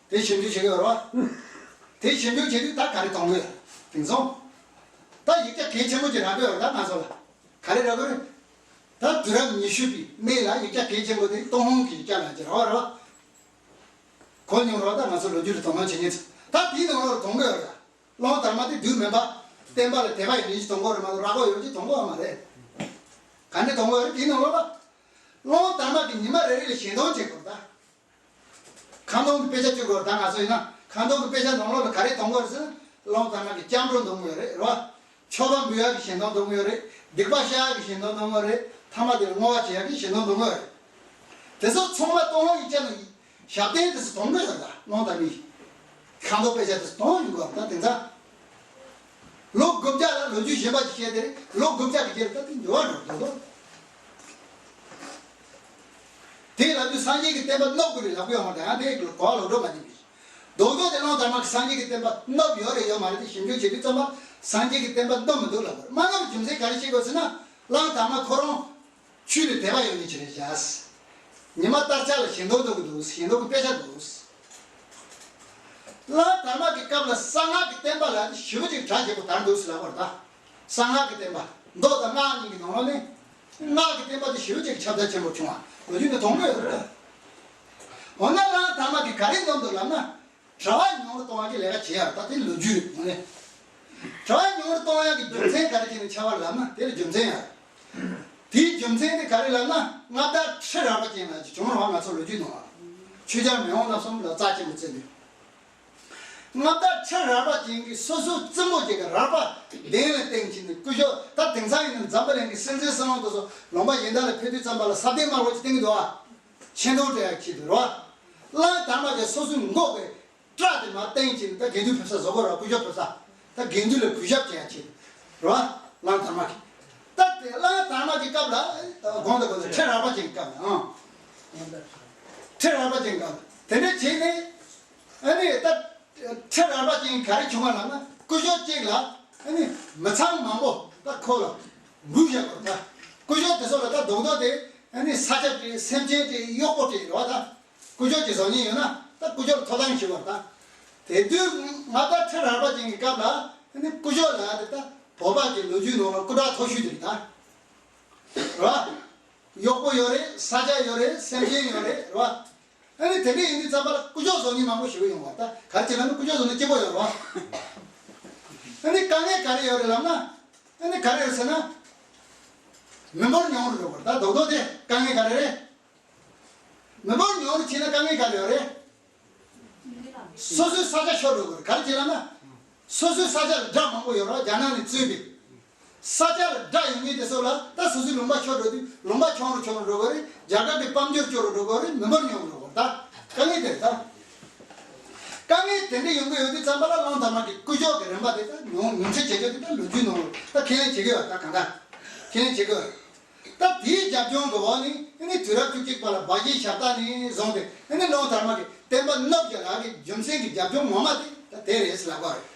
དེ་ཞིབ་འཇུག་བྱེད་དགོས་རེད་བ། དེ་ཞིབ་འཇུག་བྱེད་དུས་ད་ག་རེ་མཐོང་གི་ཡོད་དེང་སང་། ད་ཡིག་ཆ་གལ་ཆེན་པོ་ཅིག་རག་གི་ཡོད་རེད་ད་ང་ཚོ་ལ། ག་རེ་རག་གི་རེད། ད་དུས་རབས་ཉི་ཤུ་པའི་སྨད་ལ་ཡིག་ཆ་གལ་ཆེན་པོ་དེ་ཏུན་ཧོང་གི་ཡིག་ཆ་ལ་ཅིག་རག་པ་རེད་བ། གོ་མྱོང་རེད་བ། ད་ང་ཚོ་ལོ་རྒྱུས་ལ་དོ་སྣང་བྱེད་མཁན་ཚོ་ད་དེའི་ནང་ལོགས་ལ་མཐོང་གི་ཡོད་རེད་ད། གླང་དར་མ་དེ་དུས་མིན་པ། བསྟན་པ་ལ་དད་པ་ཡོད་མཁན་ཅིག་མཐོང་གི་ཡོད་རེད་མ་གཏོགས་རྭ་ཁོག་ཡོད་མཁན་ཅིག་མཐོང་གི་ཡོད་མ་རེད། ག་འདྲ་མཐོང་གི་ཡོད་རེད་དེའི་ནང་ལོགས་ལ། གླང་དར་མ་དེ་ཉི་མ་རེ་རེ་ལ་ཞལ་འདོན་བྱེད་དགོས་རེད་ད། ཁ་འདོན་གྱི་དཔེ་ཆ་བཅུག་དགོས་རེད་ད། ང་ཚོ་ཡིན་ན་ཁ་འདོན་གྱི་དཔེ་ཆ་ནང་ལོགས་ལ་ག་རེ་མཐོང་གི་ཡོད་རེད་ཟེར་ན། གླང་དར་མ་གི་སྐྱབས་འགྲོ་འདོན་གྱི་ཡོད་རེད་རེད་བ། མཆོད་པ་འབུལ་ཡག་གི་ཞལ་འདོན་འདོན་གྱི་ཡོད་རེད། སྡིག་པ་བཤགས་ཡག་གི་ཞལ་འདོན་འདོན་གྱི་ཡོད་རེད། ཐ་མ་དེ་ལ་བསྔོ་བ་བྱེད་ཡག་གི་ཞལ་འདོན་འདོན་གྱི་ཡོད་རེད། དེ་ཚོ་ཚང་མ་ཏུན་ཧོང་ཡིག་ཆ་ནང་ཞབས་བརྟན་དེ་ཚོ་མཐོང་གི་ཡོད་རེད་ད། གླང་དར་མའི་ཁ་འདོན་དཔེ་ཆ་དེ་ཚོ་མཐོང་ཡོང་གི་ཡོད་རེད་ད་དེང་སང་། ལོ་དགུ་བརྒྱ་ལ་ལོ་རྒྱུས་གཞན་པ་ཞིག་བཤད་དེ་རེད། ལོ་དགུ་བརྒྱ་གི་རྗེས་ལ་ད་དེ་འགྱུར་བ་འགྲོ་འགྲོ་འདུག་དེ་ལབ་དུས་སངས་རྒྱས་ཀྱི་བསྟན་པ་བསྣུབས་དགོས་རེད་ལབ་གི་ཡོད་མ་རེད། ཡང་དེ་གོ་བ་ལོག་འགྲོ་མ་བྱེད་པའི་རྡོག་རྡོག་དེ་གླང་དར་མ་གི་སངས་རྒྱས་ཀྱི་བསྟན་པ་བསྣུབས་ཡོད་རེད་ཡོད་མ་རེད་དེ་ཞིབ་འཇུག་བྱེད་དུས་ཙམ་པ་སངས་རྒྱས་ཀྱི་བསྟན་པ་བསྣུབས་མི་འདུག་ལབ་དགོས་རེད། མ་བསྣུབས་རྒྱུ་མཚན་ག་རེ་ཤེས་དགོས་ཟེར་ན། གླང་དར་མ་ཁོ་རང་ཆོས་ལ་དད་པ་ཡོད་མཁན་ཅིག་རེད་བཞག་ཉི་མ་ལྟར་ཆགས་ལ་ཞལ་འདོན་འདོན་གི་འདུག་ཞལ་འདོན་གི་དཔེ་ཆ་འདུག་གླང་དར་མ་གི་སྐབས་ལ་གསང་སྔགས་ཀྱི་བསྟན་པ་ལ་ཞེ་པོ་ཅིག་གྲ་རྒྱས་པོ་དར་འདུག་ཟེར་ལབ་པ་རེད་ད། གསང་སྔགས་ཀྱི་བསྟན་པ་མདོ་དང་སྔགས་གཉིས་ཀྱི་ནང་ལོགས་ནས་སྔགས་ཀྱི་བསྟན་པ་དེ་ཞེ་པོ་ཅིག་ཁྱབ་རྒྱ་ཆེན་པོ་བྱུང་བ་ལོ་རྒྱུས་ནས་མཐོང་གི་ཡོད་རེད། འོ་ན་གླང་དར་མ་གིས་ག་རེ་འདོན་འདུག་ལབ་ན། གྲྭ་པ་ཉུང་རུ་གཏོང་བ་གི་ལས་ཀ་བྱེད་ཡག་ད་དེ་ལོ་རྒྱུས་རེད་དངོས་གནས། གྲྭ་པ་ཉུང་རུ་གཏོང་ཡག་གི་རྒྱུ་མཚན་ག་རེ་བྱས་ནས་ཆགས་པ་ལབ་ན་དེ་ལ་རྒྱུ་མཚན་ཡང་། དེའི་རྒྱུ་མཚན་དེ་ག་རེ་ལབ་ན་མངའ་བདག་ཁྲི་རལ་པ་ཅན་ལ་ཅིག་བྱུང་རུང་ང་ཚོ་ལོ་རྒྱུས་ནང་ལ། ཆོས་རྒྱལ་མེས་དབོན་རྣམ་གསུམ་ལ་རྩ་ཆེན་པོ་བརྩི་ནས། མངའ་བདག་ཁྲི་རལ་པ་ཅན་གྱིས་སོ་སོའི་བཙུན་མོ་ཅིག་གི་རལ་པ་གདན་ལ་བཏིང་བྱས་ནས་སྐུ་ཞབས་ད་དེང་སང་ཡིན་ན་འཛམ་བུ་གླིང་གི་སྲིད་འཛིན་སྲིད་བློན་དེ་ཚོ་ལུང་པ་གཞན་དག་ལ་ཕེབས་དུས་ཙམ་པ་ལ་ས་གདན་དམར་པོ་ཅིག་བཏིང་གི་འདུག་ཨ། ཆེ་མཐོང་སྤྲད་ཡག་ཆེད་དུ་རེད་བ། གླང་དར་མ་གིས་སོ་སོའི་མགོ་གི་སྐྲ་དེ་མར་བཏིང་བྱས་ནས་ད་དགེ་འདུན་ཕེབས་ས་བཟོ་དགོས་རེད་བ། སྐུ་ཞབས་ཕེབས་ས། ད་དགེ་འདུན་ལ་གུས་ཞབས་བྱེད་ཡག་ཆེད་དུ་རེད་བ། གླང་དར་མ་གིས། ད་དེ་གླང་དར་མ་གི་སྐབས་ལ་དགོངས་དག་དགོངས་དག་ཁྲི་རལ་པ་ཅན་གྱི་སྐབས་ལ་ཨང་། ཁྲི་རལ་པ་ཅན་གྱི་སྐབས་ལ་དེ་འདྲ་བྱས་ནས་ཨ་ནི་ད་ཁྲི་རལ་པ་ཅན་ག་རེ་བྱུང་བ་ལབ་ན་སྐུ་ཞབས་གཅིག་ལ་ཨ་ནི་མི་ཚང་མང་པོ་ད་ཁོ་ལ་འབུལ་བཞག་པ་རེད། ད་སྐུ་ཞབས་དེ་ཚོ་ལ་ད་རྡོག་རྡོག་དེ་ཨ་ནི་ས་ཆ་སྤྲད་སེམས་ཅན་སྤྲད་གཡོག་པོ་སྤྲད་རེད་བ། ད་སྐུ་ཞབས་ཀྱི་བཟང་ངན་ཡོད་ན་ད་སྐུ་ཞབས་ལ་ཐོབ་ཐང་ཞུ་བ་རེད། ད་དེ་དུས་མངའ་བདག་ཁྲི་རལ་པ་ཅན་གྱི་སྐབས་ལ་ཨ་ནི་སྐུ་ཞབས་ལ་དེ་ད་བོད་པ་གི་ལོ་རྒྱུས་ནང་ལ་སྐུ་དྲག་མཐོ་ཤོས་དེ་རེད། ད་རེད་བ། གཡོག་པོ་ཡོད་རེད། ས་ཆ་ཡོད་རེད། སེམས་ཅན་ཡོད་རེད། རེད་བ། ཨ་ནི་དེ་འདྲ་ཡིན་དུས་ཙམ་པ་ལ་སྐུ་ཞབས་བཟང་ངན་མང་པོ་ཞིག་ཡོང་བ། ད་ག་རེ་བྱས་ལབ་ན་སྐུ་ཞབས་བཟང་ངན་སྐྱིད་པོ་ཡོད་རེད་བ། ཨ་ནི་དཀའ་ངལ་ག་རེ་ཡོད་རེད་ལབ་ན། ཨ་ནི་ག་རེ་རེད་ཟེར་ན། མི་འབོར་ཉུང་རུ་འགྲོ་གི་རེད། ད་རྡོག་རྡོག་དེ་དཀའ་ངལ་ག་རེ་རེད། མི་འབོར་ཉུང་རུ་ཕྱིན་ན་དཀའ་ངལ་ག་རེ་ཡོད་རེད། སོ་སོའི་ས་ཆ་ཤོར་འགྲོ་གི་རེད། ག་རེ་བྱས་ལབ་ན། སོ་སོའི་ས་ཆ་ལ་དགྲ་མང་པོ་ཡོད་རེད། རྒྱ་ནག་ནས་བཙོས་པའི། ས་ཆ་ལ་དགྲ་ཡོད་མཁན་དེ་ཚོ་ལ་ད་སོ་སོའི་ལུང་པ་ཤོར་འགྲོ་དུས་ལུང་པ་ཆུང་རུ་ཆུང་རུ་འགྲོ་གི་རེད། རྒྱལ་ཁབ་ཀྱི་དཔལ་འབྱོར་སྐྱོ་རུ་འགྲོ་གི་རེད། མི་འབོར་ཉུང་རུ་འགྲོ་གི་རེད། ད་དཀའ་ངལ་དེ་རེད་ད། དཀའ་ངལ་དེ་འདྲ་ཡོང་གི་ཡོད་དུས་ཙམ་པ་ལ་གླང་དར་མ་གི་སྐུ་ཞབས་ཀྱི་རིམ་པ་དེ་ད་ཉུང་ཉུང་འཕྲི་བྱེད་རྒྱུ་དེ་ད་ལོ་རྒྱུས་ནང་ལ་ད་ཁས་ལེན་བྱེད་ཀྱི་ཡོད། ད་གང་ལྟར་ཁས་ལེན་བྱེད་ཀྱི་ཡོད། ད་དེའི་རྒྱབ་ལྗོངས་ཀྱི་འོག་ནས་ཨ་ནི་དུས་རབས་བཅུ་གཅིག་པ་ལ་སྦ་བཞེད་ཞབས་སྟེགས་ནས་བཟུང་སྟེ་ཨ་ནི་གླང་དར་མ་གི་བསྟན་པ་བསྣུབས་རྒྱུ་ལ་གི་རྒྱུ་མཚན་གྱི་རྒྱབ་ལྗོངས་ངོ་མ་དེ་ད་དེ་རེད་ཟེར་ལབ་པ་རེད།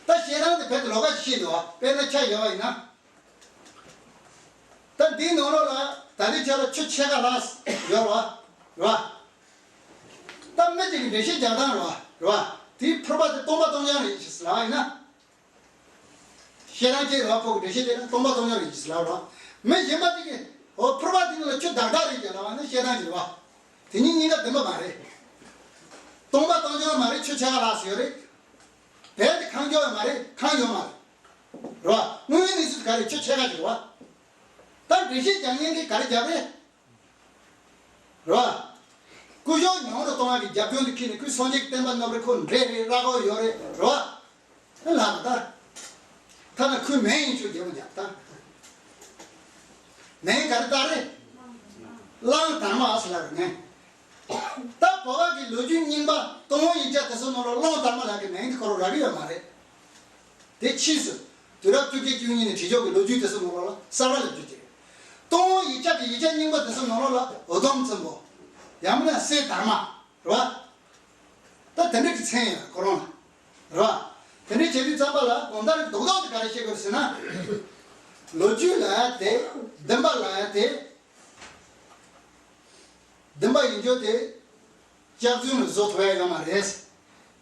ད་བཤད་སྟངས་དེ་བོད་དུ་ལོགས་ཀ་ཞིག་ཤེས་འདུག་བ། དཔེར་ན་ཆ་བཞག་པ་ཡིན་ན། ད་འདིའི་ནང་ལོགས་ལ་ད་ལྟའི་ཆ་ལ་ཆུ་ཕྱེད་ཀ་ལྷག་ཡོད་རེད་བ། རེད་བ། ད་མི་གཅིག་གིས་འགྲེལ་བཤད་རྒྱག་སྟངས་རེད་བ། རེད་བ། དེའི་ཕུར་པ་དེ་སྟོང་པ་སྟོང་རྐྱང་རེད་ཟེར་ལབ་པ་ཡིན་ན། བཤད་སྟངས་གཅིག་རེད་བ། ཁོ་གི་འགྲེལ་བཤད་དེ་ལ་སྟོང་པ་སྟོང་རྐྱང་རེད་ཟེར་ལབ་རེད་བ། མི་གཞན་པ་གཅིག་གིས་འོ་ཕུར་པ་དེ་ནང་ལ་ཆུ་དག་དག་རེད་ཅེས་ལབ་པ་ནི་བཤད་སྟངས་གཅིག་རེད་བ། དེ་གཉིས་གཉིས་ཀ་བདེན་པ་མ་རེད། སྟོང་པ་སྟོང་རྐྱང་མ་རེད། ཆུ་ཕྱེད་ཀ་ལྷག་ཙམ་ཡོད་རེད། རྦད་དེ་གང་མགྱོགས་ཡོད་མ་རེད། གང་ཡོད་མ་རེད། རེད་བ། དངོས་ཡོད་གནས་ཚུལ་ག་རེ་ཁྱོད་ཆེ་ཁ་ཅིག་རེད་བ། ད་འགྲེལ་བཤད་རྒྱག་མཁན་གྱིས་ག་རེ་རྒྱབ་རེད། རེད་བ། སྐུ་ཞབས་ཉུང་རུ་གཏོང་བ་གི་རྒྱབ་སྐྱོར་དུ་ཁྱེར་ནས་ཁོའི་སངས་རྒྱས་ཀྱི་བསྟན་པ་རྣམ་རེ་ཁོ་འདྲེ་རེད། ར་ཁོ་ཡོད་རེད། རེད་བ། ཨ་ལགས་ད། ཐ་ན་ཁོའི་མིང་ཡིན་ཆོག་རྒྱལ་མོ་རྒྱབ་ད། མིང་ག་རེ་བཏགས་རེད། གླང་དར་མ་ཨ་སི་ལ་རེད་ནས། ད་བོད་པ་གི་ལོ་རྒྱུས་རྙིང་པ་ཏུན་ཧོང་ཡིག་ཆ་དེ་ཚོ་ནང་ལ་གླང་དར་མ་ལགས་ཀྱི་མིང་དེ་ཁོ་རང་རག་གི་ཡོད་མ་རེད། དེ་ཕྱིས་སུ་དུས་རབས་བཅུ་གཅིག་བཅུ་གཉིས་ནས་བྲིས་ཆོག་གི་ལོ་རྒྱུས་དེ་ཚོ་ནང་ལོགས་ལ་གསར་པ་ལ་བསྒྱུར་གྱི་རེད། ཏུན་ཧོང་ཡིག་ཆ་གི་ཡིག་ཆ་རྙིང་པ་དེ་ཚོ་ནང་ལོགས་ལ་འུ་དུམ་བཙན་པོ། ཡང་མིན་ན་སྲས་དར་མ། རེད་བ། ད་དེ་འདྲ་གི་མཚན་ཡོད་ཁོ་རང་ལ། རེད་བ། དེ་འདྲ་བྱེད་དུས་ཙམ་པ་ལ་གང་ལྟར་རྡོག་རྡོག་དེ་ག་རེ་བཤད་དགོས་ཟེར་ན། ལོ་རྒྱུས་ལབ་ཡ་དེ། བདེན་པ་ལབ་ཡ་དེ། བདེན་པ་ཡིན་རྒྱུ་དེ། སྐྱག་རྫུན་ལ་བཟོ་ཐུབ་ཡ་ཡོད་མ་རེད།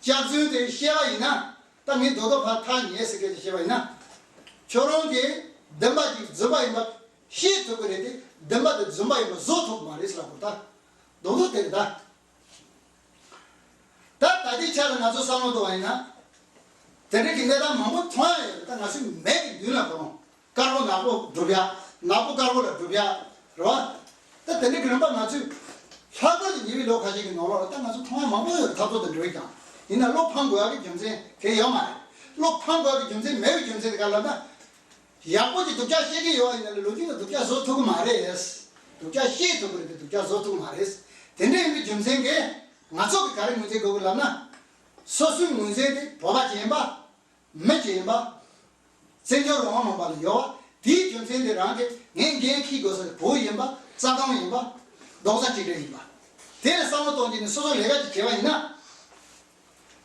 སྐྱག་རྫུན་དེ་བཤད་པ་ཡིན་ན། ད་ངས་རྡོག་རྡོག་ཕར་ཐག་ཉེ་ཟེར་སྐད་ཆ་བཤད་པ་ཡིན་ན། ཁྱོད་རང་གིས་བདེན་པ་ཅིག་རྫུན་པ་ཡིན་པ་ཤེས་ཐུབ་ཀྱི་རེད་དེ། བདེན་པ་དེ་རྫུན་པ་ཡིན་པ་བཟོ་ཐུབ་ཀྱི་མ་རེད་ཟེར་ལབ་དགོས་ད། རྡོག་རྡོག་དེ་རེད་ད། ད་ད་ལྟའི་ཆ་ལ་ང་ཚོ་བསམ་བློ་གཏོང་བ་ཡིན་ན། དེ་འདྲ་གི་གནས་སྟངས་མང་པོ་མཐོང་ཡ་ཡོད་རེད། ད་ང་ཚོའི་མིག་གི་མདུན་ལ་ཁོ་རང་དཀར་པོ་ནག་པོ་སྒྲུབ་ཡ། ནག་པོ་དཀར་པོ་ལ་སྒྲུབ་ཡ། རེད་བ། ད་དེ་འདྲ་གི་རིམ་པ་ང་ཚོས་ལྷག་པར་དུ་ཉེ་བའི་ལོ་ཁ་ཤས་ཀྱི་ནང་ལོགས་ལ་ད་ང་ཚོ་མཐོང་ཡ་མང་པོ་ཡོད་རེད། འཐབ་རྩོད་དང་འབྲེལ་བའི་ཀྱང་ཡིན་ན་བློ་ཕམ་དགོས་ཡ་གི་རྒྱུ་མཚན་དེ་ཡོད་མ་རེད། བློ་ཕམ་དགོས་ཡ་གི་རྒྱུ་མཚན་མེད་པའི་རྒྱུ་མཚན་དེ་ག་ལབ་ན། ཡག་པོ་ཅིག་སྡུག་ཅག་ཤེས་ཀྱི་ཡོད་ཡིན་ན་ལས་ལོ་རྒྱུས་ལ་སྡུག་ཅག་བཟོ་ཐུབ་ཀྱི་མ་རེད། སྡུག་ཅག་ཤེས་ཐུབ་ཀྱི་རེད་དེ་སྡུག་ཅག་བཟོ་ཐུབ་ཀྱི་མ་རེད། དེ་འདྲ་ཡིན་པའི་རྒྱུ་མཚན་གྱིས་ང་ཚོ་གི་ག་རེ་ངོས་འཛིན་དགོས་ཀྱི་ལབ་ན། སོ་སོའི་ངོས་འཛིན་དེ་བོད་པ་ཅིག་ཡིན་པ། མི་ཅིག་ཡིན་པ། བཙན་བྱོལ་རང་དབང་ལུང་པ་ལ་ཡོད་པ་དེའི་རྒྱུ་མཚན་དེ་རང་གིས་ངས་འགན་འཁྱེར་དགོས་ས་དེ་བོད་ཡིན་པ། རྩ་དོན་ཡིན་པ། རྡོག་རྩ་གཅིག་སྒྲིལ་ཡིན་པ། དེ་ལ་བསམ་བློ་གཏོང་གྱི་ནས་སོ་སོ་ལས་ཀ་ཅིག་བྱས་པ་ཡིན་ན།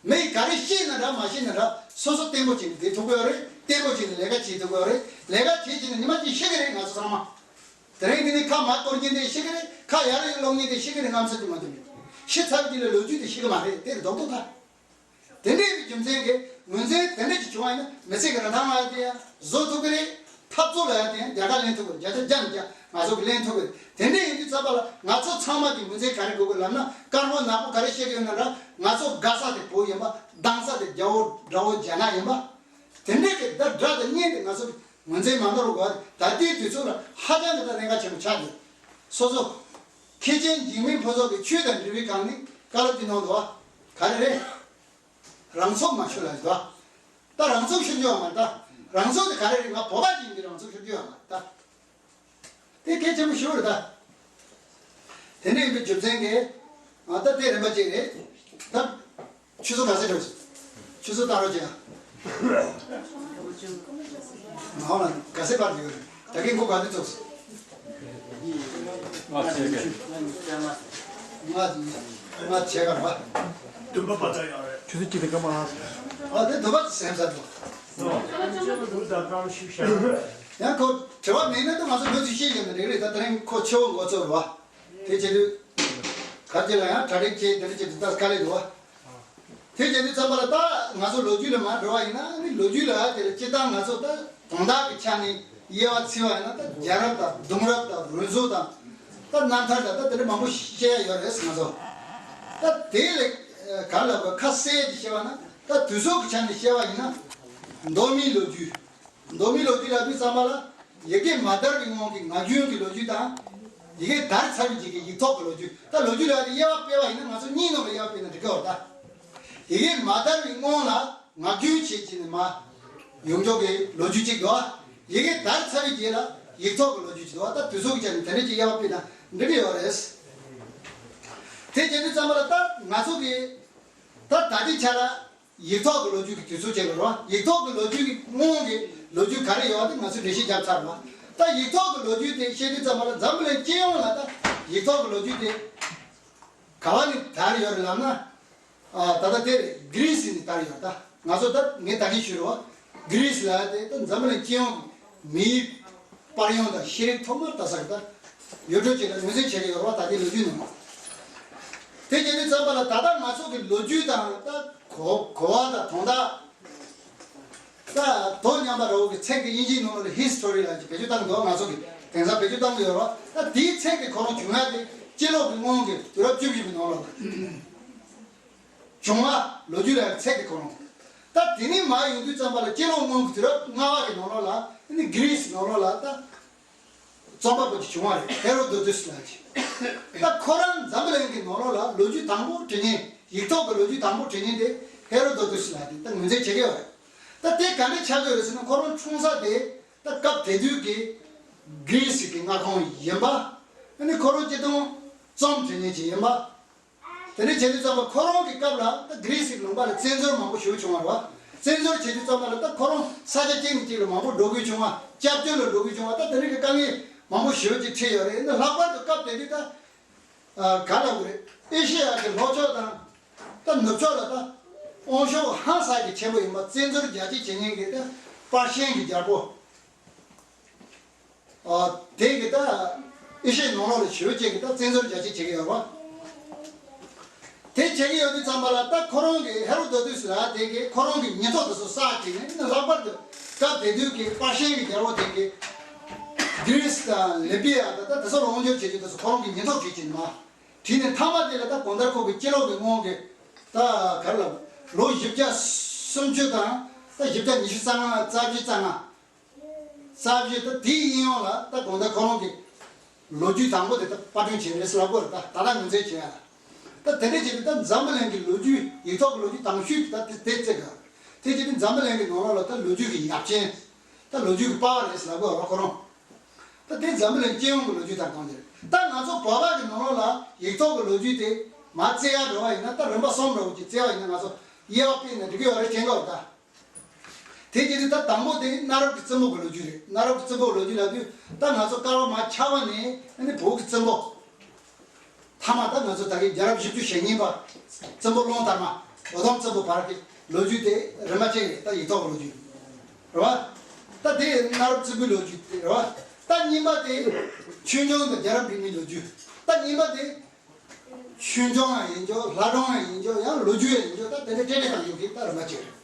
མི་ག་རེ་ཤེས་ན་འདྲ་མ་ཤེས་ན་འདྲ་སོ་སོ་བརྟན་པོ་བྱས་ནས་བསྡད་ཐུབ་ཀྱི་ཡོད་རེད། བརྟན་པོ་བྱས་ནས་ལས་ཀ་བྱེད་ཐུབ་ཀྱི་ཡོད་རེད། ལས་ཀ་བྱེད་བྱེད་ནས་ཉི་མ་གཅིག་ཤི་གི་རེད་ང་ཚོ་ཚང་མ། དེ་རིང་འདི་ནས་ཁ་མར་གཏོར་མཁན་དེ་ཤི་གི་རེད། ཁ་ཡར་སློག་མཁན་དེ་ཤི་གི་རེད། རྔམ་ཚ་རྒྱུ་མ་གཏོགས་མེད། ཤི་ཚར་རྒྱུ་ལ་ལོ་རྒྱུས་དེ་ཤི་གི་མ་རེད། དེ་རེད་རྡོག་རྡོག་ད། དེ་འདྲའི་རྒྱུ་མཚན་གྱིས་ངོས་འཛིན་དེ་འདྲ་ཅིག་བྱུང་བ་ཡིན་ན་མི་ཚེ་གི་རིན་ཐང་ལ་དེ་ཡང་བཟོ་ཐུབ་ཀྱི་རེད། འཐབ་རྩོད་ལ་ཡང་དེ་ཡང་རྒྱལ་ཁ་ལེན་ཐུབ་ཀྱི་རེད། བརྒྱ་ཆ་བརྒྱ་ནས་བརྒྱ་ང་ཚོ་གི་ལེན་ཐུབ་ཀྱི་རེད། དེ་འདྲ་ཡིན་དུས་ཙམ་པ་ལ་ང་ཚོ་ཚང་མ་གི་ངོས་འཛིན་ག་རེ་དགོས་ཀྱི་ལབ་ན། དཀར་པོ་ནག་པོ་ག་རེ་བཤད་ཀྱི་ཡོད་ན་ར་ང་ཚོ་དགའ་ས་དེ་བོད་ཡིན་པ། སྡང་ས་དེ་རྒྱ་བོ་དགྲ་བོ་རྒྱ་ནག་ཡིན་པ། དེ་འདྲ་གི་ད་དགྲ་དང་གཉེན་དེ་ང་ཚོ་གི་ངོས་འཛིན་མ་འདོར་དགོས་པ་ད་ལྟའི་དུས་ཚོད་ལ་ཧ་ཅང་གི་ད་གནད་འགག་ཆེན་པོ་ཆགས་ཡོད། སོ་སོ་ཁེ་ཆེན་འཇིགས་མེད་ཕུན་ཚོགས་ཀྱི་ཆོས་དང་འབྲེལ་བའི་སྒང་ནས་བཀའ་སློབ་ཀྱི་ནང་དུ་བ་ག་རེ་རེད། རང་ཚུགས་མ་ཤོར་ལ་ཡོད། ད་རང་ཚུགས་ཤོར་རྒྱུ་ཡོད་མ་རེད། ད་རང་ཚུགས་དེ་ག་རེ་རེད། ང་བོད་པ་ཅིག་ཡིན་དུས་རང་ཚུགས་ཤོར་རྒྱུ་ཡོད་མ་རེད་ད། དེ་གལ་ཆེན་པོ་ཞིག་རེད་ད། དེ་འདྲ་ཡིན་པའི་རྒྱུ་མཚན་གྱིས་ང་ད་དེ་རིམ་པ་གཅིག་རེད་ད། ཆུ་ཚོད་ག་ཚོད་འགྲོ། ཆུ་ཚོད་ལྟ་རོགས་བྱེད་ཨ། ང་ཧོ་ལ་ག་ཚོད་བར་འགྲོ་རེད། ད་གིན་མགོ་ག་དུས་ཚོགས། ང་བྱེད་གི། ང་ང་བྱེད་ག་ར། བདུན་པ་བར་ད་ཡོད་རེད། ཆུ་ཚོད་གཅིག་དང་སྐར་མ་ལྔ། ཨ་དེ་བདུན་པ་སེམས་ས་འགྲོ། ཡང་ཁོ་དྲི་བ་མེད་ན་ད་ང་ཚོ་ལོ་ཚིགས་ཤེས་ཀྱི་ཡོད་ན་རེད་རེད། ད་དེ་རིང་ཁོ་ཆེ་བོ་འགོ་ཚུགས་རེད་བ། དེ་བྱེད་དུས། ག་རེ་ལ་ཡང་གྲ་སྒྲིག་བྱེད་དེ་འདྲ་བྱེད་དུས་ད་དཀའ་ལས་འདུག་བ། དེ་བྱེད་དུས་ཙམ་པ་ལ་ད་ང་ཚོ་ལོ་རྒྱུས་ལ་མར་འགྲོ་བ་ཡིན་ན་ནི་ལོ་རྒྱུས་ལ་དེ་ལ་སྤྱིར་བཏང་ང་ཚོ་ད་དོན་དག་གི་ཆ་ནས་དབྱེ་བ་ཕྱེ་བ་ཡིན་ན་ད་རྒྱལ་རབས་དང་གདུང་རབས་དང་རུས་གསུམ་དང་ད་རྣམ་ཐར་དང་ད་དེ་འདྲ་མང་པོ་བཤད་ཡ་ཡོད་རེད་ང་ཚོ། ད་དེ་ལས་ག་རེ་ལབ་དགོས། ཁ་གསལ་གྱིས་བཤད་པ་ན་ད་དུས་ཚོད་ཀྱི་ཆ་ནས་བཤད་པ་ཡིན་ན་མདོ་སྨད་ལོ་རྒྱུས། མདོ་སྨད་ལོ་རྒྱུས་ལབ་དུས་ཙམ་པ་ལ་ཡི་གེ་མ་དར་བའི་སྔོན་གྱི་ངག་རྒྱུན་གྱི་ལོ་རྒྱུས་དང་། ཡི་གེ་དར་ཚར་བའི་རྗེས་ཀྱི་ཡིག་ཐོག་གི་ལོ་རྒྱུས། ད་ལོ་རྒྱུས་ལབ་དེ་དབྱེ་བ་སྤེལ་བ་ཡིན་ན་ང་ཚོ་གཉིས་ནང་ལ་དབྱེ་བ་སྤེལ་ན་འགྲིག་གི་ཡོད་རེད་ད། ཡི་གེ་མ་དར་བའི་སྔོན་ལ་ངག་རྒྱུན་བྱེད་ཀྱི་ནི་མ་ཡོང་འཇོག་གི་ལོ་རྒྱུས་གཅིག་འདུག་ཨ། ཡི་གེ་དར་ཚར་བའི་རྗེས་ལ་ཡིག་ཐོག་གི་ལོ་རྒྱུས་གཅིག་འདུག་ཨ། ད་དུས་ཚོད་ཀྱི་ཆ་ནས་དེ་འདྲ་ཅིག་དབྱེ་བ་སྤེལ་ན་འགྲིག་གི་ཡོད་རེད། དེ་བྱེད་དུས་ཙམ་པ་ལ་ད་ང་ཚོ་གི་ད་ད་ལྟའི་ཆ་ལ། ཡིག་ཐོག་གི་ལོ་རྒྱུས་ཀྱི་དུས་ཚོད་བྱས་པ་རེད་བ། ཡིག་ཐོག་གི་ལོ་རྒྱུས་ཀྱི་སྔོན་གྱི་ལོ་རྒྱུས་ག་རེ་ཡོད་པ་དེ་ང་ཚོས་འགྲེལ་བཤད་བརྒྱབ་ཚར་བ། ད་ཡིག་ཐོག་གི་ལོ་རྒྱུས་དེ་བཤད་དུས་ཙམ་པ་ལ་འཛམ་བུ་གླིང་སྤྱི་ཡོངས་ལ་ད་ཡིག་ཐོག་གི་ལོ་རྒྱུས་དེ་ག་བ་ནས་དར་ཡོད་རེད་ལབ་ན། ཨ་ད་ལྟ་དེ་རེད། གྷི་རི་སི་ནས་དར་ཡོད་རེད། ད་ང་ཚོ་ད་ངས་ད་གིན་ཞུས་རེད་བ། གྷི་རི་སི་ལབ་ཡ་དེ་ད་འཛམ་བུ་གླིང་སྤྱི་ཡོངས་ཀྱི་མིའི་པར་ཡོང་དང་ཤེས་རིག་ཐོག་མར་ལྟ་ས་གི་ད་ཡུལ་གྲུ་ཅིག་ལ་ངོས་འཛིན་བྱེད་ཀྱི་ཡོད་རེད་བ། ད་ལྟའི་ལོ་རྒྱུས་ནང་དེ་བྱས་དུས་ཙམ་པ་ལ་ད་ལྟ་ང་ཚོ་གི་ལོ་རྒྱུས་དང་ད་གོ་གོ་བ་དང་དོན་དག་ད་དོ་མཉམ་པ་ར་བོ་གི་ཚིག་གི་དབྱིན་ཇིའི་ནང་ལ་ཧི་སི་ཊོ་རི་ལ་ཅིག་བེད་སྤྱོད་བཏང་གི་འདུག་ང་ཚོ་གི་དེང་སང་བེད་སྤྱོད་བཏང་གི་ཡོད་རེད་བ། ད་དེའི་ཚིག་དེ་ཁོ་རང་བྱུང་ཡ་དེ་སྤྱི་ལོ་གི་སྔོན་གྱི་དུས་རབས་བཅུ་བཞི་པའི་ནང་ལ་བྱུང་བ་ལོ་རྒྱུས་ལ་ཚིག་དེ་ཁོ་རང་ ད་དེ་ནས་མར་ཡོང་དུས་ཙམ་པ་ལ་སྤྱི་ལོ་སྔོན་གྱི་དུས་རབས་ལྔ་པ་གི་ནང་ལོགས་ལ་ཨ་ནི་གྷི་རིས་ནང་ལོགས་ལ་ད་རྩོམ་པ་པོ་ཅིག་བྱུང་བ་རེད། ཧེ་རོ་དོ་ཏུས་ལབ་ཅིག་ད་ཁོ་རང་འཛམ་བུ་གླིང་གི་ནང་ལོགས་ལ་ལོ་རྒྱུས་དང་པོ་བྲིས་མཁན། ཡིག་ཐོག་གི་ལོ་རྒྱུས་དང་པོ་བྲིས་མཁན་དེ་ཧེ་རོ་དོ་ཏུས་ལབ་དེ་ད་ངོས་འཛིན་བྱེད་ཀྱི་ཡོད་རེད། ད་དེ་ག་འདྲ་ཆགས་ཀྱི་ཡོད་རེད་ཟེར་ན། ཁོ་རང་འཁྲུངས་ས་དེ་ད་སྐབས་དེ་དུས་ཀྱི་གྷི་རིས་ཀྱི་མངའ་ཁོངས་ཡིན་པ། ཨ་ནི་ཁོ་རང་སྤྱིར་བཏང་རྩོམ་འབྲི་མཁན་ཅིག་ཡིན་པ། དེ་འདྲ་བྱས་དུས་ཙམ་པ་ཁོ་རང་གི་སྐབས་ལ་ད་གྷི་རིས་ཀྱི་ལུང་པ་ལ་བཙན་འཛུལ་མང་པོ་ཞིག་བྱུང་བ་རེད་བ། བཙན་འཛུལ་བྱེད་དུས་ཙམ་པ་ལ་ད་ཁོ་རང་ས་ཆ་གཅིག་ནས་གཅིག་ལ་མང་པོ་འགྲོ་དགོས་བྱུང་བ། སྐྱབས་བཅོལ་ལ་འགྲོ་དགོས་བྱུང་བ། ད་དེ་འདྲ་གི་དཀའ་ངལ་མང་པོ་ཞིག་ཅིག་འཕྲད་ཡོད་རེད། ད་ལྷག་པར་དུ་སྐབས་དེ་དུས་ད་ག་ལབ་དགོས་རེད། ཨེ་ཤེ་ཡ་གི་ལྷོ་ཕྱོགས་དང་ད་ནུབ་ཕྱོགས་ལ་ད་དབང་ཤུགས་ཧང་སང་གི་ཆེན་པོ་ཡིན་པ། བཙན་འཛུལ་རྒྱ་ཆེ་བྱེད་མཁན་གྱི་ད་པར་ཤན་གྱི་རྒྱལ་པོ། ཨ། དེ་གི་ད་ཨེ་ཤེ་ཡའི་ནང་ལོགས་ལ་ཞེ་པོ་ཅིག་གི་ད་བཙན་འཛུལ་རྒྱ་ཆེ་བྱེད་ཀྱི་ཡོད་པ། དེ་བྱེད་ཀྱི་ཡོད་དུས་ཙམ་པ་ལ་ད་ཁོ་རང་གི་ཧེ་རོ་དོ་ཏུས་ལབ་དེ་གི་ཁོ་རང་གི་ཉིན་ཐོ་དེ་ཚོ་བསགས་བྱས་ནས་ལྷག་པར་དུ་སྐབས་དེ་དུས་ཀྱི་པར་ཤན་གྱི་རྒྱལ་པོ་དེ་གི་གྷི་རིས་དང་ལི་བི་ཡ་དང་ད་དེ་ཚོ་ལ་དབང་སྒྱུར་བྱེད་རྒྱུ་དེ་ཚོ་ཁོ་རང་གི་ཉིན་ཐོ་བྲིས་བྱས་ནས་མར་བྲིས་ནས། མཐའ་མ་དེ་ལ་ད་གང་ལྟར་ཁོ་གི་སྤྱི་ལོ་གི་སྔོན་གྱི་ད་ག་རེ་ལབ། ལོ་བཞི་བརྒྱ་སུམ་ཅུ་དང་ད་བཞི་བརྒྱ་ཉི་ཤུ་རྩ་ལྔ། རྩ་བཞི་རྩ་ལྔ། རྩ་བཞི་ད་དེའི་དབྱིན་ཡོང་ལ་ད་གང་ལྟར་ཁོ་རང་གི་ལོ་རྒྱུས་དང་པོ་དེ་ད་པར་སྐྲུན་བྱས་རེད་ཟེར་ལབ་དགོས་རེད། ད་ད་ལྟ་ངོས་འཛིན་བྱས་ཡ་ལ། ད་དེ་འདྲ་བྱས་ཏེ་ད་འཛམ་བུ་གླིང་གི་ལོ་རྒྱུས། ཡིག་ཐོག་གི་ལོ་རྒྱུས་དང་ཤོས་དེ་ད་དེ་དེ་བརྩི་དགོས་རེད། དེ་བྱས་ཏེ་འཛམ་བུ་གླིང་གི་ནང་ལོགས་ལ་ད་ལོ་རྒྱུས་ཀྱི་ཡབ་ཆེན། ད་ལོ་རྒྱུས་ཀྱི་པ་ཕ་རེད་ཟེར་ལབ་དགོས་རེད་ཁོ་རང་། ད་དེ་འཛམ་བུ་གླིང་སྤྱི་ཡོངས་ཀྱི་ལོ་རྒྱུས་དང་གང་ཅི་རེད། ད་ང་ཚོ་བོད་པ་གི་ནང་ལོགས་ལ་ཡིག་ཐོག་གི་ལོ་རྒྱུས་དེ་མར་བཙལ་ཡ་འགྲོ་བ་ཡིན་ན། ད་རིམ་པ་གསུམ་འདྲ་བོ་ཅིག་བཙལ་བ་ཡིན་ན་ང་ཚོ་དབྱེ་བ་སྤེལ་ན་འགྲིག་གི་ཡོད་རེད་དྲན་གི་ཡོད་ད། དེ་བྱས་ཏེ་ད་དང་པོ་དེ་གནའ་རབས་ཀྱི་བཙུན་མོ་གི་ལོ་རྒྱུས་རེད། གནའ་རབས་ཀྱི་བཙུན་མོ་གི་ལོ་རྒྱུས་ལབ་དུས་ད་ང་ཚོ་བསྐལ་པ་མ་ཆགས་པ་ནས་ཨ་ནི་བོད་ཀྱི་བཙུན་མོ། མཐའ་མ་ད་ང་ཚོ་ད་གིན་རྒྱལ་རབས་བཞི་བཅུ་ཞེ་གཉིས་པ་བཙུན་པོ་ཀླུང་དར་མ། འོད་སྟོང་བཙུན་པོ་བར་གྱི་ལོ་རྒྱུས་དེ་རིམ་པ་བྱས་རེད། ད་ཡིག་ཐོག་གི་ལོ་རྒྱུས་རེད་བ། ད་དེ་གནའ་རབས་བཙུན་པོའི་ལོ་རྒྱུས་དེ་རེད་བ། ད་གཉིས་པ་དེ་ཆོས་འབྱུང་དང་རྒྱལ་རབས་རིང་མོའི་ལོ་རྒྱུས། ད་གཉིས་པ་དེ་ཆོས་འབྱུང་ཡང་ཡིན་ཆོག་ལྷ་སྒྲུང་ཡང་ཡིན་ཆོག་ཡང་ལོ་རྒྱུས་ཡང་ཡིན་ཆོག་ད་དེ་འདྲ་འདྲ་བཏང་རྒྱུ་གི་ད་རིམ་པ་བྱས་རེད།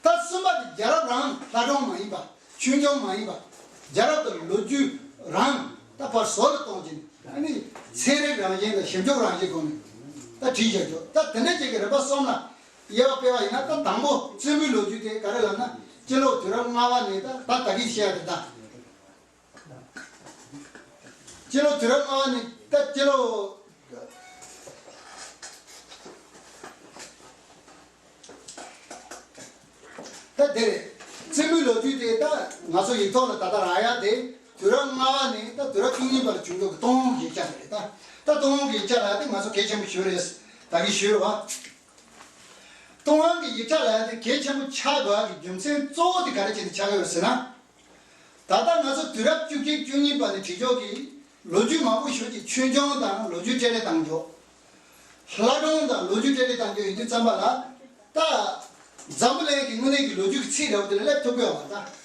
ད་གསུམ་པ་དེ་རྒྱལ་རབས་རང་། ལྷ་སྒྲུང་མ་ཡིན་པ། ཆོས་འབྱུང་མ་ཡིན་པ། རྒྱལ་རབས་དང་ལོ་རྒྱུས་རང་ད་ཕར་ཟུར་ལ་གཏོང་བྱས་ནས་ཨ་ནི་ཚན་རིག་རང་བཞིན་དང་ཞིབ་འཇུག་རང་བཞིན་སྒོ་ནས་ད་བྲིས་བཞག་རྒྱུ། ད་དེ་འདྲ་ཅིག་གི་རིམ་པ་གསུམ་ལ་དབྱེ་བ་སྤེལ་བ་ཡིན་ན། ད་དང་པོ་བཙུན་མོའི་ལོ་རྒྱུས་དེ་ག་རེ་ལབ་ན། སྤྱི་ལོ་དུས་རབས་ལྔ་པ་ནས་ད་ད་ད་གིན་བཤད་ཡ་དེ་ད། སྤྱི་ལོ་དུས་རབས་ལྔ་པ་ནས་ད་སྤྱི་ལོ། ད་དེ་རེད། བཙུན་མོའི་ལོ་རྒྱུས་དེ་ད་ང་ཚོ་ཡིག་ཐོག་ལ་ད་ལྟ་རག་ཡ་དེ་དུས་རབས་ལྔ་པ་ནས་ད་དུས་རབས་བཅུ་གཉིས་བར་བྱུང་ཡོད་ཀྱི་ཏུན་ཧོང་གི་ཡིག་ཆ་དེ་རེད། ད་ད་ཏུན་ཧོང་གི་ཡིག་ཆ་ལབ་ཡ་དེ་ང་ཚོ་གལ་ཆེན་པོ་ཞིག་རེད། ད་གིན་ཞུས་རེད་བ། ཏུན་ཧོང་གི་ཡིག་ཆ་ལབ་ཡ་དེ་གལ་ཆེན་པོ་ཆགས་དགོས་ཡ་གི་རྒྱུ་མཚན་གཙོ་བོ་དེ་ག་རེ་བྱས་ནས་ཆགས་ཡོད་ཟེར་ན། ད་ལྟ་ང་ཚོ་དུས་རབས་བཅུ་གཅིག་བཅུ་གཉིས་བར་ནས་བྲིས་ཆོག་གི་ལོ་རྒྱུས་མང་པོ་ཞིག་གི་ཆོས་འབྱུང་དང་ལོ་རྒྱུས་འཕྲེད་རེས་བཏང་རྒྱུ། ལྷ་སྒྲུང་དང་ལོ་རྒྱུས་འཕྲེད་རེས་བཏང་རྒྱུ་ཡིན་དུས་ཙམ་པ་ལ། ད་འཛམ་བུ་གླིང་གི་དངོས་གནས་ཀྱི་ལོ་རྒྱུས་ཀྱི་ཚིག་འདྲ་བོ་དེ་ལ་སླེབས་ཐུབ་ཀྱི་ཡོད་མ་རེད་ད།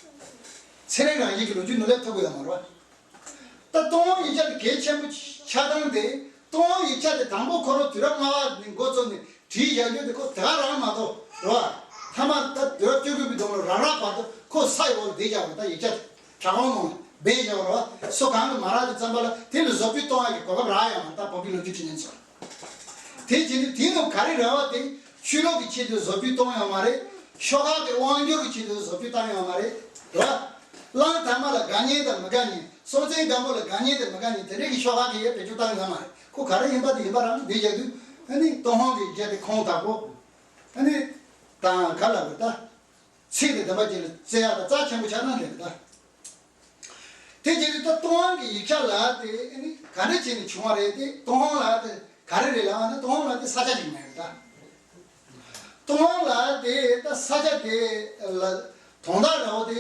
ཚན་རིག་རང་བཞིན་གྱི་ལོ་རྒྱུས་ནང་སླེབས་ཐུབ་ཀྱི་ཡོད་མ་རེད་བ། ད་ཏུན་ཧོང་ཡིག་ཆ་དེ་གལ་ཆེན་པོ་ཆགས་སྟངས་དེ། ཏུན་ཧོང་ཡིག་ཆ་དེ་དང་པོ་ཁོ་རང་དུས་རབས་ལྔ་པ་ནས་འགོ་བཙུགས་ནས་བྲིས་བཞག་རྒྱུ་དེ་ཁོ་དེ་ག་རང་མ་གཏོགས་རེད་བ། མཐའ་མ་ད་དུས་རབས་བཅུ་དགུ་པའི་སྡོང་ལོ་རག་རག་བར་དུ་ཁོ་ས་ཡི་འོག་ལ་བསྡད་བཞག་པ་རེད། ད་ཡིག་ཆ་དེ་དྲ་ཁང་ནང་ལ་སྦས་བཞག་པ་རེད་བ། སུ་གང་གིས་མ་རག་དུས་ཙམ་པ་ལ་དེ་ལ་བཟོ་བཅོས་གཏོང་ཡག་གི་གོ་སྐབས་རག་ཡོད་མ་རེད། ད་བོད་པའི་ལོ་རྒྱུས་འབྲི་མཁན་ཚོ་ལ། དེ་བྱས་ནས་དེའི་ནང་ག་རེ་རེད་བ། དེ་ཆོས་ལུགས་ཀྱི་ཆེད་དུ་བཟོ་བཅོས་གཏོང་ཡོད་མ་རེད། ཤོག་ཁག་གི་དབང་སྒྱུར་གྱི་ཆེད་དུ་བཟོ་བཅོས་བཏང་ཡོད་མ་རེད། རེད་བ། གླང་དར་མ་ལ་དགའ་མཁན་དང་མི་དགའ་མཁན། སྲོང་བཙན་སྒམ་པོ་ལ་དགའ་མཁན་དང་མི་དགའ་མཁན་དེ་འདྲས་ཀྱི་ཤོག་ཁག་གིས་ཡང་བེད་སྤྱོད་བཏང་ཡོད་མ་རེད། ཁོ་ག་རེ་ཡིན་པ་དེ་ཡིན་པ་རང་བསྡད་བཞག་དུས་ཨ་ནི་ཏུན་ཧོང་གི་གཞས་དེ་ཁུངས་དག་པོ་ཨ་ནི་དང་ག་ལ་བར་ད་ཚིག་དེ་བདེན་པ་ཅིག་ལ་བཙལ་ཡག་ད་རྩ་ཆེན་པོ་ཆགས་སྟངས་དེ་རེད་ད། དེ་བྱས་ཏེ་ད་ཏུན་ཧོང་གི་ཡིག་ཆ་ལབ་ཡག་དེ་ཨ་ནི་ག་འདྲ་བྱས་ནས་བྱུང་བ་རེད། དེ་ཏུན་ཧོང་ལབ་ཡག་དེ་ག་རེ་རེད་ལབ་ན། ཏུན་ཧོང་ལབ་ཡག་དེ་ས་ཆ་ཅིག་མ་རེད་ད། ཏུན་ཧོང་ལབ་ཡག་དེ་ད་ས་ཆ་དེ་ལ་དོན་དག་འདྲ་བོ་དེ་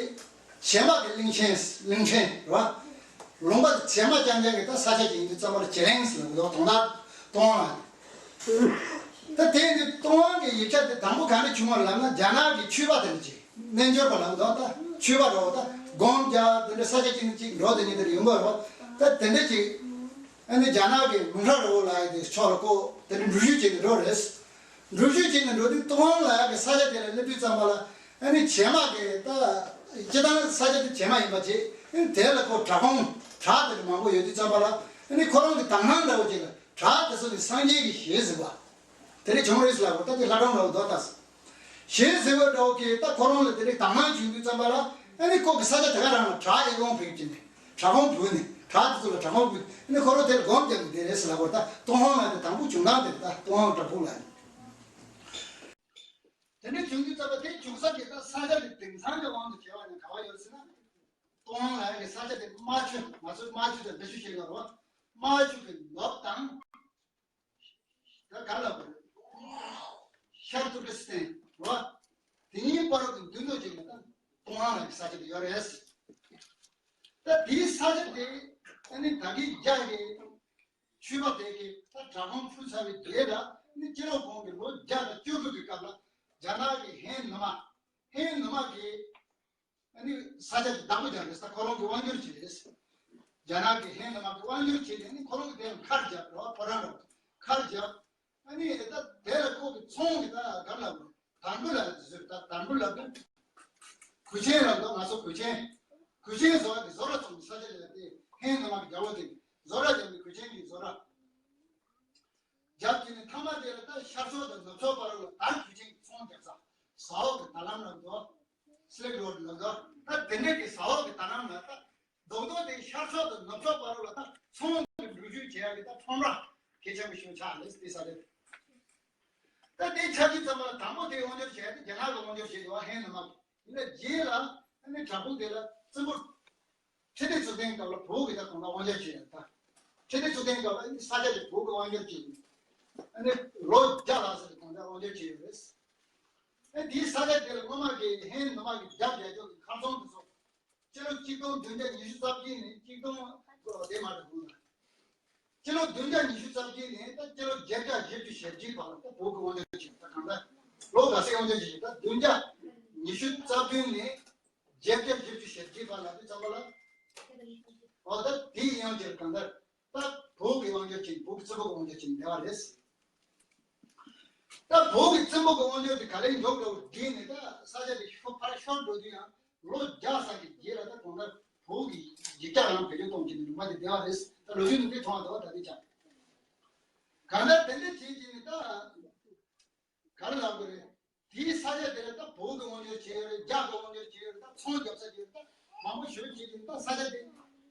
བྱེ་མ་གི་གླིང་ཆེན། གླིང་ཕྲན་རེད་བ། ལུང་པ་དེ་བྱེ་མ་རྐྱང་རྐྱང་གི་ད་ས་ཆ་ཅིག་ཡིན་དུས་ཙམ་པ་ལ་བྱེ་གླིང་ཟེར་ལབ་དགོས་དོན་དག་ཏུན་ཧོང་ལབ་ཡག་དེ། ད་དེ་ནི་ཏུན་ཧོང་གི་ཡིག་ཆ་དེ་དང་པོ་ག་འདྲ་བྱུང་བ་ལབ་ན། རྒྱ་ནག་གི་ཆོས་པ་དེ་འདྲ་ཅིག་རྣལ་འབྱོར་པ་ལབ་དང་ད་ཆོས་པ་འདྲ་བོ་ད་སྒོམ་རྒྱག་དེ་འདྲ་ས་ཆ་གཅིག་ནས་གཅིག་འགྲོ་དེ་ཉིད་དེར་ཡོང་གི་རེད་བ། ད་དེ་འདྲ་ཅིག་ཨ་ནི་རྒྱ་ནག་གི་མུན་ཧྲ་རི་བོ་ལབ་ཡག་དེ་ཕྱོགས་ལ་ཁོ་དེ་འདྲ་འགྲུལ་བཞུད་བྱས་ནས་འགྲོ་རེད། འགྲུལ་བཞུད་བྱས་ནས་འགྲོ་དུས་ཏུན་ཧོང་ལབ་ཡག་གི་ས་ཆ་དེ་ལ་སླེབས་དུས་ཙམ་པ་ལ་ཨ་ནི་བྱེ་མ་གི་ད་སྤྱིར་བཏང་ས་ཆ་དེ་བྱེ་མ་ཡིན་པ་བྱས། ཨ་ནི་དེ་ལ་ཁོ་བྲག་ཁུང་བྲག་དེ་འདྲ་མང་པོ་ཡོད་དུས་ཙམ་པ་ལ་ཨ་ནི་ཁོ་རང་གི་དག་སྣང་འདྲ་བོ་ཅིག་ལ་བྲག་དེ་ཚོ་ནི་སངས་རྒྱས་ཀྱི་ཞལ་ཟེར་བ། དེ་འདྲ་བྱུང་རེད་ཟེར་ལབ་པ། ད་དེ་ལྷ་སྒྲུང་འདྲ་བོ་འདུག་ད། ཞེས་ཟེར་བ་འདྲ་བོ་གིས་ད་ཁོ་རང་ལ་དེ་ནས་དག་སྣང་བྱུང་དུས་ཙམ་པ་ལ། ཨ་ནི་ཁོ་གི་ས་ཆ་དེ་ག་རང་ལ་བྲག་ཨེ་ཀོང་བུད་ཀྱི་ནས་བྲག་ཁུང་བུད་ནས་བྲག་དེ་ཚོ་ལ་བྲག་ཁུང་བུད་ཨ་ནི་ཁོ་རང་དེ་ལ་སྒོམ་རྒྱབ་ནས་བསྡད་རེད་ཟེར་ལབ་པར། ད་ཏུན་ཧོང་ལ་དེ་དང་པོ་བྱུང་སྟངས་དེ་རེད། ད་ཏུན་ཧོང་བྲག་ཁུང་ལ་ནི། དེ་ནས་བྱུང་དུས་ཙམ་པ་དེ་བྱུང་ས་དེ་ད་ས་ཆ་དེ་དེང་སང་གི་དབང་དུ་བྱས་པ་ནི་ག་བ་ཡོད་ཟེར་ན། ཏུན་ཧོང་ལ་ཡ་གི་ས་ཆ་དེ་རྨ་ཆུ། ང་ཚོ་རྨ་ཆུ་དང་འབྲི་ཆུ་ཞེས་ལབ་རོ། རྨ་ཆུ་གི་ནུབ་དང་། ད་ག་ལ་བར། ཤར་ཏུར་ཀི་སི་ཐན་རོ། དེ་གཉིས་བར་དུ་མདུན་དུ་ཅིག་ལ་ད་ཏུན་ཧོང་ལ་ཡ་གི་ས་ཆ་དེ་ཡོད་རེད། ད་དེའི་ས་ཆ་དེ་ཨ་ནི་ད་གི་རྒྱ་གི་ཆོས་པ་དེ་གིས་ད་བྲག་ཁུང་ཕུལ་ཚར་བའི་རྗེས་ལ་ནི་སྤྱི་ལོ་གོང་གི་ལོ་བརྒྱ་དང་བཅུ་དགུ་གི་སྐབས་ལ་རྒྱ་ནག་གི་ཧན་ནུ་མ། ཧན་ནུ་མ་གིས་ཨ་ནི་ས་ཆ་དེ་བདག་པོ་རྒྱག་རེད། ད་ཁོ་རང་གི་དབང་སྒྱུར་བྱེད་རེད། རྒྱ་ནག་གི་ཧན་ནུ་མ་གི་དབང་སྒྱུར་བྱེད་དེ་ནི་ཁོ་རང་གི་དེ་ལ་མཁར་རྒྱབ་རོགས་ཕོ་བྲང་རོགས་མཁར་རྒྱབ། ཨ་ནི་ད་དེ་ལ་ཁོ་གི་ཚོང་གི་ད་ག་ལ་དར་འབུ་ལ་ཟེར། ད་དར་འབུ་ལ་དུ་གོས་ཆེན་ལ་འདུག་ང་ཚོ་གོས་ཆེན། གོས་ཆེན་བཟོ་བ་དེ་བཟོ་གྲྭ་ཚོང་གི་ས་ཆ་ལ་དེ་ཧན་ནུ་མ་གི་རྒྱལ་པོ་དེ་བཟོ་གྲྭ་རྒྱབ་ནས་གོས་ཆེན་གྱི་བཟོ་གྲྭ་རྒྱབ་ཀྱི་ནི་མཐའ་མ་དེ་ལ་ད་ཤར་ཕྱོགས་དང་ནུབ་ཕྱོགས་བར་ལ་དར་གོས་ཆེན་གྱི་ཚོང་རྒྱབ་ས་ཟ་འོག་གི་དར་ལམ་ལ་འདུག་སི་ལིག་རོ་ཌི་ལ་འདུག་ད་དེ་འདྲ་གི་ཟ་འོག་གི་དར་ལམ་ལ་ད། རྡོག་རྡོག་དེ་ཤར་ཕྱོགས་དང་ནུབ་ཕྱོགས་བར་ལ་ད་ཚོང་གི་འགྲུལ་བཞུད་བྱེད་ཡག་གི་ད་ཁྲོམ་ར་གལ་ཆེན་པོ་ཞིག་ཆགས་རེད། དེ་ས་རེད། ད་དེ་ཆགས་དུས་ཙམ་པ་ལ་དང་པོ་དེ་དབང་སྒྱུར་བྱས་ཏེ་རྒྱ་ནག་གི་དབང་སྒྱུར་བྱས་འདུག་ཧན་ནུ་མ་གི། ཡིན་ན་རྗེས་ལ་ཨ་ནི་བྲག་ཕུག་དེ་ལ་བཙན་པོ་ཁྲི་ལྡེ་གཙུག་བརྟན་སྐབས་ལ་བོད་ཀྱི་ད་གང་ལ་དབང་སྒྱུར་བྱས་ཡོད། ད་ཁྲི་ལྡེ་གཙུག་བརྟན་སྐབས་ལ་ཨ་ནི་ས་ཆ་དེ་བོད་ཀྱི་དབང་སྒྱུར་བྱས་ཡོད། ཨ་ནི་ལོ་བརྒྱ་ལྷག་ཙམ་གང་ལ་དབང་སྒྱུར་བྱས་ཡོད་རེད། ཨ་དེའི་ས་ཆ་དེ་ལ་སྔོན་མ་གི་ཧན་ནུ་མ་གི་རྒྱབ་རྒྱབ་ཕྱོགས་ཀྱི་མཁར་རྫོང་དེ་ཚོ། སྤྱི་ལོ་གཅིག་སྟོང་བདུན་བརྒྱ་ཉི་ཤུ་རྩ་བརྒྱད་ནས་གཅིག་སྟོང་དེ་མ་རེད་འདུག་སྤྱི་ལོ་བདུན་བརྒྱ་ཉི་ཤུ་རྩ་བརྒྱད་ནས་ད་སྤྱི་ལོ་བརྒྱད་བརྒྱ་བཞི་བཅུ་ཞེ་གཅིག་བར་ལ་ད་བོད་ཀྱི་དབང་སྒྱུར་བྱས། ད་གང་ལྟར་ལོ་ག་ཚོད་དབང་སྒྱུར་བྱས། ད་བདུན་བརྒྱ་ཉི་ཤུ་རྩ་བདུན་ནས་བརྒྱད་བརྒྱ་བཞི་བཅུ་ཞེ་གཅིག་བར་ལ་དུས་ཙམ་པ་ལ། འོ་ད་དེའི་དབང་སྒྱུར་གང་ལྟར་ད་བོད་ཀྱི་དབང་སྒྱུར་བྱས། བོད་ཀྱི་བཙན་པོ་གི་དབང་སྒྱུར་བྱས་ནས་བསྡད་པ་རེད། ད་བོད་ཀྱི་བཙན་པོ་གི་དབང་སྒྱུར་དེ་ག་ལེར་མགྱོགས་འགྲོ་བསྡད་ནས་ད་ས་ཆ་དེ་ཤོར་ཕར་ཤོར་འགྲོ་དུས་ཡང་། ལོ་བརྒྱ་ཙམ་གྱི་རྗེས་ལ་ད་གང་ལྟར་བོད་ཀྱི་ཡིག་ཆ་རང་བེད་སྤྱོད་གཏོང་གི་ནི་ལུང་པ་དེ་བསྡད་པ་རེད། ད་ལོ་རྒྱུས་ནང་དེ་མཐོང་བ་འདུག་ད་དེ་ཀྱང་། གང་ལྟར་དེ་འདྲ་བྱེད་ཀྱི་ནི་ད་ག་རེ་ལབ་དགོས་རེད། དེའི་ས་ཆ་དེ་ལ་ད་བོད་ཀྱི་དབང་སྒྱུར་བྱས་ཡོད་རེད། རྒྱ་གི་དབང་སྒྱུར་བྱས་ཡོད་རེད། ད་ཚོང་རྒྱབ་ས་བྱས་ཡོད་རེད། ད་མང་པོ་ཞེ་པོ་བྱས་ཀྱི་ནི་ད་ས་ཆ་དེ་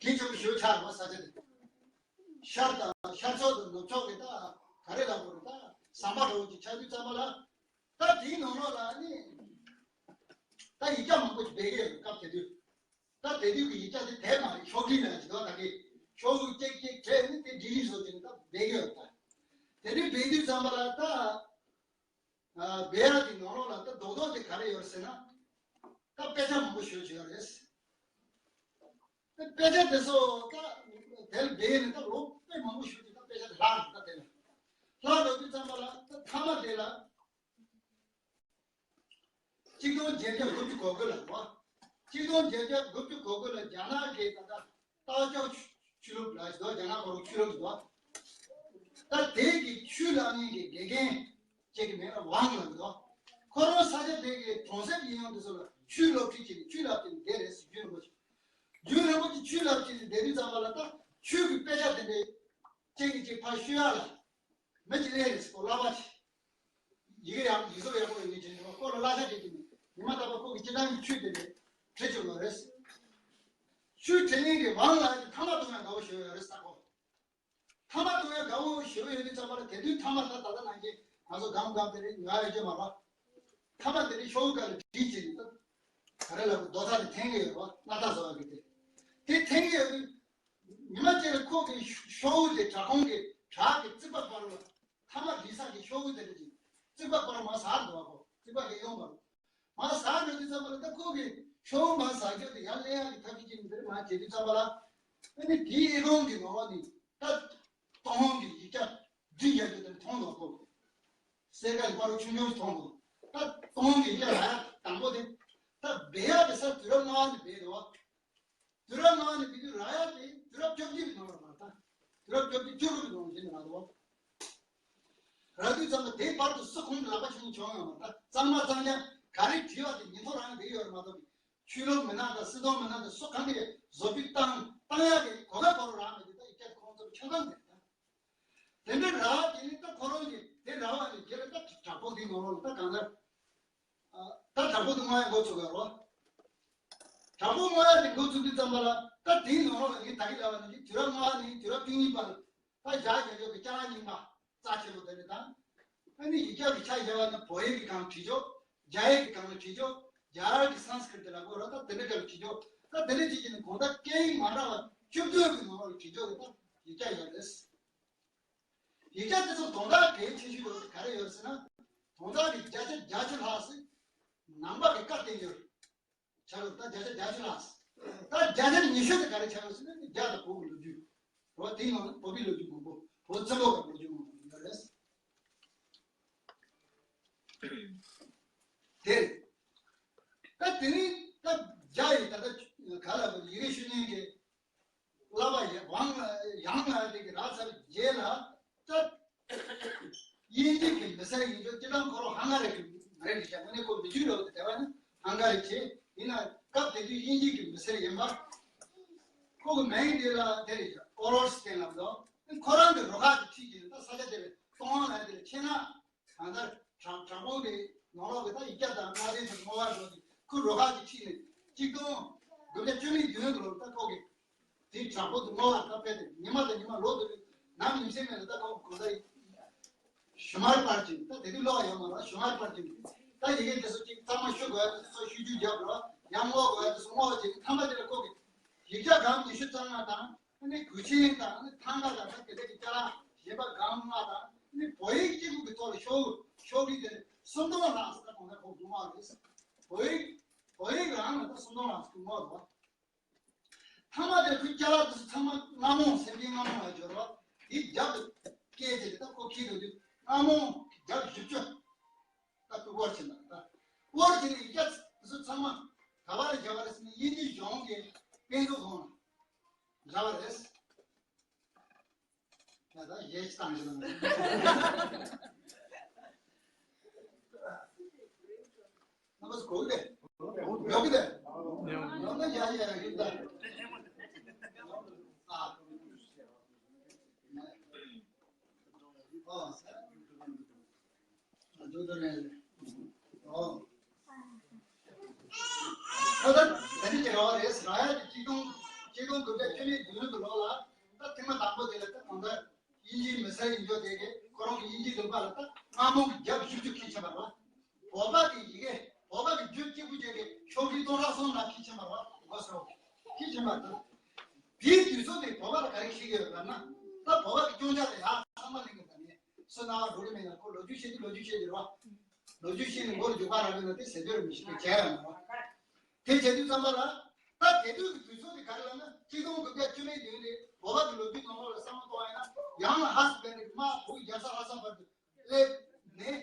གལ་ཆེན་པོ་ཞེ་པོ་ཆགས་རེད་བ། ས་ཆ་དེ་ཤར་དང་ཤར་ཕྱོགས་དང་ནུབ་ཕྱོགས་ཀྱི་ད་ག་རེ་ལབ་དགོས་རེད། ད་ཟམ་པ་འདྲ་བོ་ཅིག་ཆགས་དུས་ཙམ་པ་ལ། ད་དེའི་ནང་ལོགས་ལ་ནི་ད་ཡིག་ཆ་མང་པོ་ཅིག་སྦས་ཀྱི་ཡོད་རེད། སྐབས་དེ་དུས། ད་དེ་དུས་ཀྱི་ཡིག་ཆ་དེ་དེབ་མ་རེད། ཤོག་དྲིལ་ལ་ཅིག་ད་གི་ཤོག་བུ་ཀྱེག་ཀྱེག་བྲིས་ནས་དེ་འབྲི་རིགས་བཟོ་བྱས་ནས་ད་སྦས་ཀྱི་ཡོད། ད་དེ་དུས་སྦས་དུས་ཙམ་པ་ལ་ད་སྦས་ཡག་དེ་ནང་ལོགས་ལ་ད་རྡོག་རྡོག་དེ་ག་རེ་ཡོད་ཟེར་ན། ད་དཔེ་ཆ་མང་པོ་ཞེ་པོ་ཅིག་ཡོད་རེད། ད་དཔེ་ཆ་དེ་ཚོ་ད་དེ་ལ་སྦས་ནས་ད་ལོ་དཔེ་མང་པོ་ཞེ་པོ་ཅིག་ད་དཔེ་ཆ་དེ་ལྷག་འགྲོ། ད་དེ་ལ་ལྷག་འགྲོ་དུས་ཙམ་པ་ལ་ད་མཐའ་མ་དེ་ལ། གཅིག་སྟོང་བརྒྱད་བརྒྱ་དགུ་བཅུ་གོ་དགུ་ལ་བ། གཅིག་སྟོང་བརྒྱད་བརྒྱ་དགུ་བཅུ་གོ་དགུ་ལ་རྒྱ་ནག་གི་ད་ལྟ་སྟག་ལྕགས་ཆོས་ལུགས་ལ་ཞིག་འདུག་རྒྱ་ནག་ཁོ་རང་ཆོས་ལུགས་འདུག་ད་དེ་གི་ཆོས་ལབ་མཁན་གྱི་དགེ་རྒན་ཅིག་གི་མིང་ལ་ཝང་ལབ་འདུག་ཁོ་རང་ས་ཆ་དེ་གི་གྲོང་གསེབ་ཡིན་ཡང་དེ་ཚོ་ལ་ཆོས་སློབ་ཁྲིད་བྱས་ནས་ཆོས་ལབ་བྱས་ནས་བསྡད་རེད་ཟེར། རྒྱུན་རིང་པོ་ཅིག་རྒྱུན་རིང་པོ་ཅིག་ཆོས་ལབ་བྱས་ནས་བསྡད་དུས་ཙམ་པ་ལ་ད་ཆོས་ཀྱི་དཔེ་ཆ་དེ་འདྲའི་ཅིག་གིས་ཅིག་ཕར་ཤོད་ཡག་ལ། མི་གཅིག་སླེབས་རེད་ཟེར། ཁོ་གླ་པ་ཆེ། ཡི་གེ་ཡག་ཡིག་གཟུགས་ཡག་པོ་ཡོད་མཁན་ཅིག་འདུག་ཁོ་ལ་གླ་ཆ་སྤྲད་ཀྱི་མེད། ཉི་མ་རྟག་པར་ཁོ་གི་སྤྱི་བཏང་གི་ཆོས་དེ་ནས་ཁྲིད་བཅུག་ཡོད་རེད། ཆོས་ཁྲིད་མཁན་གྱི་ཝང་ལགས་ཀྱིས་ཐ་མག་འཐུང་ཡག་དགའ་བོ་ཞེ་པོ་ཡོད་རེད་ཟེར་ཁོ། ཐ་མག་འཐུང་ཡག་དགའ་བོ་ཞེ་པོ་ཡོད་དུས་ཙམ་པ་ལ་དེ་དུས་ཐ་མག་ད་ད་ལྟ་ནང་བཞིན་ང་ཚོ་སྒམ་སྒམ་དེ་རིགས་ཉོ་ཡག་ཡོད་མ་རེད། ཐ་མག་དེ་རིགས་ཤོག་བུ་སྒང་ལ་བསྒྲིགས་བྱས་ནས་ད་ག་རེ་ལབ་དགོས། རྡོ་ཐག་དེ་འཐེན་གྱི་ཡོད་རེད་བ། སྣ་ཐག་བཟོ་ཡག་གི་དེ། དེ་འཐེན་གྱི་ཡོད་དུས། ཉི་མ་གཅིག་ལ་ཁོ་གི་ཤོག་བུ་དེ་བྲག་ཁུང་གི་བྲག་གི་རྩིག་པ་བར་ལ་ཐ་མག་སྒྲིག་ས་གི་ཤོག་བུ་དེ་འདྲ་ཅིག་རྩིག་པ་བར་མར་ཟག་འགྲོ་བ། ཁོ་རྩིག་པ་གི་གཡོན་བར་མར་ཟག་འགྲོ་དུས་ཙམ་པ་ལ་ད་ཁོ་གི་ཤོག་བུ་མར་ཟག་རྒྱུ་དེ་ཡར་སླེབས་ཡག་གི་ཐབས་ཤེས་ཅིག་འདིར་མར་བྱེད་དུས་ཙམ་པ་ལ། ཨ་ནི་དེའི་ཨེ་ཀོང་གི་ནང་ལོགས་ནས་ད་ཏུན་ཧོང་གི་ཡིག་ཆ་བྲིས་ཡག་རྒྱུ་དེ་མཐོང་འདུག་ཁོ། གསེར་ཁ་གི་པར་ཆུང་ཆུང་ཞིག་མཐོང་འདུག་ད་ཏུན་ཧོང་གི་ཡིག་ཆ་རག་ཡག་དང་པོ་དེ། ད་སྦས་ཡག་གི་ས་དུས་རབས་ལྔ་པ་ནས་སྦས་འདུག་དུས་རབས་ལྔ་པ་ནས་སྦས་དུས་རག་ཡག་དེ་དུས་རབས་བཅོ་བརྒྱད་པའི་ནང་ལ་མ་རེད། ད་དུས་རབས་བཅོ་བརྒྱད་བཅུ་དགུ་པའི་ནང་ལ་བྱས་ནས་རག་འདུག་རག་དུས་ཙམ་པ་དེའི་བར་དུ་སུ་གང་གི་ལག་པ་འཆང་མྱོང་ཡོད་མ་རེད། ད་གཙང་མ་གཙང་རྐྱང་ག་རེ་བྲིས་པ་དེ་ཉིན་ཐོ་རང་ནས་བསྡད་ཡོད་རེད་མ་གཏོགས། ཆོས་ལུགས་མི་སྣ་དང་སྲིད་དོན་མི་སྣ་དང་སུ་གང་གིས་བཟོ་བཅོས་བཏང་བཏང་ཡག་གི་གོ་སྐབས་ཁོ་རང་རག་མེད་དུས། ད་ཡིག་ཆ་ཁོང་ཚོར་ཆ་ཚང་མེད། ད་དེ་འདྲ་རག་དེ་ནི་ད་ཁོ་རང་གིས་དེ་རག་པ་ནས་རྗེས་ལ་ད་དྲག་པོ་དེའི་ནང་ལོགས་ལ་ད་གང་ལྟར། པོ་དེ་བསྔོ་ཡ་འགོ་ཚུགས་ཡོད་རོ། དྲང་པོ་བསྔོ་ཡ་དེ་འགོ་ཚུགས་དུས་ཙམ་པ་ལ་ད་དེའི་ནང་ལོགས་ལ་ངས་ད་གིན་ལབ་པ་ནང་བཞིན་དུས་རབས་ལྔ་པ་ནས་དུས་རབས་བཅུ་གཉིས་པར་ད་རྒྱ་རྒྱལ་ཁབ་ཀྱི་ཅ་ལག་རྙིང་པ་རྩ་ཆེན་པོ་དེ་འདྲ་དང་། ཨ་ནི་ཡིག་ཆ་གི་ཆ་བཞག་པ་ན་བོད་ཡིག་གི་སྒང་བྲིས་ཆོག་རྒྱ་ཡིག་གི་སྒང་ལ་བྲིས་ཆོག་རྒྱ་གར་གྱི་སཾ་སྐྲྀ་ཏ་ལབ་དགོས་ར། ད་དེ་འདྲ་སྒང་ལ་བྲིས་ཆོག་ད་དེ་འདྲ་བྱེད་ཀྱི་ནི་གང་ལྟར་སྐད་ཡིག་མ་འདྲ་བ་བཅུ་བདུན་གྱི་ནང་ལ་བྲིས་ཆོག་གི་ད་ཡིག་ཆ་ཡོད་རེད། ཡིག་ཆ་དེ་ཚོ་དོན་དག་གལ་ཆེ་ཤོས་ཡོད་ག་རེ་ཡོད་ཟེར་ན། དོན་དག་གི་བརྒྱ་ཆ་བརྒྱད་ཅུ་ལྷག་ཟིག་ནང་པ་གི་བཀའ་བསྟན་ཡོད། ཆ་ལུགས་ད་བརྒྱ་ཆ་བརྒྱད་ཅུ་ལྷག་ཟིག་ད་བརྒྱ་ཆ་ཉི་ཤུ་དེ་ག་རེ་ཆགས་ཡོད་ཟེར་ན་རྒྱ་དང་བོད་ཀྱི་ལོ་རྒྱུས། བོད་དེའི་ནང་ནས་བོད་པའི་ལོ་རྒྱུས་མང་པོ་བོད་བཙན་པོ་གི་ལོ་རྒྱུས་མང་པོ་ཡོད་རེད། དེ་ད་དེ་ནི་ད་རྒྱ་ཡི་ད་ལྟ་ག་ལ་ཡི་གེ་ཤུལ་ཉན་གྱི་བསླབ་པ་ཡང་ཡང་ལ་དེ་གི་ར་ཚར་རྗེས་ལ་ད་དབྱིན་ཇི་གི་མི་སེར་ཡིན་རྒྱུ་སྤྱི་བཏང་ཁོ་རང་ཧང་ག་རི་གི་མི་རེད་ཟེར་དངོས་གནས་ཁོ་མི་རྒྱུད་རེད་དེ་བ་ནི་ཧང་ག་རི་ཆེ་ཡིན་ན་སྐབས་དེ་དུས་དབྱིན་ཇི་གི་མི་སེར་ཡིན་པ་ཁོ་གི་མིང་དེ་ལ་དེ་རེད་ཨོ་རོ་སི་ཏན་ལབ་དོ། ཁོ་རང་གི་རུ་ཁག་གི་ཁྲིད་ཀྱི་ད་ས་ཆ་དེ་ལ་ཏོང་ཧང་ལ་དེ་ལ་ཆེ་ན། གང་ལྟར་དྲང་དྲང་པོ་རེད། ནང་ལོགས་ཀྱི་ད་ཡིག་ཆ་དང་གནའ་དེང་དུ་བསྔོ་བ་འགྲོ་དུས་ཁོ་རུ་ཁག་གི་ཁྲིད་ནས་གཅིག་སྟོང་དགུ་བརྒྱ་བཅུ་མེད་བདུན་ལོར་ད་ཁོ་གི་དེ་དྲང་པོ་དུ་བསྔོ་བ་ད་ཕེབས་ཏེ་ཉི་མ་དང་ཉི་མ་ལོ་དུ་ནམ་ཉིན་སེམས་མེད་ལ་ད་ཁོ་གོ་ད་ཞུ་མར་པར་གྱིན་ད་དེ་དུས་ཀློག་ཡོད་མ་རེད། ཞུ་མར་པར་གྱིན་ད་ཡི་གེ་དེ་ཚོ་གཅིག་གཙང་མ་ཞུ་དགོས་ཡ་དེ་ཚོ་ཞུ་རྒྱུ་རྒྱབ་རོགས་ཡང་བསྔོ་དགོས་ཡ་དེ་ཚོ་བསྔོ་བ་བྱས་ནས་ཐ་མ་དེ་ལ་ཁོ་གི་ཡིག་ཆ་སྒམ་ཉི་ཤུ་རྩ་ལྔ་དང་། ཨ་ནི་གོས་ཆེན་དང་ཨ་ནི་ཐང་ག་དང་ད་དེ་འདྲ་གི་ཅ་ལག་གཞན་པ་སྒམ་ལྔ་དང་ཨ་ནི་བོད་ཡིག་གཅིག་པུ་གི་ཐོག་ལ་ཤོག་ཤོག་རིལ་དེ་སུམ་སྟོང་ལྷག་ཙམ་ད་གོང་ས་ཁོང་སྐུ་ངོ་རེད། བོད་ཡིག་བོད་ཡིག་རང་ལ་ད་སུམ་སྟོང་ལྷག་ཙམ་སྐུ་ངོ་རེད། ཐ་མ་དེ་ཁོའི་ཅ་ལག་དེ་ཚོ་ཚང་མ་རྔ་མོང་སེམས་ཅན་རྔ་མོང་ལ་འབྱོར་བ་དེ་རྒྱབ་ཏུ་སྐྱེས་ཏེ་ད་ཁོ་ཁྱེར་འགྲོ་དུས་རྔ་མོང་རྒྱབ་བཞི་བཅུ། ད་ཁོ་དབོར་ཕྱིན་ན་ད་དབོར་ཕྱིན་ནས་ཡིག་ཆ་དེ་ཚོ་ཚང་མ་ག་པར་ལ་བཞག་པ་རེད་ཟེར་ན་དབྱིན་ཇི་གཞུང་གི་དཔེ་མཛོད་ཁང་ལ་བཞག་པ་རེད། ད་ད་གཞས་ཅིག་བཏང་ཞིག་ལ་རྣམ་པ་ཚོ་གོ་གི་རེད། ཡོད་གི་རེད། ཡོད་ན་ཡ་ཡ་ཡ་ཡོད་ད། ཨ། ཨོ། ཨ་འདུག་ད་རེད། ཨོ། ད་ལྟ་ད་ནི་རེ་བ་རེད་ཟེར་ཡ་གཅིག་སྟོང་གཅིག་སྟོང་དགུ་བརྒྱ་བཅུ་མེད་བདུན་ལོ་ལ་ད་ཐེངས་མ་དང་པོ་དེ་ལ་ད་གང་ལྟར་དབྱིན་ཇིའི་མི་སེར་ཡིན་རྒྱུ་དེ་གས་ཁོ་རང་གི་དབྱིན་ཇི་ལུང་པ་ལ་ད་རྔ་མོང་གི་རྒྱབ་བཞི་བཅུ་ཁྱེར་ཕྱིན་པ་རེད། བོད་པ་གི་ཡི་གེ་བོད་པ་གི་རྒྱུད་གཅིག་པུ་ཅིག་གི་ཤོག་དྲིལ་སྟོང་ཕྲག་གསུམ་ལ་ཁྱེར་ཕྱིན་པ་རེད་གོ་སོང་། ཁྱེར་ཕྱིན་པ་དང་། དེའི་དུས་ཚོད་དེ་བོད་པ་ལ་ག་རེ་ཤེས་ཀྱི་ཡོད་ལབ་ན་ད་བོད་པ་གི་སྐྱོན་ཆ་དེ་ཡར་ཚང་མ་གླེང་གི་ད་ནི་སུ་ན་བ་འགྲོ་གི་མེད་ན་ཁོ་ལོ་རྒྱུས་ཤེས་ཀྱི་ལོ་རྒྱུས་ཤེས་ཀྱི་རེད་བ། ལོ་རྒྱུས་ཤེས་ནས་མགོ་ལ་རྒྱུག་པ་རག་གི་ན་དེ་ཟེར་འདོད་རེད་མི་ཤེས་ཀྱི་གལ་ཡང་མ་རེད། དེ་བྱེད་དུས་ཙམ་པ་ལ། ད་དེ་དུས་ཀྱི་དུས་ཚོད་དེ་ག་རེ་ལབ་ན་གཅིག་སྟོང་དགུ་བརྒྱ་བཅུ་མེད་བདུན་རེད། བོད་པ་གི་ལོ་རྒྱུས་ནང་ལོགས་ལ་བསམ་བློ་གཏོང་བ་ཡིན་ན་ཡང་ལ་ཧ་སི་བེ་རི་མ་བོད་རྒྱལ་ས་ལྷ་ས་བར་དུ་སླེབས་ནས་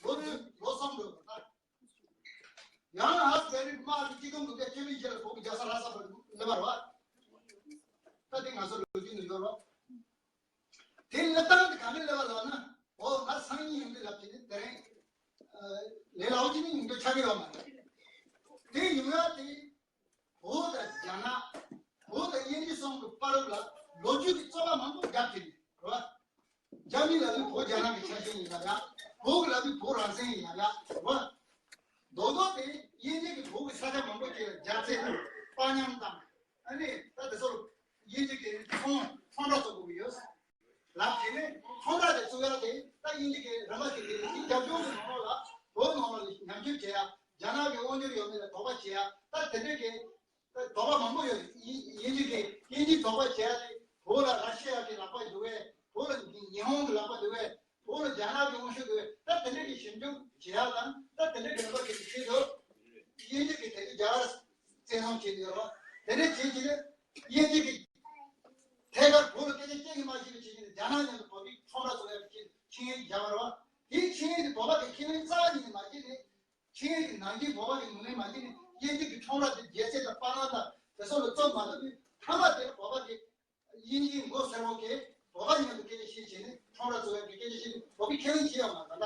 ལོ་བདུན་ལོ་གསུམ་འགྲོ་བ་ད། ཡང་ལ་ཧ་སི་བེ་རི་མ་གཅིག་སྟོང་དགུ་བརྒྱ་བཅུ་མེད་བརྒྱད་ལ་བོད་རྒྱལ་ས་ལྷ་ས་བར་དུ་སླེབས་པ་རེད་བ། ད་དེ་ང་ཚོ་ལོ་རྒྱུས་ནང་ཡོད་རོགས། དེ་སླེབས་སྟངས་དེ་ག་འདྲ་སླེབས་པ་ལབ་ན། འོ་ང་སང་ཉིན་ཡོང་དུས་ལབ་ཀྱི་ནི་དེ་རིང་། ལས་སླ་བོ་ཅིག་ནི་ཡོང་དུས་ཆགས་ཀྱི་ཡོད་མ་རེད། དེ་ཡོང་ཡ་དེ། བོད་དང་རྒྱ་ནག་བོད་དང་དབྱིན་ཇི་གསུམ་གྱི་བར་ལ་ལོ་རྒྱུས་ཀྱི་རྩོད་པ་མང་པོ་བརྒྱབ་ཀྱི་ནི་རེད་བ། རྒྱ་མི་ལབ་དུས་བོད་རྒྱ་ནག་གི་ཆ་ཤས་ཡིན་ལབ་ཡ། བོད་ཀྱི་ལབ་དུས་བོད་རང་བཙན་ཡིན་ལབ་ཡ་རེད་བ། རྡོག་རྡོག་དེ་དབྱིན་ཇི་གིས་བོད་ཀྱི་ས་ཆ་མང་པོ་ཅིག་ལ་རྒྱ་བཙལ་དང་དཔའ་ཉམས་དང་། ཨ་ནི་ད་དེ་ཚོར་དབྱིན་ཇི་གི་ཚོང་ཚོང་ར་བཙུགས་དགོས་ཀྱི་ཡོད། ལབ་དེ་ནས་ཁོང་ར་དེ་བཙུགས་ཡ་དེ་ད་དབྱིན་ཇི་གི་རིམ་པ་ཞིག་དེ་དེ་རྒྱབ་ལྗོངས་ཀྱི་ནང་ལོགས་ལ་བོད་ནང་ལ་ཉམས་རྒུད་བྱེད་ཡ་རྒྱ་ནག་གི་དབང་སྒྱུར་ཡོད་མེད་ལ་དོགས་པ་བྱེད་ཡ་ད་དེ་འདྲས་ཀྱི་དོགས་པ་མང་པོ་ཡོད། དབྱིན་ཇི་གི་དབྱིན་ཇི་དོགས་པ་བྱེད་ཡ་དེ་བོད་ལ་ར་ཤི་ཡ་གི་ལག་པ་འདུག་བས། བོད་ལ་ཉི་ཧོང་གི་ལག་པ་འདུག་བས། བོད་ལ་རྒྱ་ནག་གི་དབང་ཤུགས་འདུག་བས། ད་དེ་འདྲས་ཀྱི་ཞིབ་འཇུག་བྱེད་ཡ་དང་ད་དེ་འདྲས་ཀྱི་རིམ་པ་གི་ཆེད་དུ་དབྱིན་ཇི་གི་དེ་དུས་རྒྱ་གར་བཙན་བཟུང་བྱས་ཡོད་རེད། དེ་འདྲས་བྱེད་ཀྱི་རེད། དབྱིན་ཇི་གི་ཐད་ཀར་བོད་ལ་སྐད་ཆ་སྐད་ཀྱི་མ་ཤེས་པའི་ཆེད་ཀྱི་རྒྱ་ནག་མཉམ་དུ་བོད་པའི་ཁྲོམ་ར་བཟོ་ཡག་གི་ཆེད་ཆིངས་ཡིག་བཞག་པ་རེད་བ། དེའི་ཆིངས་ཡིག་དེ་བོད་པ་གི་ཁས་ལེན་རྩ་བ་ཉིད་ནས་མ་བྱས་ནས་ཆིངས་ཡིག་གི་ནང་རྐྱེན་བོད་པ་གི་ངོས་ལེན་མ་བྱས་ནས་དབྱིན་ཇི་གི་ཁྲོམ་ར་དེ་རྒྱལ་སྲས་དང་དཔའ་ལང་དང་དེ་ཚོ་ལ་བཙོང་མ་ཐུབ་དུས་མཐའ་མ་དེར་བོད་པ་གི་དབྱིན་ཇིའི་མགོ་སེར་པོ་གིས་བོད་པ་མཉམ་དུ་སྐད་ཆ་བཤད་བྱས་ནས་ཁྲོམ་ར་བཟོ་ཡག་གི་སྐད་ཆ་བཤད་དུས་བོད་པས་ཁས་ལེན་བྱས་ཡོད་མ་རེད་ད།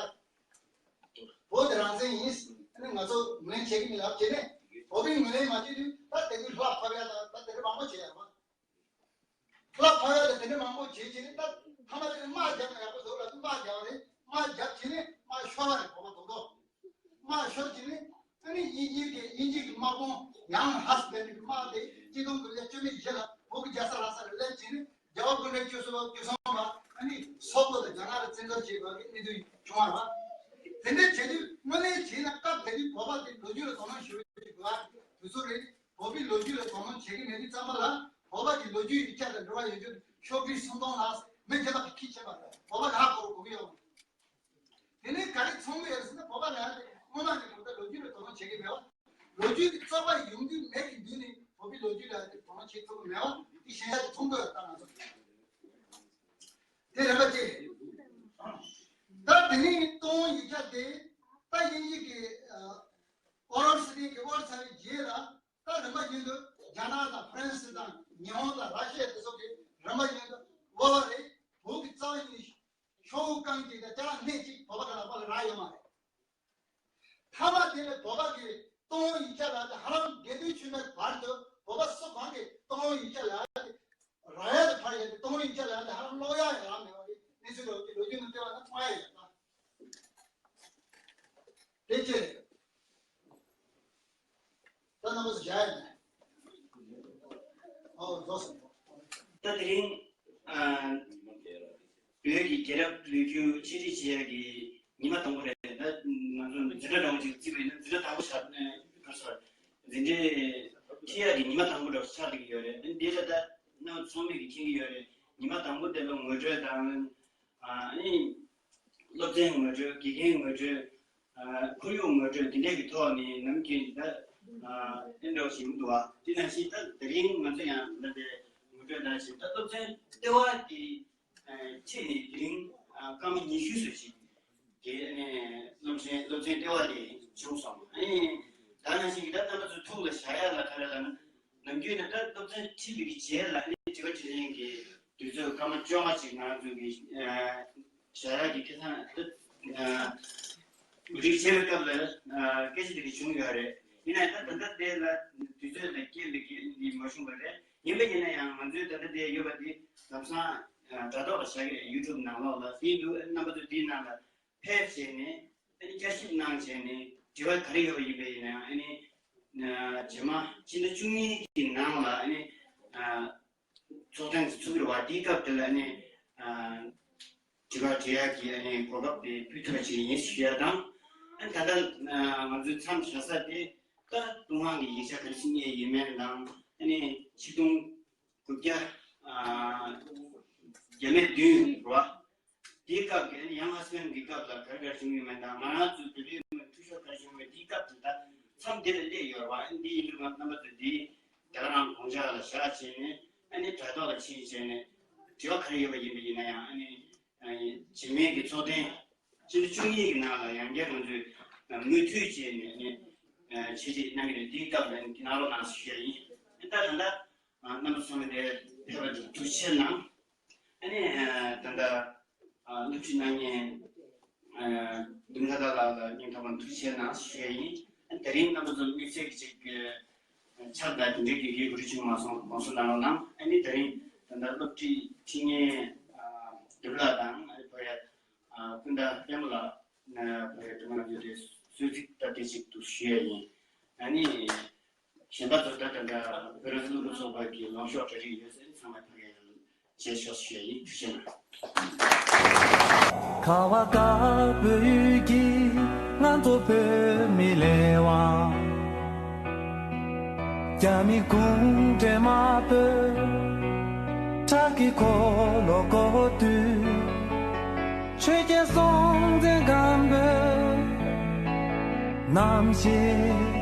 བོད་དེ་རང་བཙན་ཡིན། ཨ་ནི་ང་ཚོ་ངོས་ལེན་བྱེད་ཀྱི་མིན་ལབ་བྱས་ནས་བོད་པས་ངོས་ལེན་མ་བྱས་དུས་ད་དེ་དུས་ལྷ་ཕབ་ཡ་དང་ད་དེ་འདྲ་མང་པོ་བྱས་ཡོད་མ། ལྷ་ཕབ་ཡ་དང་དེ་འདྲ་མང་པོ་བྱས་བྱས་ནས་ད་ཐ་མ་དེ་ནས་དམག་རྒྱབ་ན་ཡག་པོ་འདུག་ལབ་དུས་དམག་རྒྱབ་རེད། དམག་རྒྱབ་བྱས་ནས་དམག་ཤོར་བ་རེད། བོད་པ་རྡོག་རྡོག་དམག་ཤོར་བྱས་ནས་ ཨ་ནི་དབྱིན་ཇིའི་གི་དབྱིན་ཇི་གི་དམག་དཔུང་ཡང་ཧ་སི་ལྡན་པའི་དམག་དེ་ཆིག་སྟོང་དགུ་བརྒྱ་བཅུ་མེད་བཞི་ལ་བོད་ཀྱི་རྒྱལ་ས་ལྷ་སར་སླེབས་བྱས་ནས། རྒྱལ་བ་སྐུ་ཕྲེང་བཅུ་གསུམ་པ་བཅུ་གསུམ་པ་ཨ་ནི་སོག་པོ་དང་རྒྱ་ནག་ལ་བཙན་འཛུལ་བྱས་པ་གི་གནས་ཚུལ་བྱུང་བ་རེད། དེ་འདྲ་བྱེད་དུས་དངོས་གནས་བྱས་ན་སྐབས་དེ་དུས་བོད་པ་དེ་ལོ་རྒྱུས་ལ་དོ་སྣང་ཞུ་བའི་དགོས་པ་དུས་ཚོད་རེད། བོད་པའི་ལོ་རྒྱུས་ལ་དོ་སྣང་བྱེད་ཀྱི་མེད་དུས་ཙམ་པ་ལ། བོད་པ་གི་ལོ་རྒྱུས་ཡིག་ཆ་དང་འབྲེལ་བ་ཡོད་རྒྱུ་ཤོག་དྲིལ་སུམ་སྟོང་ལྷག་མི་བརྒྱ་དང་ཁྲི་ཕྱིན་པ་རེད། བོད་པ་ལ་ཧ་གོ་རུ་གོ་གི་ཡོད་མ་རེད། དེ་ནས་ག་རེ་ཚང་མ་ཡོད་ཟེར་ན། བོད་པ་ལ་ཡང་དེ་སྔོན་མ་ནས་གང་ལྟར་ལོ་རྒྱུས་ལ་དོ་སྣང་བྱེད་ཀྱི་མེད་པ། ལོ་རྒྱུས་ཀྱི་རྩ་བ་ཡོང་དུས་མེད་ཀྱི་དུས་ནས་བོད་པའི་ལོ་རྒྱུས་ལ་དེ་དོ་སྣང་བྱེད་ཐུབ་ཀྱི་མེད་པ་དེ་ཤེས་ཡ་དེ་མཐོང་གི་ཡོད། ད་ང་ཚོ་དེ་རེད་པ་ཅེ། ད་དེ་ནས་སྟོང་ཡིག་ཆ་དེ་ད་དབྱིན་ཇི་གི་ཨོ་རལ་སི་ཊི་གི་ཨོ་རལ་ཚར་བའི་རྗེས་ལ། ད་རིམ་པ་བཞིན་དུ་རྒྱ་ནག་དང་ཧྥ་རན་སི་དང་ཉི་ཧོང་དང་ར་ཤི་ཡ་དེ་ཚོ་གིས་རིམ་པ་བཞིན་དུ་བོད་པ་རེད། བོད་ཀྱི་རྩ་བ་ཉིད་ནས་ཤོག་བུ་བཀང་གཅིག་དང་ཅ་ལག་སྣེ་གཅིག་བོད་པ་གི་ལག་པ་ལ་རག་ཡོད་མ་རེད། མཐའ་མ་དེ་ནས་བོད་པ་གི་སྟོང་ཡིག་ཆ་ལ་དེ་ཧ་ལམ་དགེ་འདུན་ཆོས་འཕེལ་བར་དུ་བོད་པ་སུ་གང་གི་སྟོང་ཡིག་ཆ་ལ་དེ་རག་ཡ་དེ་བར་ཡ་དེ་སྟོང་ཡིག་ཆ་ལ་དེ་ཧ་ལམ་ཀློག་ཡ་ཡང་རག་མེད་པ་གི་གནས་ཚུལ་ལོ་རྒྱུས་ལོ་རྒྱུས་ནང་བལྟས་པ་ན་མཐོང་ཡ་ཡོད་ད། དེ་ཅི་རེད། ད་རྣམ་པ་ཚོ་བཞག་ཡ་ཡིན། ཨོ་རྫོགས་སོང་། ད་དེ་རིང་ཨ་བོད་ཀྱི་རྒྱལ་རབས་ལོ་རྒྱུས་ཆེད་སྒྲིག་བྱེད་ཡ་གི་ཉི་མ་དང་པོ་རེད། ད་ང་ཚོ་འཛིན་གྲྭ་འདྲ་བོ་ཅིག་བརྩིས་པ་ཡིན་ན་འཛིན་གྲྭ་དང་པོ་ཆགས་ནས་ག་སོ་འཛིན་གྲྭའི་ཁྲིད་ཡ་གི་ཉི་མ་དང་པོ་འདྲ་བོ་ཆགས་བསྡད་ཀྱི་ཡོད་རེད། འདི་ལ་ད་རྣམ་པ་ཚང་མས་ཀྱི་མཁྱེན་གྱི་ཡོད་རེད། ཉི་མ་དང་པོ་དེ་ལ་ངོ་སྤྲོད་དང་ཨ་ནི་སློབ་ཚན་ངོ་སྤྲོད། དགེ་རྒན་ངོ་སྤྲོད། ཨ་ཁོར་ཡུག་ངོ་སྤྲོད་དེ་འདྲས་ཀྱི་ཐོག་ནས་ནམ་རྒྱུན་ད་ཨ་ཨེ་འདྲ་བ་ཞིག་མི་འདུག་བ། དེ་ནང་བཞིན་ད་དེ་རིང་ང་ཚོ་ཡང་ད་ལྟའི་ངོ་སྤྲོད་ནང་བཞིན་ད་སློབ་ཚན་ལྟེ་བ་དེ་ཨ་ཁྲིད་ནས་དེ་རིང་ཨ་སྐར་མ་ཉི་ཤུ་ཙམ་ཞིག་གི་ཨ་ནི་སློབ་ཚན་སློབ་ཚན་ལྟེ་བ་དེ་བྱུང་སོང་། ཨ་ནི་ད་ནང་བཞིན་གྱི་ད་རྣམ་པ་ཚོ་ཐུགས་ལ་བཞག་ཡ་ལ་ག་རེ་ལབ་ན། ནམ་རྒྱུན་ནས་ད་སློབ་ཚན་ཁྲིད་པའི་རྗེས་ལ་ཨ་ནི་དྲི་བ་དྲིས་ལན་གྱི་དུས་ཚོད་སྐར་མ་བཅོ་ལྔ་ཅིག་ང་ཚོ་གི་ཨ་བྱ་ཡག་གི་ཁེ་བཟང་ད་ཨ་རིགས་ཆེ་བའི་སྐབས་ལ་ཨ་སྐད་ཆ་དེ་རིགས་བྱུང་ཡོད་རེད། ཡིན་ནའི་ད་ད་ལྟ་དེ་ལ་དུས་ཚོད་དང་རྐྱེན་པས་འདི་མ་བྱུང་བ་རེད། ཡིན་པ་ཡིན་ན་ཡང་ང་ཚོའི་ད་ལྟ་དེ་ཡོད་པ་དེ་ལམ་སང་ཨ་དྲ་ཐོག་ལ་བཞག་གི་རེད། ཡུ་ཊུབ་ནང་ལོགས་ལ་དེ་འདུག་རྣམ་པ་ཚོ་དེའི་ནང་ལ་ཕེབས་བྱས་ནས་ཨ་ནི་བསྐྱར་ཞིབ་གནང་བྱས་ནས་དྲི་བ་ག་རེ་ཡོད་པ་ཡིན་པ་ཡིན་ན་ཡང་ཨ་ནི་ཨ་རྗེས་མ་ཕྱི་ཟླ་བཅུ་གཉིས་ཀྱི་ནང་ལ་ཨ་ནི་ཨ་ཚོགས་ཐེངས་ཚུགས་ཀྱི་རེད་བ། དེའི་སྐབས་དེ་ལ་ཨ་ནི་ཨ་དྲི་བ་དྲི་ཡག་གི་ཨ་ནི་གོ་སྐབས་དེ་ཕུལ་ཐུབ་པ་ཞིག་ཡིན་ཞུ་ཡ་དང་། ཨ་ནི་ད་ལྟ་ཨ་ང་ཚོའི་མཚམས་བཞག་ས་དེ་ད་ཀྲུང་དབྱང་གི་ཡིག་ཆ་ག་རེ་ཞིག་རྙེད་ཡོད་མེད་དང་། ཨ་ནི་ཆིག་སྟོང་དགུ་བརྒྱ་ཨ་བརྒྱ་མེད་བདུན་རེད་བ། དེའི་སྐབས་ཀྱི་ཡང་ཨ་སི་ཡན་གྱི་སྐབས་ལ་ག་རེ་ག་རེ་བྱུང་ཡོད་མེད་དང་། ང་རང་ཚོའི་བོད་རིགས་མི་འཐུས་ཤོར་ག་རེ་བྱུང་ཡོད་མེད། དེའི་སྐབས་དེ་དག་མཚམས་འདི་ལ་སླེབས་ཡོད་རེད་བ། ཨ་ནི་འདི་ཡིན་དུས་ང་རྣམ་པ་ཚོ་འདི་དེ་ག་རང་དགོངས་འཇགས་ལ་བཞག་བྱས་ནས་ཨ་ནི་དྲ་ཐོག་ལ་ཕྱིན་བྱས་ནས་དྲི་བ་ག་རེ་ཡོད་པ་ཡིན་པ་ཡིན་ན་ཡང་ཨ་ནི་རྗེས་མའི་གི་ཚོགས་ཐེངས་ཕྱི་ཟླ་བཅུ་གཉིས་ཀྱི་ནང་ལ་ཡང་བསྐྱར་ང་ཚོས་མུ་མཐུད་བྱས་ནས་ཨ་ནི་འཆད་ཁྲིད་གནང་གི་རེད། འདིའི་སྐབས་ལ་ཨ་ནི་གནང་རོགས་གནང་ཞུ་ཡ་ཡིན། ཨ་ནི་ད་ད་ལྟ་ཨ་རྣམ་པ་ཚང་མ་དེར་ཕེབས་པར་ཐུགས་རྗེ་ཆེ་གནང་། ཨ་ནི་ཨ་ད་ལྟ་ཨ་སློབ་ཁྲིད་གནང་མཁན་ཨ་འདུམ་ཐ་ཐ་ལགས་ལ་སྙིང་ཐག་པ་ནས་ཐུགས་རྗེ་ཆེ་གནང་ཞུ་ཡ་ཡིན། ཨ་ནི་དེ་རིང་རྣམ་པ་ཚོ་དམིགས་བསལ་གྱི་ཅིག་ཕྱག་དང་དེ་འབྲེལ་གྱི་འགན་འཁུར་བྱུང་མ་སོང་། དགོངས་སེལ་གནང་རོགས་གནང་། ཨ་ནི་དེ་རིང་ད་ལྟ་སློབ་ཁྲིད་ཁྲིད་མཁན་ཨ་འདུམ་ལགས་དང་ཨ་ནི་ཕ་གི་ཨ་སྤུན་ཟླ་པད་མ་ལགས་ཨ་ཕ་གི་འདུམ་ལགས་ཡོད་དེ་གསོལ་ཚིགས་བཏབ་སྟེ་ཅིག་ཏུ་ཞུ་ཡ་ཡིན། ཨ་ནི། གཞན་པ་ཚོ་ད་ལྟ་འདྲ་བོད་རང་བཙན་སློབ་ཕྲུག་ཚོགས་པ་གི་ལངས་ཕྱོགས་གྲ་སྒྲིག་ཡོད་ཟེར་ཚང་མ་ཕ་གིར་མཇལ་ཆོག་ཞུ་ཡ་ཡིན། ཐུགས་རྗེ་གནང་། ཁ་བ་དཀར་པོའི་གི་ང་ཚོ་བོད་མི་ལས་དབང་། རྒྱ་མི་གུང་ཁྲན་དམར་པོས་ཁྲག་གི་འཁོར་ལོ་བསྐོར་དུས། ཆོས་རྒྱལ་སྲོང་བཙན་སྒམ་པོས་རྣམ་ཤེས།